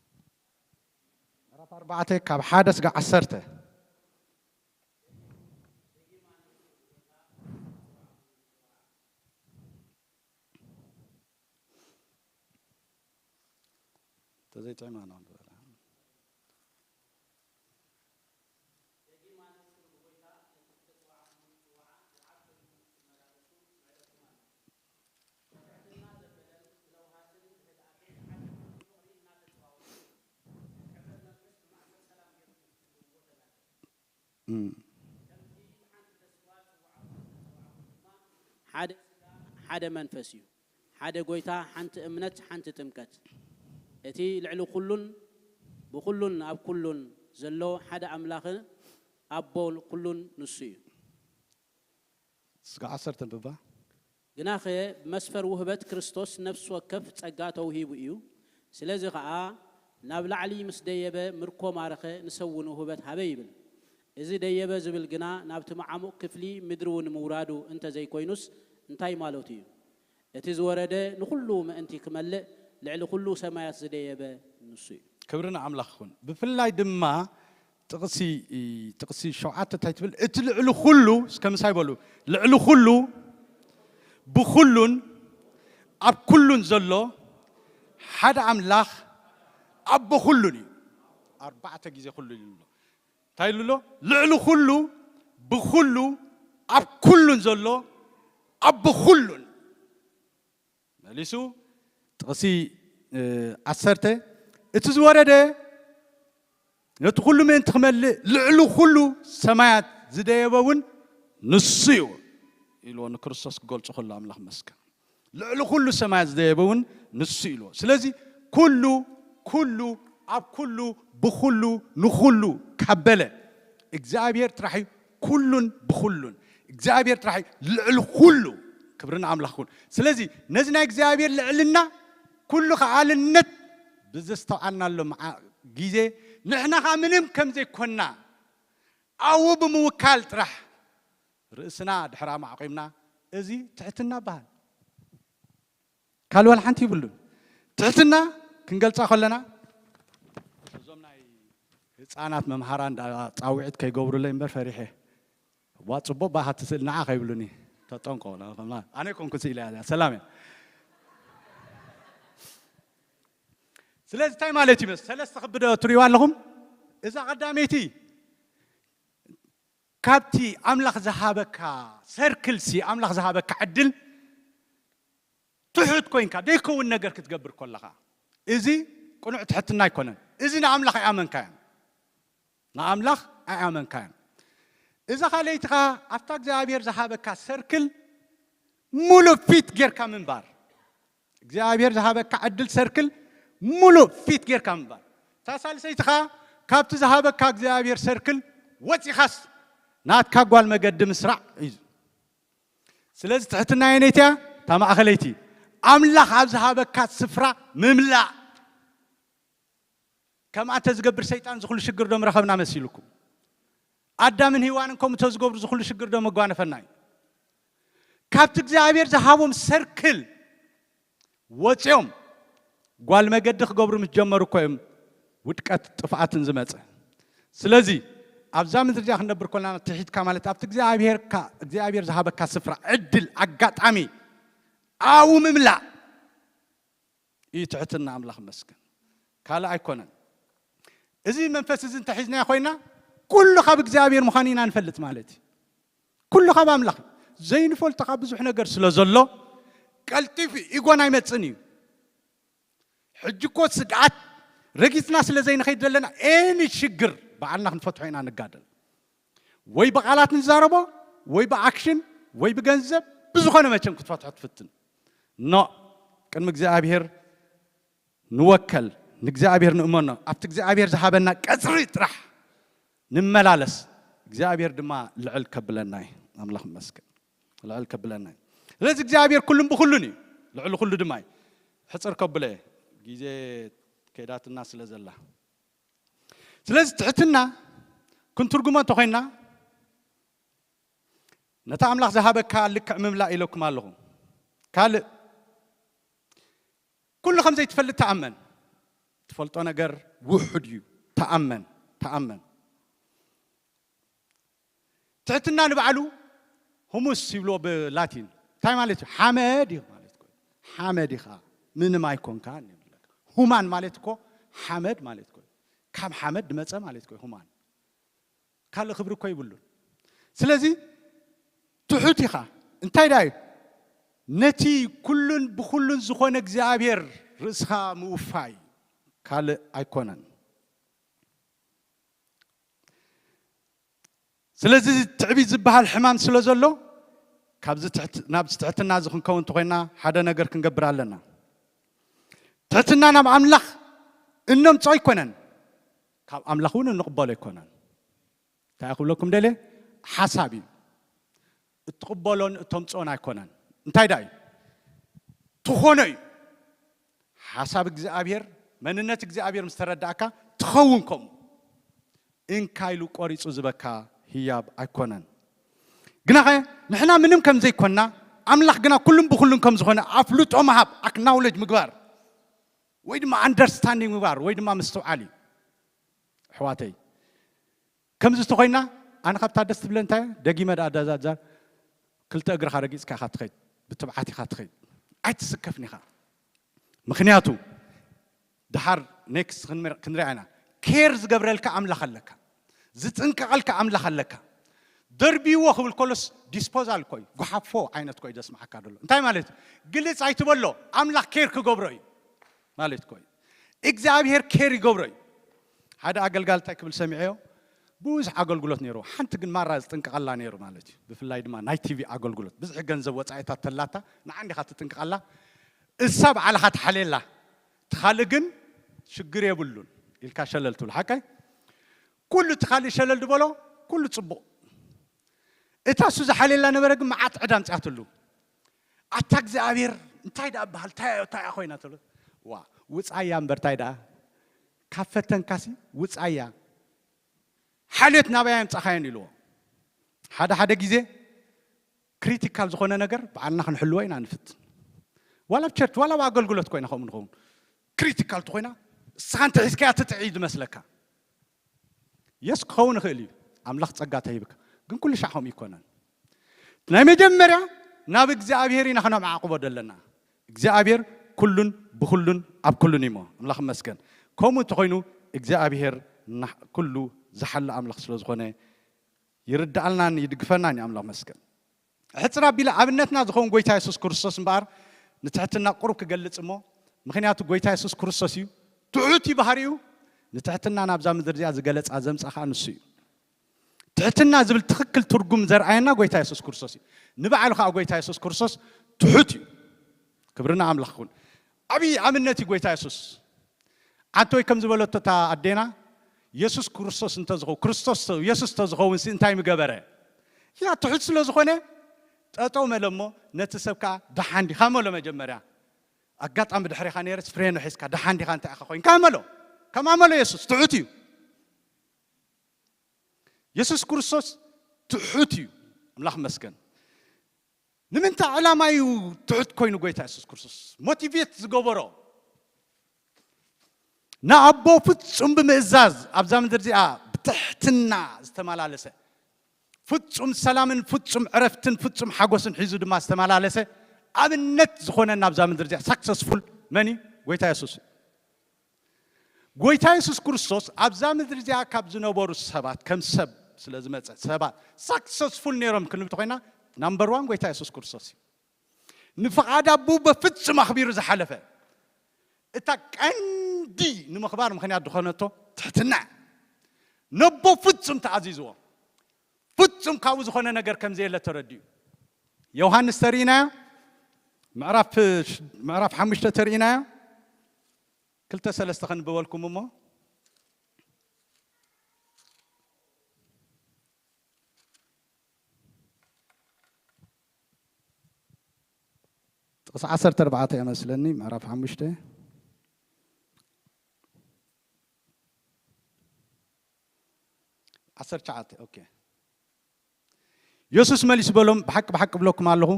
ምዕራፍ ኣርባዕተ ካብ ሓደ ስጋዕ ዓሰርተ። ተዘይጥዕማ ነው ንበላ። ሓደ ሓደ መንፈስ እዩ። ሓደ ጎይታ፣ ሓንቲ እምነት፣ ሓንቲ ጥምቀት። እቲ ልዕሊ ኩሉን ብኩሉን ኣብ ኩሉን ዘሎ ሓደ ኣምላኽ ኣቦ ኩሉን ንሱ እዩ። ስጋ ዓሰርተ ንብባ። ግናኸ ብመስፈር ውህበት ክርስቶስ ነፍሲ ወከፍ ጸጋ ተውሂቡ እዩ። ስለዚ ኸኣ ናብ ላዕሊ ምስ ደየበ ምርኮ ማረኸ፣ ንሰብ እውን ውህበት ሃበ ይብል። እዚ ደየበ ዝብል ግና ናብቲ መዓሙቕ ክፍሊ ምድሪ እውን ምውራዱ እንተ ዘይኮይኑስ እንታይ ማለቱ እዩ? እቲ ዝወረደ ንኹሉ ምእንቲ ክመልእ ልዕሊ ኩሉ ሰማያት ዝደየበ ንሱ እዩ። ክብሪ ንኣምላኽ ይኹን። ብፍላይ ድማ ጥቕሲ ጥቕሲ ሸውዓተ እንታይ ትብል? እቲ ልዕሊ ኩሉ እስከ ምሳይ በሉ፣ ልዕሊ ኩሉ ብኩሉን ኣብ ኩሉን ዘሎ ሓደ ኣምላኽ ኣቦ ኩሉን እዩ። ኣርባዕተ ግዜ ኩሉ ኢሉ ኣሎ። እንታይ ኢሉ ኣሎ? ልዕሊ ኩሉ ብኩሉ ኣብ ኩሉን ዘሎ ኣቦ ኩሉን። መሊሱ ጥቕሲ ዓሰርተ፣ እቲ ዝወረደ ነቲ ኩሉ ምእንቲ ክመልእ ልዕሊ ኩሉ ሰማያት ዝደየበ እውን ንሱ እዩ ኢልዎ። ንክርስቶስ ክገልጹ ከሎ ኣምላኽ መስከ ልዕሊ ኩሉ ሰማያት ዝደየበ እውን ንሱ ኢልዎ። ስለዚ ኩሉ ኩሉ ኣብ ኩሉ ብኩሉ ንኩሉ ካበለ እግዚኣብሔር ጥራሕ እዩ ኩሉን ብኩሉን እግዚኣብሔር ጥራሕ እዩ ልዕሊ ኩሉ። ክብሪ ንኣምላኽ ኩሉ። ስለዚ ነዚ ናይ እግዚኣብሔር ልዕልና ኩሉ ከኣልነት ብዘስተውዓልናሎ ግዜ ንሕና ከዓ ምንም ከም ዘይኮንና ኣብኡ ብምውካል ጥራሕ ርእስና ድሕራ ማዕቂምና እዚ ትሕትና በሃል። ካልእ ዋላ ሓንቲ ይብሉን። ትሕትና ክንገልጻ ከለና እዞም ናይ ህፃናት መምሃራን ፃውዒት ከይገብሩለይ እምበር ፈሪሐ። ዋ ፅቡቅ ባሃቲ ስእል ንዓ ከይብሉኒ ተጠንቆ። ኣነ ኮንኩ ስኢለ እያ ሰላም እያ። ስለዚ እንታይ ማለት እዩ? ሰለስተ ክብደ ትሪዋ ኣለኹም። እዛ ቀዳመይቲ ካብቲ ኣምላኽ ዝሃበካ ሰርክልሲ ኣምላኽ ዝሃበካ ዕድል ትሑት ኮይንካ ደይከውን ነገር ክትገብር ከለኻ፣ እዚ ቅኑዕ ትሕትና ኣይኮነን። እዚ ንኣምላኽ ኣይኣመንካዮን፣ ንኣምላኽ ኣይኣመንካዮን። እዛ ካልኣይቲ ኸኣ ኣብታ እግዚኣብሔር ዝሃበካ ሰርክል ሙሉእ ፊት ጌርካ ምንባር፣ እግዚኣብሔር ዝሃበካ ዕድል ሰርክል ሙሉእ ፊት ጌርካ ምንባር። እታ ሳልሰይቲ ኸኣ ካብቲ ዝሃበካ እግዚኣብሔር ሰርክል ወፂኻስ ናትካ ጓል መገዲ ምስራዕ እዩ። ስለዚ ትሕትና ኣየነይቲ እያ? እታ ማእኸለይቲ። ኣምላኽ ኣብ ዝሃበካ ስፍራ ምምላእ። ከምኣ እንተዝገብር ሰይጣን ዝኹሉ ሽግር ዶ ምረኸብና መሲልኩም? ኣዳምን ሄዋንን ከምኡ እንተዝገብሩ ዝኹሉ ሽግር ዶ መጓነፈና እዩ? ካብቲ እግዚኣብሔር ዝሃቦም ሰርክል ወፂኦም ጓል መገዲ ክገብሩ ምስ ጀመሩ እኮ እዮም ውድቀት ጥፍኣትን ዝመፀ። ስለዚ ኣብዛ ምድሪ እዚኣ ክንነብር ኮልና ትሒትካ ማለት ኣብቲ እግዚኣብሔርካ እግዚኣብሔር ዝሃበካ ስፍራ ዕድል ኣጋጣሚ ኣብኡ ምምላእ እዩ ትሕትና። ኣምላኽ መስገን ካልእ ኣይኮነን። እዚ መንፈስ እዚ እንተሒዝናዮ ኮይና ኩሉ ካብ እግዚኣብሔር ምዃኑ ኢና ንፈልጥ ማለት እዩ። ኩሉ ካብ ኣምላኽ ዘይንፈልጦ ካብ ብዙሕ ነገር ስለ ዘሎ ቀልጢፉ ኢጎን ኣይመፅን እዩ። ሕጂ እኮ ስግኣት ረጊፅና ስለ ዘይንኸይድ ዘለና ኤኒ ሽግር ባዕልና ክንፈትሖ ኢና ንጋደል። ወይ ብቓላት ንዛረቦ ወይ ብኣክሽን ወይ ብገንዘብ ብዝኾነ መቸም ክትፈትሖ ትፍትን። ኖ ቅድሚ እግዚኣብሔር ንወከል ንእግዚኣብሔር ንእመኖ ኣብቲ እግዚኣብሔር ዝሃበና ቀፅሪ ጥራሕ ንመላለስ። እግዚኣብሔር ድማ ልዕል ከብለና እዩ። ኣምላኽ ይመስገን። ልዕል ከብለና እዩ። ስለዚ እግዚኣብሔር ኩሉን ብኩሉን እዩ። ልዕሊ ኩሉ ድማ እዩ። ሕፅር ከብለ ግዜ ከይዳትና ስለ ዘላ ስለዚ ትሕትና ክንትርጉሞ እንተኮይና ነታ ኣምላኽ ዝሃበካ ልክዕ ምምላእ ኢለኩም ኣለኹ። ካልእ ኩሉ ከም ዘይትፈልጥ ተኣመን። ትፈልጦ ነገር ውሑድ እዩ። ተኣመን ተኣመን። ትሕትና ንባዕሉ ሁሙስ ይብልዎ ብላቲን እንታይ ማለት እዩ? ሓመድ እዩ ማለት እኮ። ሓመድ ኢኻ ምንም ኣይኮንካን ይብለካ። ሁማን ማለት እኮ ሓመድ ማለት እኮ ካብ ሓመድ ድመፀ ማለት እኮ ሁማን ካልእ ክብሪ እኮ ይብሉን። ስለዚ ትሑት ኢኻ። እንታይ ደኣ እዩ? ነቲ ኩሉን ብኩሉን ዝኾነ እግዚኣብሔር ርእስኻ ምውፋይ ካልእ ኣይኮነን። ስለዚ ትዕቢት ዝበሃል ሕማም ስለ ዘሎ፣ ካብዚ ትሕት-፣ ናብዚ ትሕትና እዚ ክንከውን እንተኾይና፣ ሓደ ነገር ክንገብር ኣለና። ትሕትና ናብ ኣምላኽ እነምጾ ኣይኮነን፣ ካብ ኣምላኽ እውን እንቕበሎ ኣይኮነን። እንታይ ክብለኩም ደልየ? ሓሳብ እዩ። እትቕበሎን እተምጽኦን ኣይኮነን። እንታይ ደኣ እዩ? ትኾኖ እዩ። ሓሳብ እግዚኣብሔር፣ መንነት እግዚኣብሔር ምስ ተረዳእካ፣ ትኸውን ከምኡ። እንካ ኢሉ ቆሪጹ ዝበካ ህያብ ኣይኮነን። ግናኸ ንሕና ምንም ከም ዘይኮንና፣ ኣምላኽ ግና ኩሉን ብኹሉን ከም ዝኾነ ኣፍልጦ ምሃብ፣ ኣክናውሌጅ ምግባር፣ ወይ ድማ ኣንደርስታንዲንግ ምግባር፣ ወይ ድማ ምስትውዓል እዩ። ኣሕዋተይ፣ ከምዚ ዝተኾይና፣ ኣነ ካብታ ደስ ትብለ እንታይ እያ? ደጊመ ደኣ ዳዛዛ ክልተ እግርኻ ረጊጽካ ኢኻ ትኸይድ፣ ብትብዓት ኢኻ ትኸይድ። ኣይትስከፍን ኢኻ። ምኽንያቱ፣ ድሓር ኔክስት ክንምር-፣ ክንሪኣ ኢና። ኬር ዝገብረልካ ኣምላኽ ኣለካ። ዝጥንቀቐልካ ኣምላኽ ኣለካ። ደርብይዎ ክብል ከሎስ ዲስፖዛል እኮ እዩ። ጉሓፎ ዓይነት እኮ እዩ ዘስምዓካ ዘሎ። እንታይ ማለት እዩ? ግልጽ ኣይትበሎ። ኣምላኽ ኬር ክገብሮ እዩ ማለት እኮ እዩ። እግዚኣብሔር ኬር ይገብሮ እዩ። ሓደ ኣገልጋሊ እንታይ ክብል ሰሚዐዮ? ብዙሕ ኣገልግሎት ነይሩ። ሓንቲ ግን ማራ ዝጥንቀቐላ ነይሩ ማለት እዩ። ብፍላይ ድማ ናይ ቲቪ ኣገልግሎት። ብዙሕ ገንዘብ ወጻኢታት ተላታ፣ ንዓ እንዲኻ ትጥንቀቐላ። እሳ ባዕልኻ ትሓልየላ። እቲ ካልእ ግን ሽግር የብሉን ኢልካ ሸለል ትብሎ። ሓቀይ? ኩሉ እቲ ካልእ ሸለል ዝበሎ፣ ኩሉ ጽቡቕ። እታ እሱ ዝሓልየላ ነበረ ግን መዓት ዕዳ ኣምጺኣትሉ። ኣታ እግዚኣብሔር፣ እንታይ ደኣ በሃል? እንታይ እያ፣ እንታይ እያ ኮይና? ትብሎ። ዋ፣ ውጻያ እምበር እንታይ ደኣ? ካብ ፈተንካሲ ውጻያ። ሓልዮት ናበይ ኣምጻኻዮን ኢልዎ። ሓደ ሓደ ግዜ ክሪቲካል ዝኾነ ነገር ባዕልና ክንሕልዎ ኢና ንፍትን። ዋላ ኣብ ቸርች፣ ዋላ ኣብ ኣገልግሎት ኮይና ከምኡ ንኸውን። ክሪቲካል ትኾይና፣ ንስኻ እንተ ሒዝካያ ትጥዒ እዩ ዝመስለካ። የስ ክኸውን ይኽእል እዩ፣ ኣምላኽ ጸጋ ተሂብካ። ግን ኩሉ ሻዕ ከምኡ ይኮነን። ናይ መጀመርያ ናብ እግዚኣብሔር ኢና ከነማዕቕቦ ዘለና። እግዚኣብሔር ኩሉን ብኹሉን ኣብ ኩሉን እዩ እሞ፣ ኣምላኽ ይመስገን። ከምኡ እንተኾይኑ እግዚኣብሔር ና-፣ ኩሉ ዝሓሊ ኣምላኽ ስለ ዝኾነ ይርድኣልናን ይድግፈናን እዩ፣ ኣምላኽ ይመስገን። ሕጽር ኣቢለ ኣብነትና ዝኸውን ጎይታ የሱስ ክርስቶስ እምበኣር ንትሕትና ቁሩብ ክገልጽ እሞ፣ ምኽንያቱ ጎይታ የሱስ ክርስቶስ እዩ፣ ትሑት እዩ ባህሪኡ፣ ንትሕትና ናብዛ ምድሪ እዚኣ ዝገለጻ ዘምጻ ኸኣ ንሱ እዩ። ትሕትና ዝብል ትኽክል ትርጉም ዘርኣየና ጎይታ የሱስ ክርስቶስ እዩ። ንባዕሉ ኸኣ ጎይታ የሱስ ክርስቶስ ትሑት እዩ። ክብሪ ንኣምላኽ ይኹን። ዓብዪ ኣብነት እዩ ጎይታ የሱስ። ዓንቶይ ከም ዝበለቶ እታ ኣዴና፣ የሱስ ክርስቶስ እንተዝኸው-፣ ክርስቶስ የሱስ እንተዝኸውን ሲ እንታይ ምገበረ? ያ ትሑት ስለ ዝኾነ ጠጠው መለ እሞ ነቲ ሰብ ከኣ ደሓን ዲኻ መሎ መጀመርያ። ኣጋጣሚ ድሕሬኻ ነይረስ ፍሬኖ ሒዝካ ደሓን ዲኻ እንታይ ኢኻ ኮይንካ መሎ። ከምኣ መሎ የሱስ ትሑት እዩ። የሱስ ክርስቶስ ትሑት እዩ። ኣምላኽ መስገን። ንምንታይ ዕላማ እዩ ትሑት ኮይኑ ጎይታ የሱስ ክርስቶስ? ሞቲቬት ዝገበሮ ንኣቦ ፍጹም ብምእዛዝ ኣብዛ ምድሪ እዚኣ ብትሕትና ዝተመላለሰ፣ ፍጹም ሰላምን ፍጹም ዕረፍትን ፍጹም ሓጎስን ሒዙ ድማ ዝተመላለሰ ኣብነት ዝኾነና ኣብዛ ምድሪ እዚኣ ሳክሰስፉል መን እዩ? ጎይታ የሱስ እዩ። ጎይታ የሱስ ክርስቶስ ኣብዛ ምድሪ እዚኣ ካብ ዝነበሩ ሰባት ከም ሰብ ስለ ዝመጸ ሰባት ሳክሰስፉል ነይሮም ክንብል ተኾይና ናምበር ዋን ጎይታ የሱስ ክርስቶስ እዩ። ንፍቓድ ኣቦ በፍጹም ኣኽቢሩ ዝሓለፈ እታ ቀንዲ ንምኽባር ምኽንያት ዝኾነቶ ትሕትና ነቦ ፍጹም ተኣዚዝዎ ፍጹም ካብኡ ዝኾነ ነገር ከም ዘየለ ተረዲኡ ዮሃንስ ተርኢናዮ ምዕራፍ ምዕራፍ ሓሙሽተ ተርኢናዮ ክልተ ሰለስተ ከንብበልኩም እሞ ጥቕሲ ዓሰርተ ኣርባዕተ እያ መስለኒ ምዕራፍ ሓሙሽተ ዓሰርተ ትሽዓተ ኦኬ የሱስ መሊሱ በሎም ብሓቂ ብሓቂ ብለኩም ኣለኹ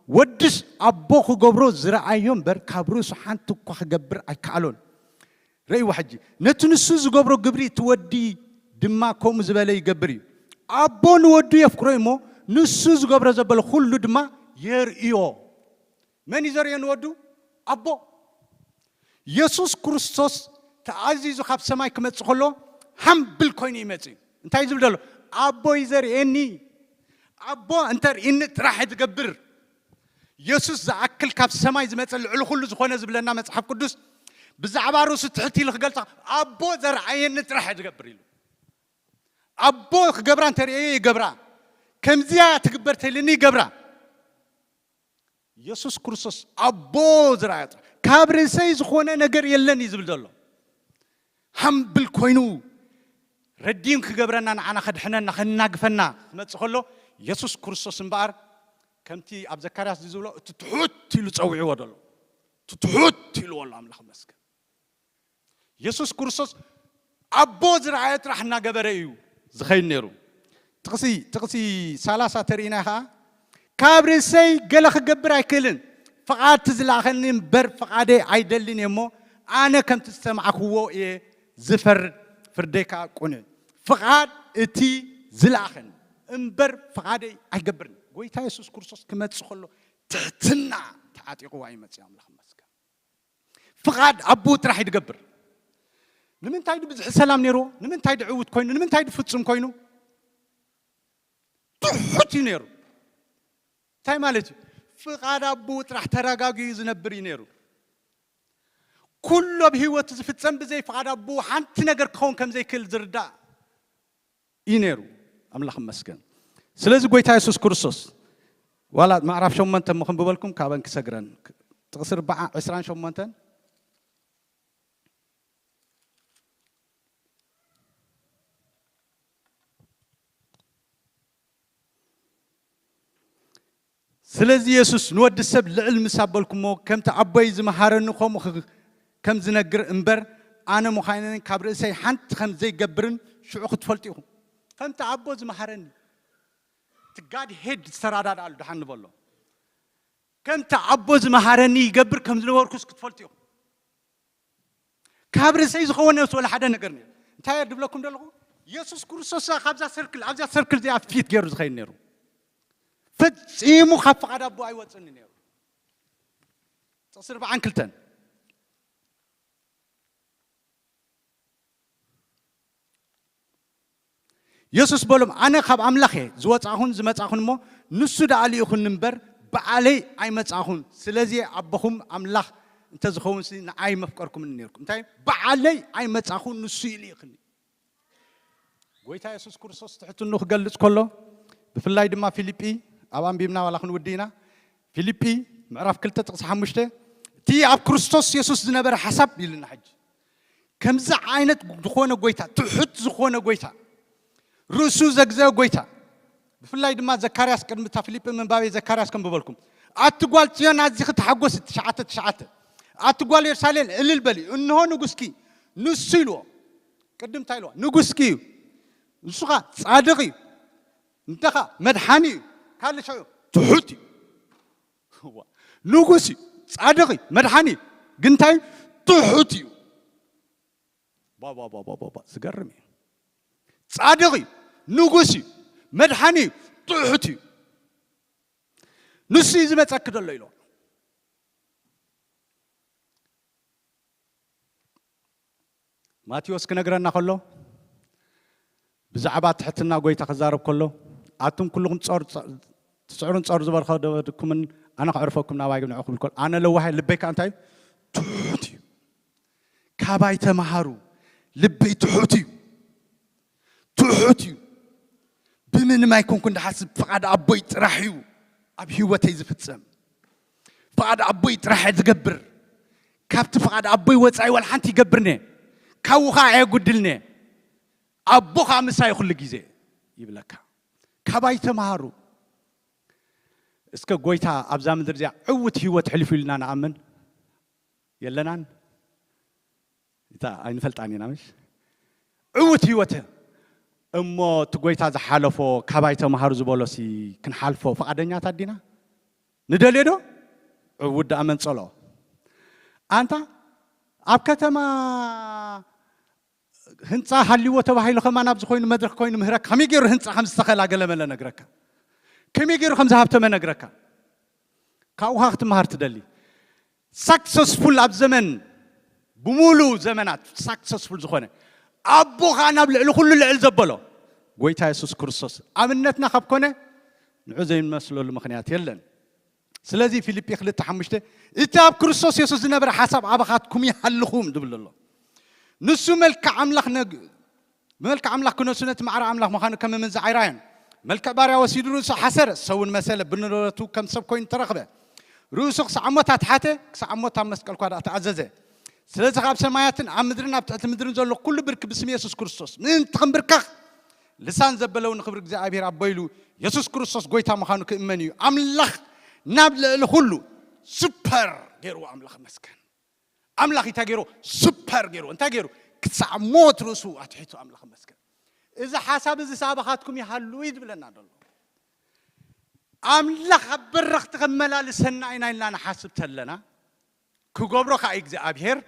ወድስ ኣቦ ክገብሮ ዝረኣዮ እምበር ካብ ርእሱ ሓንቲ እኳ ክገብር ኣይከኣሎን ረእይዎ ሕጂ ነቲ ንሱ ዝገብሮ ግብሪ እቲ ወዲ ድማ ከምኡ ዝበለ ይገብር እዩ ኣቦ ንወዱ የፍቅሮ እሞ ንሱ ዝገብሮ ዘበለ ኩሉ ድማ የርእዮ መን እዩ ዘርእዮ ንወዱ ኣቦ የሱስ ክርስቶስ ተኣዚዙ ካብ ሰማይ ክመጽእ ከሎ ሃምብል ኮይኑ ይመጽእ እዩ እንታይ ዝብል ዘሎ ኣቦ እዩ ዘርእየኒ ኣቦ እንተ ርእኒ ጥራሕ ዝገብር የሱስ ዝኣክል ካብ ሰማይ ዝመጸ ልዕሊ ኩሉ ዝኾነ ዝብለና መጽሓፍ ቅዱስ ብዛዕባ ርእሱ ትሕት ኢሉ ክገልጻ ኣቦ ዘርኣየኒ ጥራሕ ዝገብር ኢሉ ኣቦ ክገብራ እንተርእየዮ ይገብራ። ከምዚያ ትግበር ተልኒ ይገብራ። ኢየሱስ ክርስቶስ ኣቦ ዝረኣየ ጥራሕ፣ ካብ ርእሰይ ዝኾነ ነገር የለን እዩ ዝብል ዘሎ። ሃምብል ኮይኑ ረዲም ክገብረና፣ ንዓና ከድሕነና፣ ከናግፈና ክመጽእ ከሎ፣ ኢየሱስ ክርስቶስ እምበኣር ከምቲ ኣብ ዘካርያስ ዝብሎ፣ እቲ ትሑት ኢሉ ጸዊዕዎ ዘሎ፣ እቲ ትሑት ኢልዎ ኣሎ። ኣምላኽ ይመስገን። ኢየሱስ ክርስቶስ ኣቦ ዝረኣየ ጥራሕ እናገበረ እዩ ዝኸይድ ነይሩ። ጥቕሲ ጥቕሲ ሰላሳ ተርእይና ከዓ፣ ካብ ርእሰይ ገለ ክገብር ኣይክእልን፣ ፍቓድ እቲ ዝለኣኸኒ እምበር ፍቓደይ ኣይደልን እየ እሞ፣ ኣነ ከምቲ ዝሰማዕክዎ እየ ዝፈርድ፣ ፍርደይ ከዓ ቅኑዕ። ፍቓድ እቲ ዝለኣኸኒ እምበር ፍቓደይ ኣይገብርን። ጎይታ የሱስ ክርስቶስ ክመጽእ ከሎ ትሕትና ተዓጢቕዋ እዩ መጽእ። ኣምላኽ ይመስገን። ፍቓድ ኣቦኡ ጥራሕ እዩ ዝገብር። ንምንታይ ድብዝሒ ሰላም ነይርዎ? ንምንታይ ድዕውት ኮይኑ? ንምንታይ ድፍጹም ኮይኑ? ትሑት እዩ ነይሩ። እንታይ ማለት እዩ? ፍቓድ ኣቦኡ ጥራሕ ተረጋጊኡ ዝነብር እዩ ነይሩ። ኩሉ ኣብ ህይወቱ ዝፍጸም ብዘይ ፍቓድ ኣቦኡ ሓንቲ ነገር ክኸውን ከም ዘይክእል ዝርዳእ እዩ ነይሩ። ኣምላኽ ይመስገን። ስለዚ ጎይታ የሱስ ክርስቶስ፣ ዋላ ምዕራፍ ሸሞንተ እሞ ክንብበልኩም፣ ካበን ክሰግረን፣ ጥቕሲ ኣርብዓ፣ ዕስራን ሸሞንተን። ስለዚ የሱስ ንወዲ ሰብ ልዕል ምስ ኣበልኩሞ፣ ከምቲ ኣቦይ ዝመሃረኒ ከምኡ ኽ-፣ ከም ዝነግር እምበር፣ ኣነ ምዃነይን ካብ ርእሰይ ሓንቲ ከም ዘይገብርን ሽዑ ክትፈልጡ ኢኹም። ከምቲ ኣቦ ዝመሃረኒ፣ እቲ ጋድ ሄድ ዝተረዳድኣሉ ደሓን ንበሎ። ከምቲ ኣቦ ዝመሃረኒ ይገብር ከም ዝነበርኩስ ክትፈልጡ ኢኹም። ካብ ርእሰይ ዝኸውን ነብሲ ወላ ሓደ ነገር ነይሩ። እንታይ እየ ድብለኩም ዘለኹ? የሱስ ክርስቶስ ካብዛ ሰርክል፣ ኣብዛ ሰርክል እዚኣ ፊት ገይሩ ዝኸይድ ነይሩ። ፈጺሙ ካብ ፍቓድ ኣቦ ኣይወጽእን ነይሩ። ጥቕሲ ኣርብዓን ክልተን። የሱስ በሎም፣ ኣነ ካብ ኣምላኽ እየ ዝወጻእኹን ዝመጻእኹን እሞ፣ ንሱ ደኣ ልኢኹኒ እምበር፣ በዓለይ ኣይመጻእኹን። ስለዚ ኣቦኹም ኣምላኽ እንተዝኸውንሲ ንዓይ መፍቀርኩምኒ ነይርኩም። እንታይ? በዓለይ ኣይመጻእኹን፣ ንሱ እዩ ልኢኽኒ። ጎይታ የሱስ ክርስቶስ ትሕትኑ ክገልጽ ከሎ፣ ብፍላይ ድማ ፊልጲ፣ ኣብ ኣንቢብና ዋላ ክንውዲ ኢና፣ ፊልጲ ምዕራፍ ክልተ ጥቕሲ ሓሙሽተ፣ እቲ ኣብ ክርስቶስ የሱስ ዝነበረ ሓሳብ ኢልና ሕጂ። ከምዚ ዓይነት ዝኾነ ጎይታ፣ ትሑት ዝኾነ ጎይታ፣ ርእሱ ዘግዘ ጎይታ፣ ብፍላይ ድማ ዘካርያስ፣ ቅድሚ እታ ፊልጲ ምንባበይ ዘካርያስ ከንብበልኩም። ኣቲ ጓል ጽዮን ኣዚኺ ተሓጎሲ፣ ትሽዓተ ትሽዓተ። ኣቲ ጓል የሩሳሌም እልል በሊ፣ እንሆ ንጉስኪ ንሱ ኢልዎ። ቅድም እንታይ ኢልዎ? ንጉስኪ እዩ። ንሱ ኸኣ ጻድቕ እዩ። እንተ ኸኣ መድሓኒ እዩ። ካልእ ሽዑ ትሑት እዩ። እዋ፣ ንጉስ እዩ፣ ጻድቕ እዩ፣ መድሓኒ እዩ። ግን እንታይ እዩ? ትሑት እዩ። ባ፣ ባ፣ ባ፣ ባ፣ ባ፣ ባ፣ ዝገርም እዩ። ጻድቕ እዩ፣ ንጉስ እዩ፣ መድሓኒ እዩ፣ ትሑት እዩ። ንሱ እዩ ዝመጸኪ ዘሎ ኢልዎ። ማቴዎስ ክነግረና ከሎ፣ ብዛዕባ ትሕትና ጎይታ ክዛረብ ከሎ፣ ኣቱም ኩልኹም ጾር፣ ትጽዕሩን ጾር ዝበልከደኩምን ኣነ ከዕርፈኩም ናባይ ንዑ ክብል ከሎ፣ ኣነ ለዋሃይ ልበይ ከኣ እንታይ እዩ? ትሑት እዩ። ካባይ ተማሃሩ፣ ልበይ ትሑት እዩ። ትሑት እዩ። ብምንም ኣይኮንኩን ድሓስብ፣ ፍቓድ ኣቦይ ጥራሕ እዩ ኣብ ህይወተይ ዝፍጸም። ፍቓድ ኣቦይ ጥራሕ እየ ዝገብር። ካብቲ ፍቓድ ኣቦይ ወጻኢ ዋላ ሓንቲ ይገብርኒ። ካብኡ ኸዓ ኣየጉድልኒ። ኣቦ ኸዓ ምሳይ ኩሉ ግዜ ይብለካ። ካባይ ተማሃሩ። እስከ ጎይታ ኣብዛ ምድሪ እዚኣ ዕውት ህይወት ሕሊፉ ኢልና ንኣምን የለናን? እታ ኣይንፈልጣን ኢና፣ ምሽ? ዕውት ህይወት እሞ እቲ ጎይታ ዝሓለፎ ካባይ ተማሃሩ ዝበሎሲ ክንሓልፎ ፍቓደኛታት ዲና? ንደልዮ ዶ? ዕውት ደኣ መንጸሎ። ኣንታ ኣብ ከተማ ህንጻ ሃልይዎ ተባሂሉ ከማን ኣብዚ ኮይኑ መድረኽ ኮይኑ ምህረካ፣ ከመይ ገይሩ ህንጻ ከም ዝተኸላ ገለ መለ ነግረካ፣ ከመይ ገይሩ ከም ዝሃብተመ ነግረካ። ካብኡ ኸኣ ክትመሃር ትደሊ። ሳክሰስፉል ኣብ ዘመን ብምሉእ ዘመናት ሳክሰስፉል ዝኾነ ኣቦ ኸኣ ናብ ልዕሊ ኩሉ ልዕል ዘበሎ ጎይታ የሱስ ክርስቶስ ኣብነትና ካብ ኮነ ንዑ ዘይንመስለሉ ምኽንያት የለን። ስለዚ ፊልጲ ክልተ ሓሙሽተ እቲ ኣብ ክርስቶስ የሱስ ዝነበረ ሓሳብ ኣባኻትኩም ይሃልኹም ዝብል ዘሎ። ንሱ መልክዕ ኣምላኽ ነግ-፣ ብመልክዕ ኣምላኽ ክነሱ ነቲ ማዕረ ኣምላኽ ምዃኑ ከም ምንዚ ኣይራየን። መልክዕ ባርያ ወሲዱ ርእሱ ሓሰረ፣ ሰውን መሰለ፣ ብንብረቱ ከም ሰብ ኮይኑ ተረኽበ። ርእሱ ክሳዕ ሞት ኣትሓተ፣ ክሳዕ ሞት ኣብ መስቀል ኳ ደኣ ተኣዘዘ። ስለዚ ካብ ሰማያትን ኣብ ምድርን ኣብ ትሕቲ ምድርን ዘሎ ኩሉ ብርክ ብስም የሱስ ክርስቶስ ምእንቲ ክንብርከኽ፣ ልሳን ዘበለው ንኽብሪ እግዚኣብሔር ኣቦ ኢሉ የሱስ ክርስቶስ ጎይታ ምዃኑ ክእመን እዩ። ኣምላኽ ናብ ልዕሊ ኩሉ ሱፐር ገይርዎ። ኣምላኽ መስገን። ኣምላኽ እንታይ ገይሩ? ሱፐር ገይሩ። እንታይ ገይሩ? ክሳዕ ሞት ርእሱ ኣትሒቱ። ኣምላኽ መስገን። እዚ ሓሳብ እዚ ሳባኻትኩም ይሃሉ እዩ ዝብለና ዘሎ። ኣምላኽ ኣብ በረኽቲ ከመላልሰና ኢና ኢልና ንሓስብ ተለና፣ ክገብሮ ከኣ እግዚኣብሔር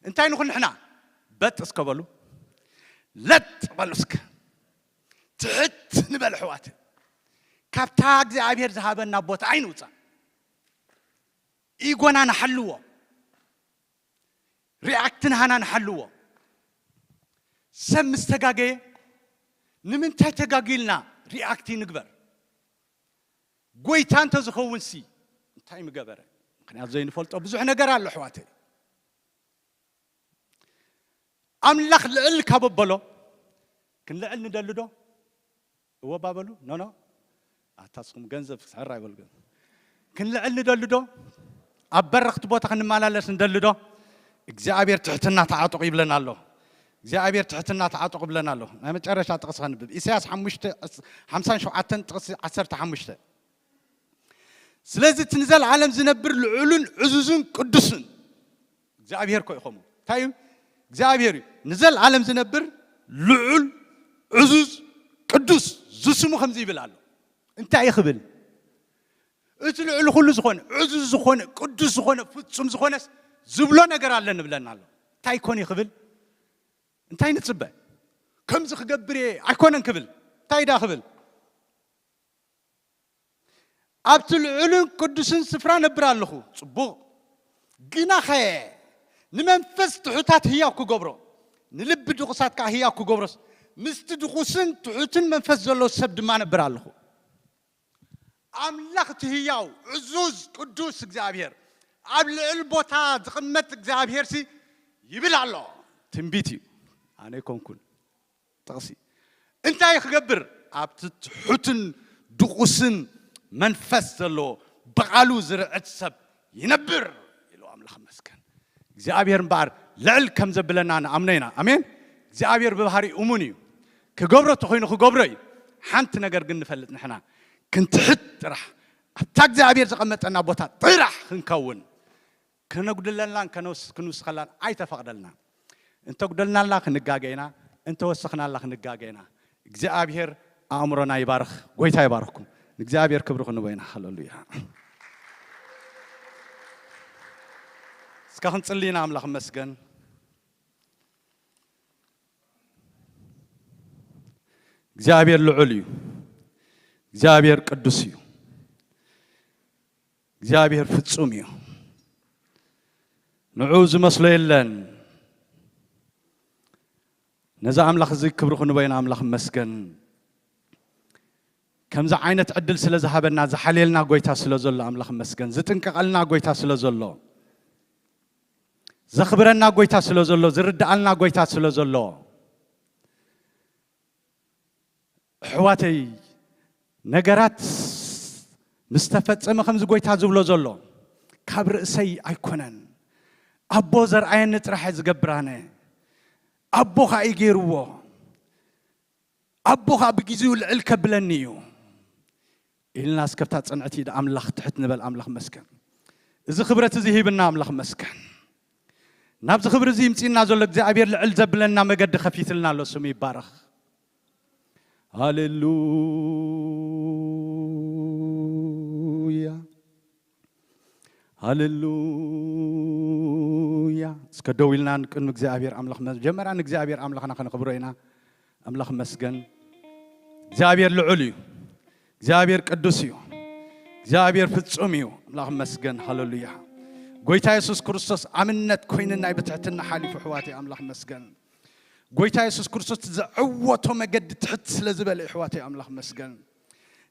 እንታይ ንኹን ንሕና በጥ እስከ በሉ፣ ለጥ በሉ እስከ፣ ትሕት ንበል ኣሕዋት። ካብታ እግዚኣብሔር ዝሃበና ቦታ ኣይንውፃእ። ኢጎና ንሓልዎ፣ ሪኣክትን ሃና ንሓልዎ። ሰብ ምስ ተጋገየ ንምንታይ ተጋጊልና ሪኣክት ይንግበር? ጎይታ እንተዝኸውን ሲ እንታይ ምገበረ? ምኽንያቱ ዘይንፈልጦ ብዙሕ ነገር ኣሎ ኣሕዋተይ። ኣምላኽ ልዕል ካብ ኣበሎ ክንልዕል ንደሊ ዶ? እወ ባበሉ። ኖ ኖ፣ ኣታ ስኹም ገንዘብ ክስሕር ኣይበልገን። ክንልዕል ንደሊ ዶ? ኣብ በረኽቲ ቦታ ክንመላለስ ንደሊ ዶ? እግዚኣብሔር ትሕትና ተዓጠቑ ይብለና ኣሎ። እግዚኣብሔር ትሕትና ተዓጠቑ ይብለና ኣሎ። ናይ መጨረሻ ጥቕሲ ከንብብ፣ ኢሳያስ ሓሙሽተ፣ ሓምሳን ሸውዓተን ጥቕሲ ዓሰርተ ሓሙሽተ። ስለዚ እቲ ንዘለዓለም ዝነብር ልዑልን ዕዙዝን ቅዱስን እግዚኣብሔር ኮ ይኸሙ እንታይ እዩ? እግዚኣብሔር እዩ። ንዘለዓለም ዝነብር ልዑል ዕዙዝ ቅዱስ ዝስሙ ከምዚ ይብል ኣሎ። እንታይ እዩ ክብል? እቲ ልዑል ኩሉ ዝኾነ፣ ዕዙዝ ዝኾነ፣ ቅዱስ ዝኾነ፣ ፍጹም ዝኾነስ ዝብሎ ነገር ኣለኒ ብለና ኣሎ። እንታይ ኮን እዩ ክብል? እንታይ ንጽበ? ከምዚ ክገብር እየ ኣይኮነን ክብል። እንታይ ዳ ክብል? ኣብቲ ልዑልን ቅዱስን ስፍራ ነብር ኣለኹ። ጽቡቕ። ግናኸ ንመንፈስ ትሑታት ህያው ክገብሮ፣ ንልቢ ድቑሳት ከኣ ህያው ክገብሮስ፣ ምስቲ ድቑስን ትሑትን መንፈስ ዘለዎ ሰብ ድማ ነብር ኣለኹ። ኣምላኽ እቲ ህያው፣ ዕዙዝ፣ ቅዱስ እግዚኣብሔር፣ ኣብ ልዕል ቦታ ዝቕመጥ እግዚኣብሔር ሲ ይብል ኣሎ። ትንቢት እዩ። ኣነ ኣይኮንኩን። ጥቕሲ እንታይ ክገብር? ኣብቲ ትሑትን ድቑስን መንፈስ ዘለዎ ብቓሉ ዝርዕድ ሰብ ይነብር ኢሉ። ኣምላኽ መስገን። እግዚኣብሔር እምበኣር ልዕል ከም ዘብለና ንኣምኖ ኢና። ኣሜን። እግዚኣብሔር ብባህሪ እሙን እዩ። ክገብሮ ተኾይኑ ክገብሮ እዩ። ሓንቲ ነገር ግን ንፈልጥ ንሕና፣ ክንትሕት ጥራሕ፣ ኣብታ እግዚኣብሔር ዘቐመጠና ቦታ ጥራሕ ክንከውን፣ ከነጉድለልናን ከነውስ-፣ ክንውስኸላን ኣይተፈቕደልና። እንተጉደልናላ ክንጋገ ኢና፣ እንተወሰኽናላ ክንጋገ ኢና። እግዚኣብሔር ኣእምሮና ይባርኽ። ጎይታ ይባርኽኩም። ንእግዚኣብሔር ክብሪ ክንቦ ኢና። ሃሌሉያ። እስከ ክንጽሊ ኢና። ኣምላኽ መስገን። እግዚኣብሔር ልዑል እዩ። እግዚኣብሔር ቅዱስ እዩ። እግዚኣብሔር ፍጹም እዩ። ንዑ ዝመስሎ የለን። ነዚ ኣምላኽ እዚ ክብሪ ክንቦ ኢና። ኣምላኽ መስገን። ከምዚ ዓይነት ዕድል ስለ ዝሃበና፣ ዝሓልየልና ጎይታ ስለ ዘሎ ኣምላኽ መስገን። ዝጥንቀቐልና ጎይታ ስለ ዘሎ፣ ዘኽብረና ጎይታ ስለ ዘሎ፣ ዝርድኣልና ጎይታ ስለ ዘሎ፣ ኣሕዋተይ፣ ነገራት ምስ ተፈጸመ ከምዚ ጎይታ ዝብሎ ዘሎ፣ ካብ ርእሰይ ኣይኮነን። ኣቦ ዘርኣየኒ ጥራሕ እየ ዝገብር ኣነ። ኣቦ ኸኣ እዩ ገይርዎ። ኣቦ ኸኣ ብግዜኡ ልዕል ከብለኒ እዩ ኢልና እስከብታ ጽንዕቲ ኢድ ኣምላኽ ትሕት ንበል። ኣምላኽ መስገን። እዚ ክብረት እዚ ሂብና ኣምላኽ መስገን። ናብዚ ክብሪ እዚ ይምጽእና ዘሎ እግዚኣብሔር ልዕል ዘብለና መገዲ ከፊትልና ኣሎ። ስሙ ይባረኽ። ሃሌሉያ፣ ሃሌሉያ። እስከ ደው ኢልና ንቅድሚ እግዚኣብሔር ኣምላኽ፣ መጀመርያ ንእግዚኣብሔር ኣምላኽና ከነኽብሮ ኢና። ኣምላኽ መስገን። እግዚኣብሔር ልዑል እዩ። እግዚኣብሔር ቅዱስ እዩ። እግዚኣብሔር ፍጹም እዩ። ኣምላኽ መስገን። ሃሌሉያ። ጎይታ የሱስ ክርስቶስ ኣብነት ኮይንና እዩ ብትሕትና ሓሊፉ። ኣሕዋተይ፣ ኣምላኽ መስገን። ጎይታ የሱስ ክርስቶስ ዘዕወቶ መገዲ ትሕት ስለ ዝበለ፣ ኣሕዋተይ፣ ኣምላኽ መስገን።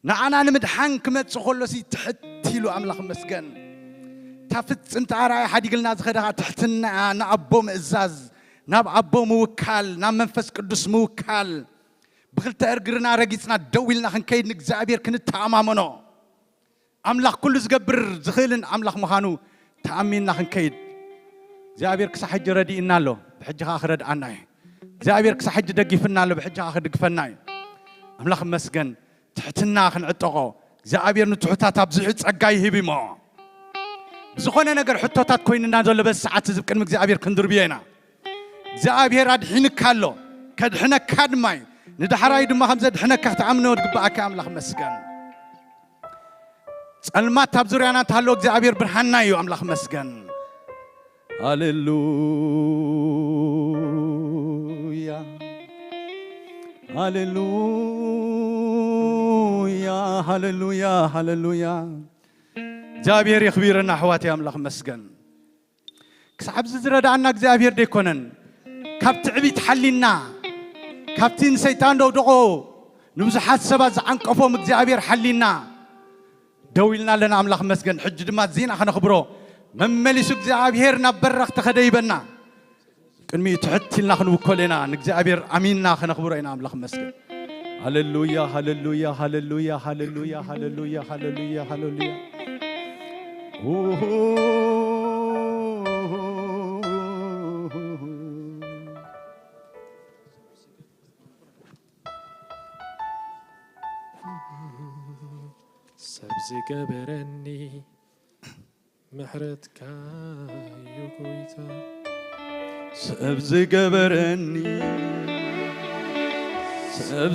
ንዓና ንምድሓን ክመጽእ ከሎሲ ትሕት ኢሉ። ኣምላኽ መስገን። እታ ፍጽምቲ ኣርኣያ ሓዲግልና ዝኸደ ኸኣ ትሕትና እያ፣ ንኣቦ ምእዛዝ፣ ናብ ኣቦ ምውካል፣ ናብ መንፈስ ቅዱስ ምውካል፣ ብኽልተ እግርና ረጊጽና ደው ኢልና ክንከይድ ንእግዚኣብሔር ክንተኣማመኖ። ኣምላኽ ኩሉ ዝገብር ዝኽእልን ኣምላኽ ምዃኑ ተኣሚንና ክንከይድ እግዚኣብሔር ክሳብ ሕጂ ረዲእና ኣሎ፣ ብሕጂ ኸዓ ክረድኣና እዩ። እግዚኣብሔር ክሳብ ሕጂ ደጊፍና ኣሎ፣ ብሕጂ ኸዓ ክድግፈና እዩ። ኣምላኽ ይመስገን። ትሕትና ክንዕጠቖ እግዚኣብሔር ንትሑታት ኣብዚሑ ጸጋ ይህብ እሞ። ብዝኾነ ነገር ሕቶታት ኮይንና ዘሎ በዚ ሰዓት እዚ ቅድሚ እግዚኣብሔር ክንድርብዮ ኢና። እግዚኣብሔር ኣድሒንካ ኣሎ፣ ከድሕነካ ድማ እዩ። ንዳሕራይ ድማ ከም ዘድሕነካ ክትኣምኖ ዝግብኣካ ኣምላኽ መስገን። ጸልማት ኣብ ዙርያና እንተሃለወ እግዚኣብሔር ብርሃንና እዩ። ኣምላኽ መስገን። ሃሌሉያ፣ ሃሌሉያ፣ ሃሌሉያ፣ ሃሌሉያ። እግዚኣብሔር የኽቢረና ኣሕዋት፣ ኣምላኽ መስገን። ክሳብ እዚ ዝረድኣና እግዚኣብሔር ደይኮነን። ካብ ትዕቢት ሓሊና፣ ካብቲ ንሰይጣን ደውደቖ ንብዙሓት ሰባት ዝዓንቀፎም እግዚኣብሔር ሓሊና ደው ኢልና ኣለና። ኣምላኽ መስገን። ሕጂ ድማ ዜና ከነኽብሮ መመሊሱ እግዚኣብሔር ናብ በረኽ ተኸደይበና። ቅድሚኡ ትሕት ኢልና ክንውከል ኢና። ንእግዚኣብሔር ኣሚንና ከነኽብሮ ኢና። ኣምላኽ መስገን። ሃሌሉያ፣ ሃሌሉያ፣ ሃሌሉያ፣ ሃሌሉያ፣ ሃሌሉያ፣ ሃሌሉያ፣ ሃሌሉያ። ኡሁ። ሰብ ዝገበረኒ ምሕረትካ እዩ ጎይታ። ሰብ ዝገበረኒ ሰብ